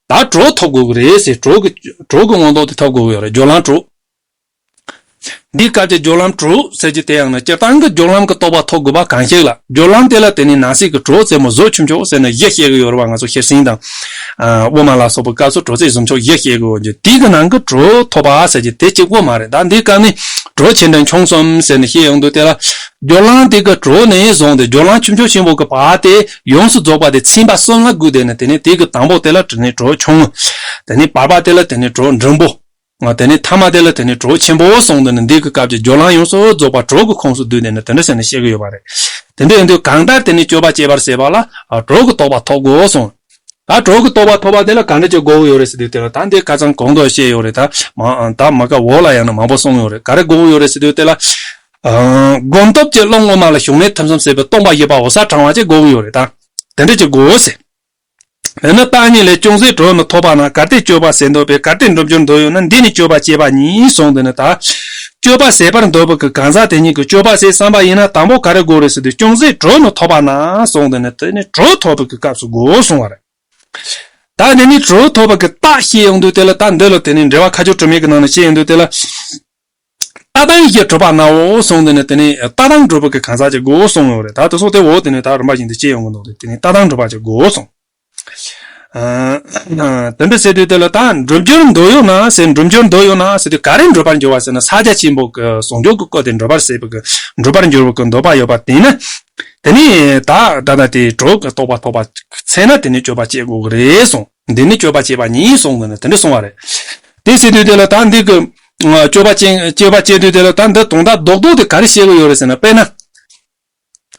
ད་གྲོགས་ཐོབ་དགོས་ཀྱི་རེད་ཟེར། གྲོགས་ཀྱི་གྲོགས་ཀྱི་མངོན་རྟོགས་དེ་ཐོབ་དགོས་ཀྱི་ཡོད་རེད། སྦྱོར་ལམ་གྲོགས། འདིའི་སྐབས་ཀྱི་སྦྱོར་ལམ་གྲོགས་ཟེར་རྒྱུ་དེ་ཡང་ནི་སྤྱིར་བཏང་གི་སྦྱོར་ལམ་གྱི་རྟོགས་པ་ཐོབ་དགོས་པ་གང་ཞིག་ལ། སྦྱོར་ལམ་དེ་ལ་དེ་ནི་ནང་གསེས་ཀྱི་གྲོགས་རྩེ་མོ་གཟུགས་ཆོས་མཆོག་ཟེར་ནས་བཞི་བཤད་ཀྱི་ཡོད་རེད་བ། ང་ཚོ་ཤེར་ཕྱིན་དང་། ཨ་དབུ་མ་ལ་སོགས་པའི་སྐབས་སུ་གྲོགས་རྩེ་གཟུགས་མཆོག་བཞི་བཤད་ཀྱི་ཡོད་རྒྱུ། དེའི་གི་ནང་གི་གྲོགས་ཐོབ་པ་ཟེར་རྒྱུ་དེ་གཅིག་པོ་མ་རེད། ད་འདིའི་སྐབས་ནི་གྲོགས་ཆེ་འབྲིང་ཆུང་གསུམ་ཟེར་ནས་བཤད་ཡོང་དུས། དེ་ལ་སྦྱོར་ལམ་དེ་གི་གྲོགས་ནས་བཟུང་སྟེ་སྦྱོར་ལམ་ཆོས་མཆོག་ཆེན་པོ་གི་བར་དེ་ཡོངས་སུ་རྫོགས་པ་དེ་ཚན་པ་གསུམ་ལ་བགོས་ཏེ་ནི། དེ་ནས་དེ་གི་དང་པོ་དེ་ལ་དེ་ནས་གྲོགས་ཆུང་ངུ། དེ་ནས་བར་པ་དེ་ལ་དེ་ནས་གྲོགས་འབྲིང་པོ། དེ་ནས་ཐ་མ་དེ་ལ་དེ་ནས་གྲོགས་ཆེན་པོ་གསུངས་ཏེ་ནི། འདི་གི་སྐབས་ཀྱི་སྦྱོར་ལམ་ཡོངས་སུ་རྫོགས་པ་གྲོགས་ཀྱི་ཁོངས་སུ་བསྡུས་ཏེ་ནི་དེ་འདྲ་ཟེར་ནས་བཤད་ཀྱི་ཡོད་པ་རེད། དེ་འདྲ་ཡིན་དུས་གང་ལྟར་དེ་ནས་སྤྱོད་པ་སྤྱད་པར་ཟེར་བ་ལ་ཨ་གྲོགས་ཀྱི་རྟོགས་པ་ཐོབ་དགོས་གསུངས། ད་གྲོགས་ཀྱི་རྟོགས་པ་ཐོབ་པ་དེ་ལ་གང་འདྲ་ཅིག་དགོས་ཀྱི་ཡོད་རེད་ཟེར་དུས། དེ་ལ་ད་འདི་ཁ་སང་གོང་དུ་བཤད་ཡོད་རེད། ད་མ་ད་མ་ཀ་འོག་ལ་ཡང་ན་མང་པོ་གསུངས་ཡོད་རེད། ག་རེ་དགོས་ཀྱི་ཡོད་རེད་ཟེར་དུས། དེ་ལ་ ཨ་སྒོམ་སྟོབས་ཀྱིས་རླུང་དབུ་མ་ལ་ཞུགས་ནས་ཐུན་མཚམས་ཟད་པའི་སྟོང་པ་བཞི་པ་འོད་གསལ་དྲངས་པ་ཅིག་དགོས་ཀྱི་ཡོད་རེད་ད། དེ་འདྲ་ཅིག་དགོས་ཟེར། དེ་ནི་བརྟག་གཉིས་ལས་ཅུང་ཟད་གྲོལ་མི་ཐོབ་པ་ན་གལ་ཏེ་སྤྱོད་པ་ཟད་འདོད་པས་གལ་ཏེ་འགྲུབ་རྒྱུར་འདོད་ཡོད་ན་འདི་ནི་སྤྱོད་པ་བྱེད་པ་ཉིད་གསུངས། དེ་ནི་ད། སྤྱོད་པ་ཟད་པར་འདོད་པའི་གི་གང་ཟག་དེ་ཉིད་ཀྱིས་སྤྱོད་པ་ཟད་བསམ་པ་ཡིན་ན་དང་པོ་ག་རེ་དགོས་རེད་ཟེར་དུས་ཅུང་ཟད་གྲོལ་མི་ཐོབ་པ་ན་གསུངས། དེ་ནི་དེ་ནི་གྲོལ་ཐོབ་པའི་གི་སྐབས་སུ་དགོས་གསུངས་པ་རེད། ད་དེ་ནི་གྲོལ་ཐོབ་པ་གི་རྟགས་བཤད་ཡོང་དུས་དེ་ལ་ད་འདི་ལ་དེ་ནི་འགྲེལ་པ་མཁའ་སྤྱོད་དྲི་མེད་ཀྱི་ནང་ནས་བཤད་ཡོང་དུས་དེ་ལ། ལྟ་སྟངས་བཞི་གྲུབ་པ་ནའོ་གསུངས། དེ་ནི་དེ་ནི་ལྟ་སྟངས་གྲུབ་པ་གི་གང་ཟག་ཅིག་དགོས་གསུངས་ཡོད་རེད། ད་དེ་སོགས་དེ་འོ་དེ་ནི་ད་རིམ་པ་བཞིན་དུ་བཤད་ཡོང་གི་འདུག་དེ་ནི་ལྟ་སྟངས་གྲུབ་པ་ཅིག་དགོས་གསུངས། ཨ་དེ་འདྲ་ཟེར་དུས་དེ་ལ་ད་འགྲུབ་རྒྱུར་འདོད་ཡོད་ན་ཟེར། འགྲུབ་རྒྱུར་འདོད་ཡོད་ན་ཟེར་དུས་ག་རེ་འགྲུབ་པར་འགྱུར་བ་ཟེར་ན་ས་སྐྱ་ཆེན་པོ་གི་ཟུང་འཇུག་གི་སྐུ་དེ་འགྲུབ་པར་ཟད་པའི་གི་འགྲུབ་པར་འགྱུར་བའི་གི་འདོད་པ་ཡོད་པ་དེ་ནི། དེ་ནི་ད་ད་ལྟ་དེ་གྲོགས་ཀྱི་རྟོགས་པ་ཐོབ་པ་ཚེ་ན་དེ་ནི་སྤྱོད་པ་བྱེད་དགོས་ཀྱི་རེད་གསུངས། འདི་ནི་སྤྱོད་པ་བྱེད་པ་ཉིད་གསུངས་ནས་དེ་འདྲ་གསུངས་པ་རེད། དེ་ཟེར་དུས་དེ་ལ་ད་འདི་གི་སྤྱོད་པ་བྱེད་སྤྱོད་པ་བྱེད་དུས་དེ་ལ་ད་འདི་དོན་དག་རྡོག་རྡོག་དེ་ག་རེ་བཤད་ཀྱི་ཡོད་རེད་ཟེར་ན། དཔེར་ན།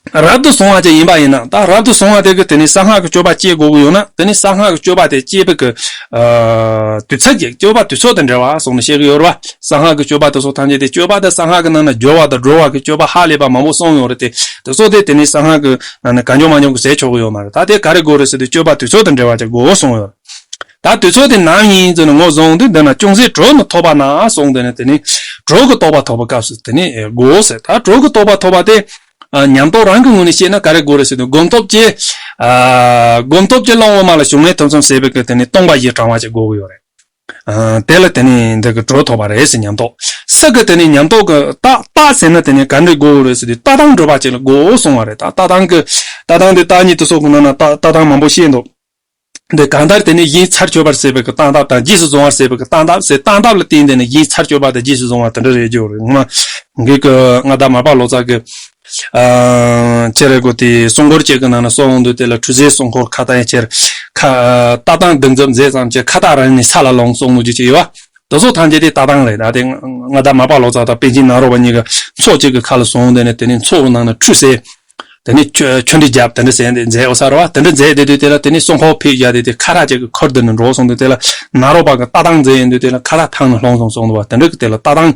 རབ་ཏུ་བྱུང་བ་ཅིག་ཡིན་པ་ཡིན་ན། ད་རབ་ཏུ་བྱུང་བ་དེ་གི་དེ་ནི་གསང་སྔགས་ཀྱི་སྤྱོད་པ་སྐྱེ་དགོས་ཀྱི་ཡོད་ན། དེ་ནི་གསང་སྔགས་ཀྱི་སྤྱོད་པ་དེ་སྐྱེ་བའི་གི་ཨ་དུས་ཚོད་ཀྱི་སྤྱོད་པ་དུས་ཚོད་དང་འབྲེལ་བ་སོགས་ནས་བཤད་ཀྱི་ཡོད་རེད་བ། གསང་སྔགས་ཀྱི་སྤྱོད་པ་དེ་སོགས་ཐམས་ཅད་དེ་སྤྱོད་པ་དེ་གསང་སྔགས་ཀྱི་ནང་ན་སྦྱོར་བ་དང་སྒྲོལ་བ་གི་སྤྱོད་པ་ཧ་ལས་པ་མང་པོ་གསུངས་ཡོད་རེད་དེ། དེ་ཚོ་དེ་དེ་ནི་གསང་སྔགས་ཀྱི་ནང་ན་གང་བྱུང་མང་བྱུང་གི་ཟད་ཆོག་གི་ཡོད་མ་རེད། ད་དེ་ག་རེ་དགོས་རེད་ཟེར་དུས་སྤྱོད་པ་དུས་ཚོད་དང་འབྲེལ་བ་ཅིག་དགོས་གསུངས་ཡོད། ད་དུས་ཚོད་དེ་ནམ་ཡིན་ཟེར་ནས་ངོས་བཟུང་དུས་འདི་ན་ཅུང་ཟད་གྲོལ་མི་ཐོབ་པ་ན་གསུངས། དེ་ནི་དེ་ནི་གྲོལ་གྱི་རྟོགས་པ་ཐོབ་པའི་སྐབས་སུ་དེ་ནི་དགོས་ཟེར། ད་གྲོལ་གྱི་རྟོགས་པ་ཐོབ་པ་དེ། ཨ་ཉམས་རྟོགས་རང་གི་ངོས་ནས་བཤད་ན་ག་རེ་དགོས་རེད་ཟེར་དུས་སྒོམ་སྟོབས་ཀྱིས། ཨ་སྒོམ་སྟོབས་ཀྱིས་རླུང་དབུ་མ་ལ་ཞུགས་ནས་ཐུན་མཚམས་ཟད་པའི་གི་དེ་ནི་སྟོང་པ་བཞི་དྲངས་པ་ཅིག་དགོས་ཀྱི་ཡོད་རེད། ཨ་དེ་ལ་དེ་ནི་འདི་གི་གྲོལ་ཐོབ་པ་རེད་ཟེར། ཉམས་རྟོགས་སུ་གི་དེ་ནི་ཉམས་རྟོགས་གི་རྟགས་རྟགས་ཟེར་ན་དེ་ནི་ག་འདྲ་དགོས་རེད་ཟེར་དུས་ལྟ་སྟངས་གྲུབ་པ་ཅིག་ལ་དགོས་གསུངས་པ་རེད། ད་ལྟ་སྟངས་གི་ལྟ་སྟངས་དེ་རྟགས་གཉིས་དེ་སོགས་ཀྱི་ནང་ན་ལྟ་ལྟ་སྟངས་མང་པོ་བཤད་འདུག་འདི་གང་ལྟར་དེ་ནི་གཞན་ཚར་གཅོད་པར་བྱེད་པའི་གི་བཏང་ཐབས་དང་རྗེས་སུ་བཟུང་བར་བྱེད་པའི་གི་བཏང་ཐབས་ཟེར། བཏང་ཐབས་ལ་བརྟེན་ཏེ་ནི་གཞན་ཚར་གཅོད་པ་དང་རྗེས་སུ་བཟུང་བ་དེ་འདྲ་རེད་ཀྱི་ཡོད་རེད། ངོ་མ་གི་གི་མངའ་བདག་མར་པ་ལོ་ཙཱ་གི་ཨ་ཅེ་རེ་གོ་དེ་སྲུང་འཁོར་བཅས་ཀྱི་ནང་ན་གསུངས་འདུག་དེ་ལ་ཁྲུས་གསོལ་སྲུང་འཁོར་ཁ་ཏ་ཡང་ཁྱེར་ཁ་ལྟ་སྟངས་གདུང་འཛོམས་མཛད་ཙམ་གྱི་ཁ་ཏ་རང་ནི་ས་ལ་ལོངས་གསུངས་འདུག་ཅིག་ཡོད་བ། དེ་ཚོ་ཐམས་ཅད་དེ་ལྟ་སྟངས་རེད། ད་དེ་མངའ་བདག་མར་པ་ལོ་ཙཱ་དང་པཎ་ཆེན་ནཱ་རོ་པ་གཉིས་ཀ་མཚོ་གཅིག་གི་ཁ་ལ་བཟུང་དེ་ནས་དེ་ནས་མཚོ་གི་ནང་ན་ཁྲུས་གསོལ། དེ་ནས་ཆོ་ཆོ་འདྲི་རྒྱབ་དེ་འདྲ་ཟེར་ནས་མཛད་ཡོད་ས་རེད་བ། དེ་འདྲ་མཛད་དེ་དུས་དེ་ལ་དེ་ནས་སྲུང་འཁོར་ཕུད་བཞག་དེ་དེ་ཁ་རག་ཅིག་གི་འཁོར་དེ་ནས་འགྲོ་སོང་དུས་དེ་ལ་ནཱ་རོ་པ་གི་ལྟ་སྟངས་མཛད་ཡོང་དུས་དེ་ལ་ཁ་རག་ཐང་ནས་ལྷུང་སོང་སོང་འདུག་བ། དེ་འདྲ་གི་དེ་ལ་ལྟ་སྟངས་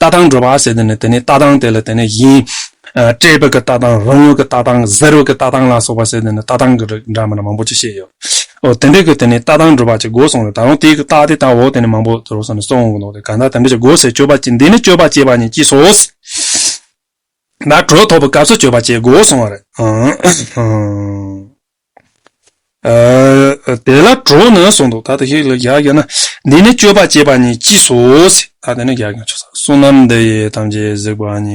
ལྟ་སྟངས་གྲུབ་པ་ཟེར་དེ་ནས་དེ་ནས་ལྟ་སྟངས་དེ་ལ་དེ་ནས་གཞན་ཨ་བཀྲེས་པའི་གི་ལྟ་སྟངས། རང་ཡུལ་གི་ལྟ་སྟངས། གཟིར་བའི་གི་ལྟ་སྟངས་ལ་སོགས་པ་ཟེར་དེ་ནས་ལྟ་སྟངས་གི་རིགས་འདྲ་མི་འདྲ་མང་པོ་ཅིག་བཤད་ཡོད། ཨོ་དེ་འདྲ་གི་དེ་ནས་ལྟ་སྟངས་གྲུབ་པ་ཅིག་དགོས་གསུངས་རེད། ད་རུང་དེའི་གི་རྟགས་དེ་ད་འོ་དེ་ནས་མང་པོ་དེ་རུ་སོང་ནས་གསུངས་འོང་གི་འདུག་རེད། གང་ལྟར་དེ་འདྲ་ཅིག་དགོས་ཟེར། སྤྱོད་པ་ཅིག་འདི་ནི་སྤྱོད་པ་བྱེད་པ་ཉིད་ཀྱིས་སོ། ན་གྲོལ་ཐོབ་པའི་སྐབས་སུ་སྤྱོད་པ་བྱེད་དགོས་གསུངས་པ་རེད། ཨ་དེ་ལ་གྲོལ་ནས་གསུངས་འདུག་ད་ལྟ་ཞིག་ལ་རྒྱག་རྒྱག་ན། འདི་ནི་སྤྱོད་པ་བྱེད་པ་ཉིད་ཀྱིས་སོ། ད་དེ་ནི་རྒྱག་རྒྱག་ཆོག་ས། བསོད་ནམས་འདི་ཡིས་ཐམས་ཅད་གཟིགས་པ་ཉིད།